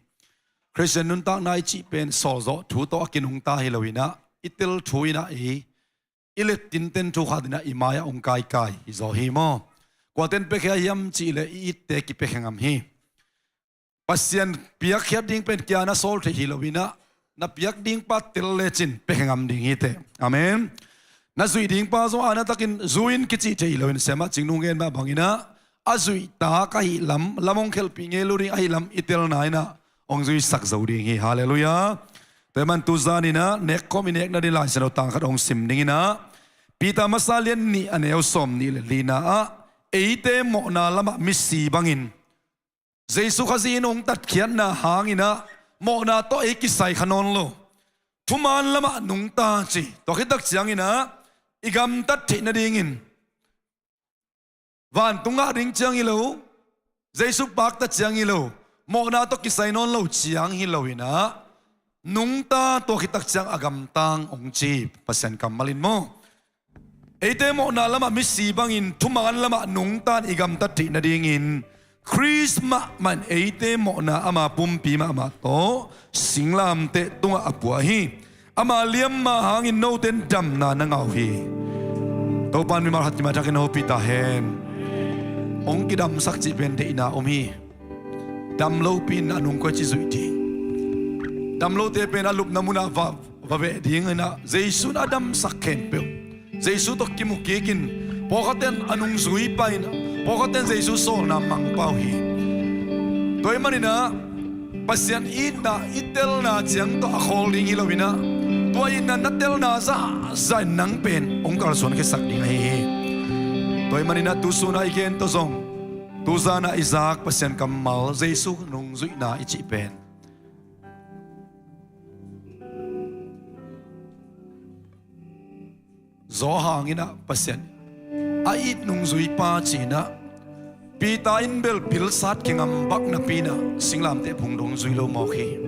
Khristian nuntakna i cih pen sawlzawh thu tawh a kinungta hi lo in ah, i tel thu in ah, i, i let tinten thu khat in ah i mai-ah hong kaikai hi zaw hi maw? Kuaten piakhia hiam cih leh i itte kipiakhia ngam hi. Pasian piakkhiat ding pen kia na sawl theih hi lo in ah, na piak ding pa tel lecin piakhia ngam ding hi teh. Amen. Na zuih ding pa zong a na takin zui in kicih theih hi lo in, Sia Mah Cing Nung gen mah bangin ah, a zuih tak ahih lam, lam hong khelhpih ngei lo ding ahih lam i telna in ah hong zuisak zo ding hi. Halleluiah. Tua ahih manin tuzan in ah nekkhawm i nek nading Lai Siangtho tang khat hong sim ding in ah, Peter masa lian nih a neu sawm nih le lina ah, eite mawhna lamah misi bangin Jesu Khazih in hong tatkhiatna hangin ah mawhna tawh ei kisai kha nawn lo. Thuman lamah nungta ci. Tua khit tak ciangin ah i gamtat theih nadingin vantung ngah ding ciang hi lo, Jesu pakta ciang hi lo, mawhna tawh kisai nawn lo ciang hi lo in ah, nungta, tua khit tak ciang a gamtang hong ci, Pasian kammal in maw. Eite mawhna lamah misi bangin thuman lamah nungta in i gamtat theih nadingin Khrist mahmah in eite mawhna ama pumpi mahmah tawh singlamteh tungah a pua hi. Ama liamma hangin note in damna na ngah uh hi. Topa in mimal khat kimai thakin hopih ta hen. Hong kidamsak cih pen deihna om hi. Dam lopi in a nung koi ci zuih ding. Dam lote pen a lupna munah va, va veh ding in ah, Jesu in a damsak khempeuh, Jesu tawh kimu kik in, pawlkhat in a nungzui pah in, pawlkhat in Jesu sawlna mang pah uh hi. Tua ahih manin ah Pasian itna i telna ciang tawh a khawl ding hi lo in ah, tua itna na telna zahzah in nang pen hong kalsuan khiasak ding ahi hi. Tua ahih manin ah tu sun ah i gen tawh zong, tuzan ah i zak Pasian kammal, Jesu nungzuihna i cih pen Johan in ah Pasian a it nungzuipa ci in ah, Peter in bel pilsat kingam bak napi in ah singlamteh phung dong zui lo mawk hi.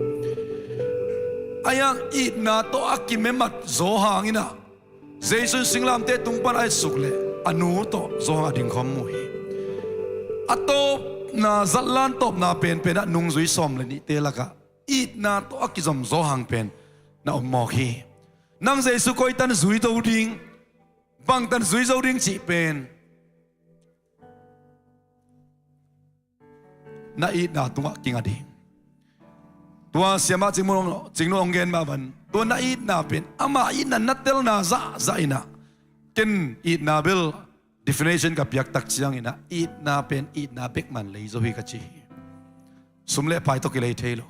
Ahi hang itna tawh a kimemat Johan in ah, Jesu in singlamteh tung pan a etsuk leh a nu tawh Johan a dingkhawm mu hi. A tawpna, zatlan tawpna penpen ah nungzui sawm le nihte lakah itna tawh a kizom Johan pen na om mawk hi. Nang Jesu koi tan zui zo ding, bang tan zui zo ding cih pen na itna tungah kinga ding. Tua siamah Cingnu, Cingnu hong gen mah bang, tua na itna pen, ama itna na telna zahzah in ah, ken itna bel definition ka piak tak ciangin ah, itna pen itna bek man lei zo hi ka ci hi. Sum le pai tawh kilei thei lo.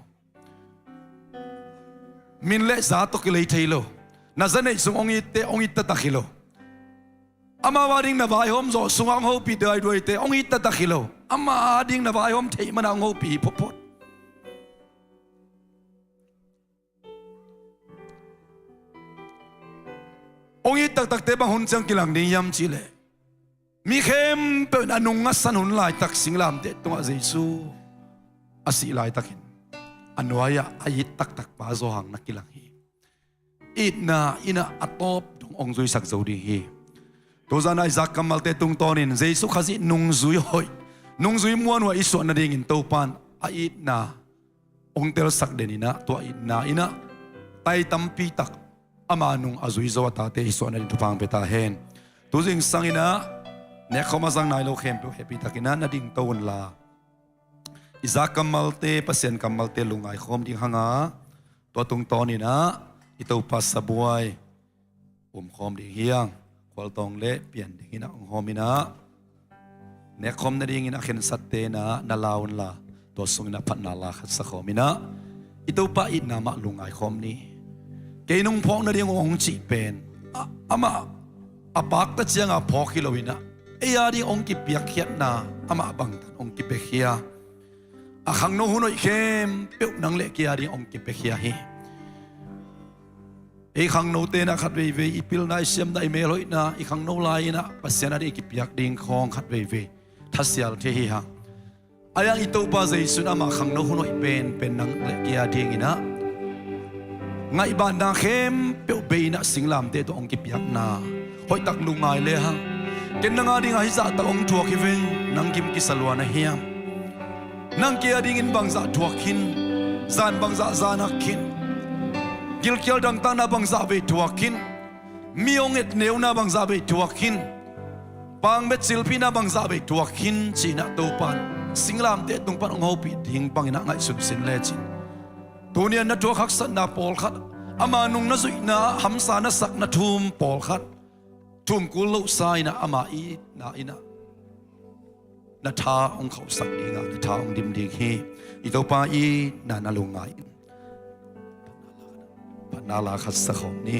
Min le za tawh kilei thei lo. Na za neih sung hong itte hong it taktak hi lo. Amau ading na vaihawm zawh sungah hong hopih duaiduaite hong it taktak hi lo. Ama ading na vaihawm theih manah hong hopih hi photphot. Hong it taktakte bang hun ciang kilang ding hiam cih leh, mi khempeuh in a nung a san hun laitak singlamteh tungah Jesu a sih laitakin a nuai-ah a it taktakpa Johan na kilang hi. Itna in ah a tawp dong hong zuisak zo ding hi. Tuzan a i zak kammalte tungtawnin Jesu Khazih nungzui hoih, nungzui muanhuai i suah nadingin Topa in a itna hong telsak den in ah, tua itna in ah tai tampi tak ama nung a zui zo a tate i suah nading thupha hong pia ta hen. Tu zingsang in ah nekkhawm a zang nai lo khempeuh hehpihtakin ah na dingto unla, i zak kammalte, Pasian kammalte lungngai khawm ding hang a, tua tungtawnin ah i Topa sabuai um khawm ding hi hang. Khualtawng le pian dingin ah hong hawm in ah, nekkhawm nadingin a khensatte in ah na la unla, tua sungin ah phatna la khat sa khawm in ah, i Topa itna mah lungngai khawm ni. Kei nong phawk nading uh hong cih pen, a, amah a pakta cianga phawk hi lo in ah, ei ading hong kipiakkhiatna amah bangtan hong kipia khia. A khangno hun hoih khempeuh nang le kei ading hong kipia khia hi. Ei khangnote in ah khat veivei i pilna, i siamna, i melhoihna, i khangno lai in ah Pasian ading i kipiak ding khawng khat veivei thasial thei hi hang. Ahi hang i Topa Jesu in ama khangno hun hoih penpen nang le kei adingin ah ngaihbatna khempeuh bei in ah singlamteh tawh hong kipiakna hoihtak lungngai le hang. Ken nang adingah hih zahtak hong thuak hi veng, nang kim kisa lua na hiam? Nang kei adingin bangzah thuak khin, zan bangzah zan hak khin, gilkial dangtakna bangzah vei thuak khin, mi hong etneuna bangzah vei thuak khin, pangbet cilpihna bangzah vei thuak khin, ci-in ah Topa in singlamteh tung pan hong hopih ding bangin ah ngaihsun sin lecin, tuni-a na thuak haksatna pawlkhat, ama nung na zuihna ah hamsa na sakna thum pawlkhat thum kul lohsa in ah ama itna in ah na tha hong khauhsak ding a, na tha hong dim ding hi. I Topa itna na lungngai in. na la khat sa khawm ni.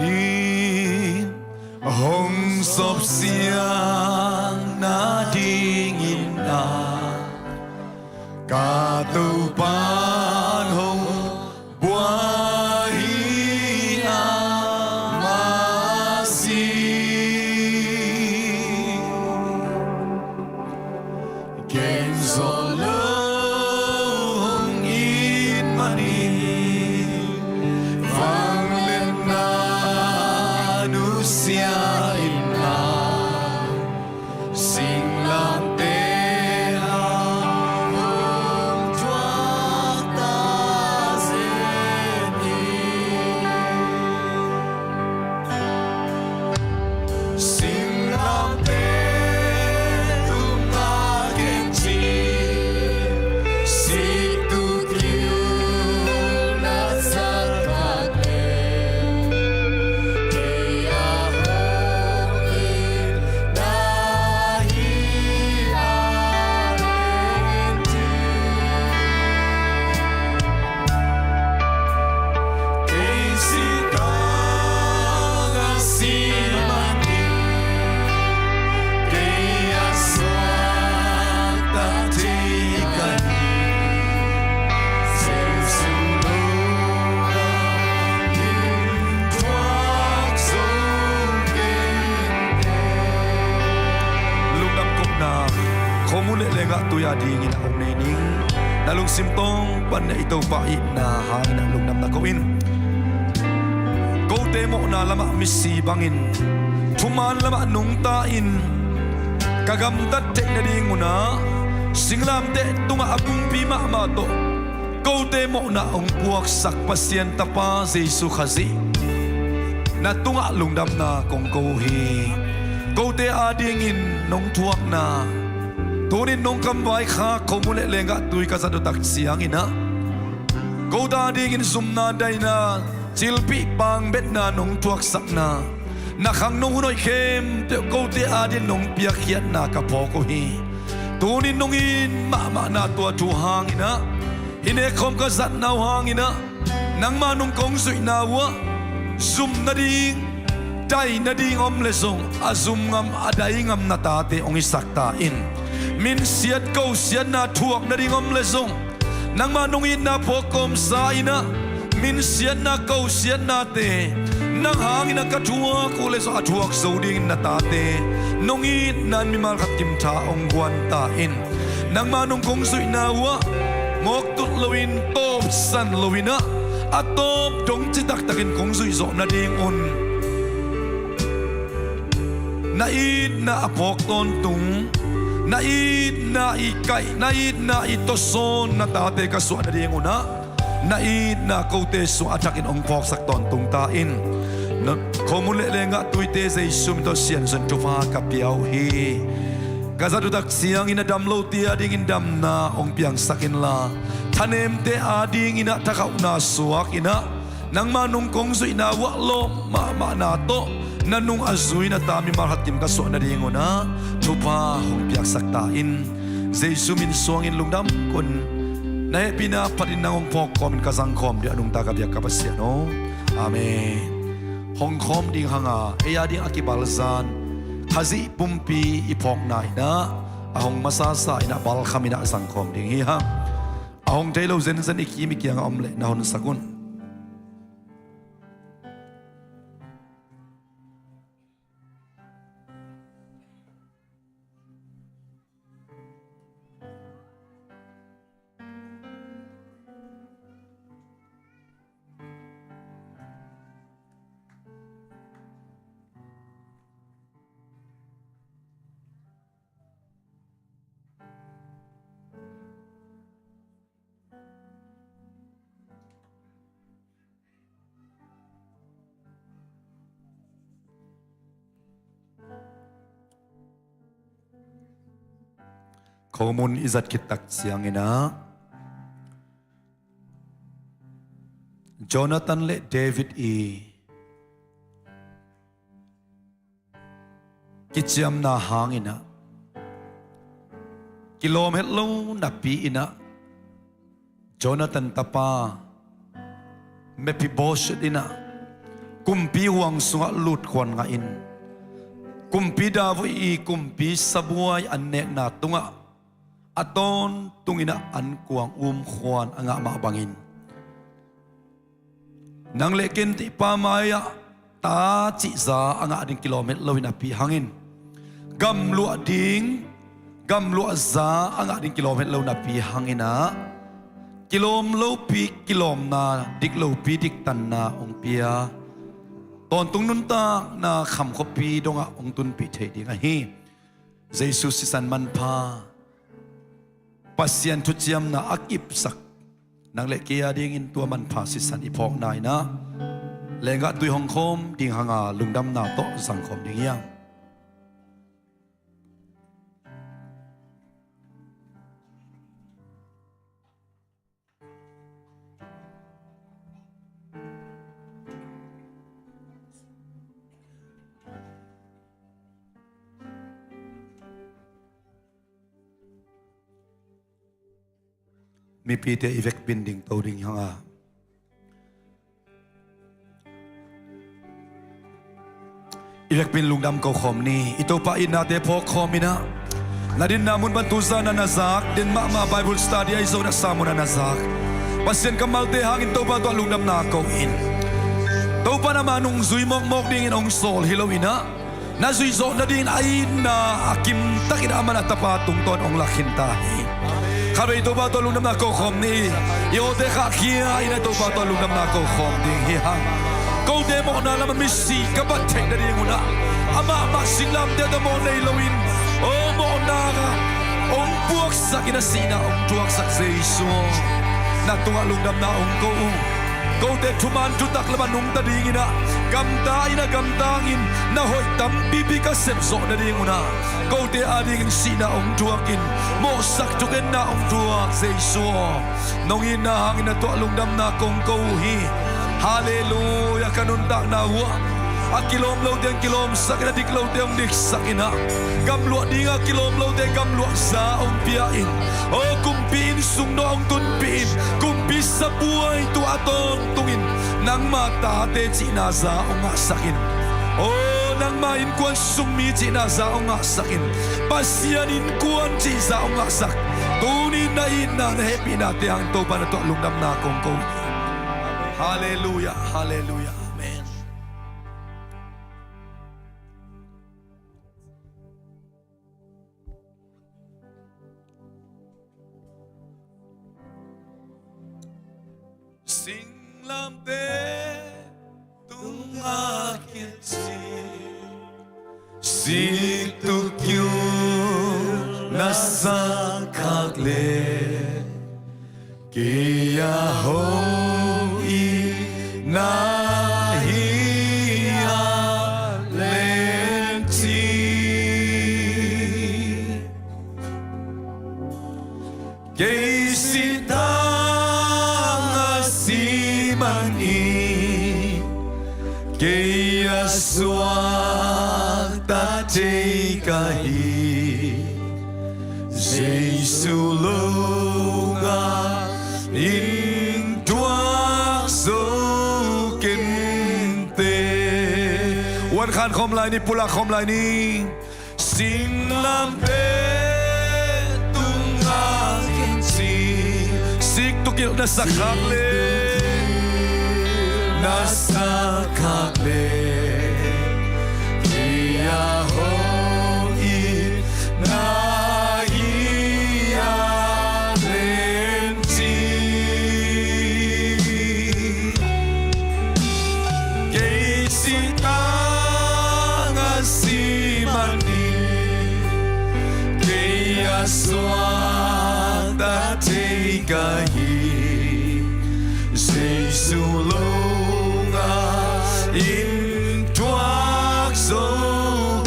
Ni hong sawpsiang nadingin a ka Topa'n hong buai hi a masi. Ken zawh lo hong it manin vangliatna nusia in a singlamteh ah hong thuak ta zen hi. Singlamteh tungah ken cih sik tu kiu na zat khat leh kei a hong it na hi a leng hi. Kei si ka, ka si manin kei a suakta thei ka hi. Jesu lo in thuak zo kei. Lungdam kohna, khomun leh lenggah tui a dingin a hong nei ning. Na lungsim tawng pan na i Topa itna hangin a lungdam na ko in. Kote mawhna lamah misi bangin thuman lamah nungta in ka gamtat theih nading un a singlamteh tungah a pumpi mahmah tawh kote mawhna hong puaksak Pasian Tapa Jesu Khazih na tungah lungdamna kong ko uh hi. Kote adingin nong thuakna, tunin nong kamvaikhak khomun leh lenggah tui ka zat uh tak ciangin ah kote adingin zumna daina, cilpih pangbetna nong thuaksakna, na khang nong hun hoih khempeuh kote adingin nong piakkhiatna ka phawk uh hi. Tunin nong it mahmahna tua thu hangin ah, hih nekkhawm ka zatna uh hangin ah, nangma nung kong zuihna uh ah zum nading, dai nading om leh zong a zum ngam a dai ngam na tate hong hisak ta in. Minsiat kosiatna thuak nading om leh zong nangma nong itna phawk kawmsa in ah, minsiatna kosiatnate nang hangin ah ka thuak uh leh zong a thuak zo dingin na tate nong itna in mimal khat kim tha hong guan ta in. Nangma nung kong zuihna uh ah mawk tut loin, tawpsan loin ah, a tawp dong citaktakin kong zuih zawh nadingun na itna a phawk tawntung, na itna i kaih, na itna i tawsawn na tate ka suah nadingun ah, na itna kote sungah a thakin hong phawksak tawntung ta in. Na khomun leh lenggah tuite Jesu min tawh siansuan thupha ka pia uh hi. Ka zat uh tak ciangin a dam lote adingin damna hong piangsak inla, thanemte adingin ah thakhauhna suak in ah, nangma nung kong zuihna uh ah lawp mahmahna tawh na nung a zui na ta mimal khat kim ka suah nadingun ah thupha hong piaksak ta in. Jesu min suangin lungdam ko in. Na hehpihna phatin nang hong phawk khawmin ka zang khawm ding a nungta ka biak ka Pasian aw. Amen. Hong khawm ding hang a, ei ading a kibalzan Khazih pumpi i phawkna in ah, a hong masasa in ah balkham in ah zang khawm ding hi hang. A hong thei lo zenzen i kim i kiangah om leh na honsak un. Khomun i zat khit tak ciangin ah, Jonathan le David i kiciamna hangin ah, kilawm het lo napi-in ah, Jonathan tapa Mephibosheth in ah kumpi huang sungah lutkhuan ngahin, kumpi David i kumpi sabuai an nekna tungah a tawntungin ah ankuang umkhuan a ngah mah bangin, nang le ken teipa mai-ah ta cihza a ngah ding kilawm het lo hi napi hangin, gamluah ding, gamluahza a ngah ding kilawm het lo napi hangin ah, kilawm lopi kilawmna, dik lopi diktanna hong pia, tawntung nuntakna khamkhuapi dongah hong tunpih thei ding ahi Jesu sisan manpha, Pasian thuciamna a kipsak nang le kei a dingin tua manpha sisan i phawkna in ah, lenggah tui hong khawm ding hanga lungdamna tawh zangkhawm ding hi hang. Mipite i vekpin ding to ding hanga, i vekpin lungdam ko khawm ni. I Topa itnate phawk khawm in ah, na dinna mun pan tu zan a na zak den mahmah Bible study ahi zongin a sermon a na zak Pasian kammalte hangin Topa tungah lungdamna ko in. Topa in amah nungzui mawkmawk dingin hong sawl hi lo in ah, na zuih zawh nadingin a itna a kimtakin amah in a tapa tungtawn hong lak khin ta hi. Khatvei Topa tungah lungdamna ko khawm ni. I awte khahkhia in ah Topa tungah lungdamna ko khawm ding hi hang. Kote mawhna lamah misi ka bat theih nadingun ah, amah mah singlamteh tawh mawh nei loin, aw mawhna hong puaksakin a sihna hong thuaksak Jesu aw, na tungah lungdamna hong ko uh. Kote thuman thutak lamah nungta dingin ah, gamta in ah gamtangin na hoih tampipi ka sepzawh nadingun ah, kote adingin sihna hong thuakin, mawhsak thukhenna hong thuak Jesu aw, nong itna hangin na tungah lungdamna kong ko uh hi. Halleluiah. Ka nuntakna uh ah, a kilawm lote hong kilawmsakin, a dik lote hong diksakin ah, gamluah dinga kilawm lote gamluahza hong pia-in, aw kumpi inn sung dongah hong tunpih in, kumpi sabuai tungah a tawntungin nangma tate cihna za hong ngahsakin, aw nangma innkuan sung mi cihna za hong ngahsakin, Pasian innkuan cihza hong ngahsak, tuni na itna na hehpihnate hangin Topa na tungah lungdamna kong ko uh hi. Halleluiah. Halleluiah. Amen. Singlamteh tungah kici, sik tuk kiu na sak khak leh, kei a hong itna hi a len ci. Kei sitang a si man in, kei a suakta thei ka hi. Jesu longa inn thuak zo kei inteh. Uan khan khawm lai ni, pulak khawm lai ni. Singlamteh tungah kici, sik tuk kiu na sak khak leh, na sak khak leh, kei a hong itna hi a len ci. Kei sitang a si man in, kei a suakta thei ka hi. Jesu longa inn thuak zo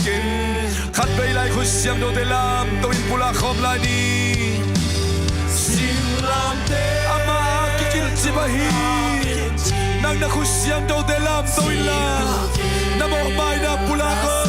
kei inteh. Khatvei lai khut siangthote lamto in pulak khawm lai ni. Singlamteh amah a kikilhcip ahi. Nang na khut siangthote lamto inla, na mawhmaina pulak aw.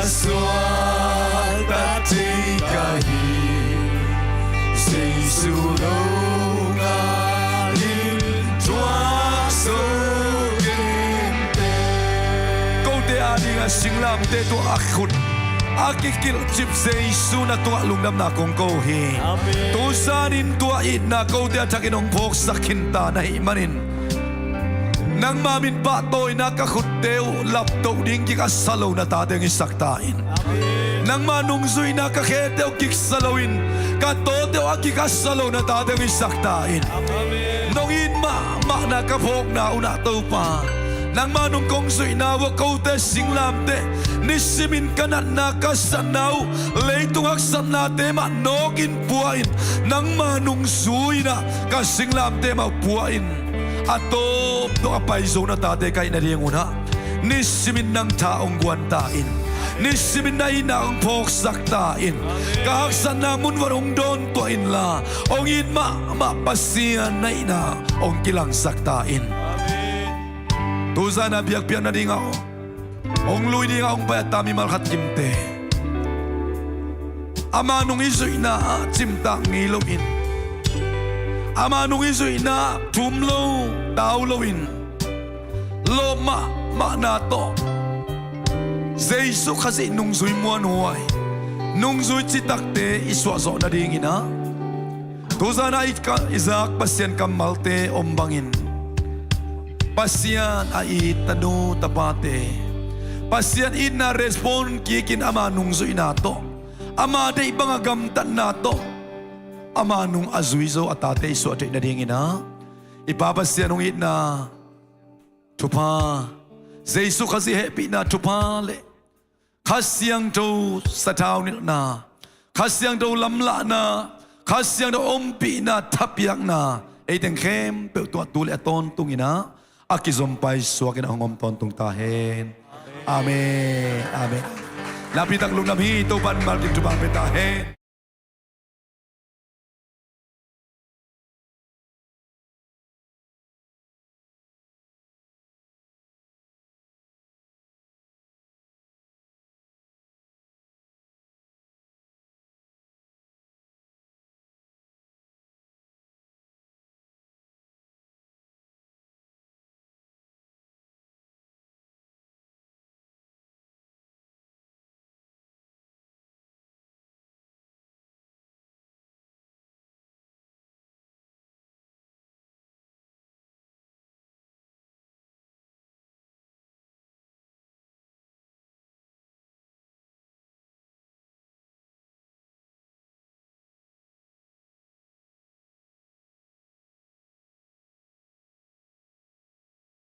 Suakta thei ka hi, Jesu lo ngalin thuak so kei in teh. Kote adingin singlamteh tungah a khut a kikilhcip Jesu na tungah lungdamna kong ko hi. Amen. Tu zanin tua itna kote a thakin hong phawksak khinta na hih manin nangma min pahtawina ka khutte uh laptoh ding kikasa lo na tate hong hisak ta in. Amen. Nangma nungzuihna ka khete uh kiksa loin ka tawte uh a kikasa lo na tate hong hisak ta in. Amen. Nong it mahmahna ka phawkna uh na Topa, nangma nung kong zuihna uh a kote singlamteh nisimin ka natna ka satna uh leitung haksatnate mah nawkin pua in, nangma nungzuihna ka singlamteh mah uh pua in. A tawp dong a paizo na tate ka hih nadingun ah nisimin nang tha hong guan ta in. Nisimin na itna hong phawksak ta in. Ka haksatna mun van hong dawntuah inla hong it mahmah Pasian na hihna hong kilangsak ta in. Tu zan a biakpiak nadingah hong lui dingah hong pai a ta mimal khat kimte, ama nung i zuihna ah cimtak ngei loin, ama nung i zuihna ah thum lo tau loin, lawp mahmahna tawh Jesu Khazih nungzui muanhuai, nungzui citakte i suahzawh nadingin ah tu zan a i ka, i zak Pasian kammalte om bangin Pasian a it tanu tapate, Pasian itna respond kikin ama nungzuihna tawh, ama deih banga gamtatna tawh ama nung a zui zo a tate i suah theih nadingin ah i Pa Pasian hong itna thupha, Jesu Khazih hehpihna thupha le Kha Siangtho sathau nilhna, Kha Siangtho lamlahna, Kha Siangtho ompihna thapiakna, eiteng khempeuh tungah tu le a tawntungin ah a kizom paisuakin a hong om tawntung ta hen. Amen. Amen. Nakpi tak lungdam hi. Topa'n malkim thupha pia ta hen.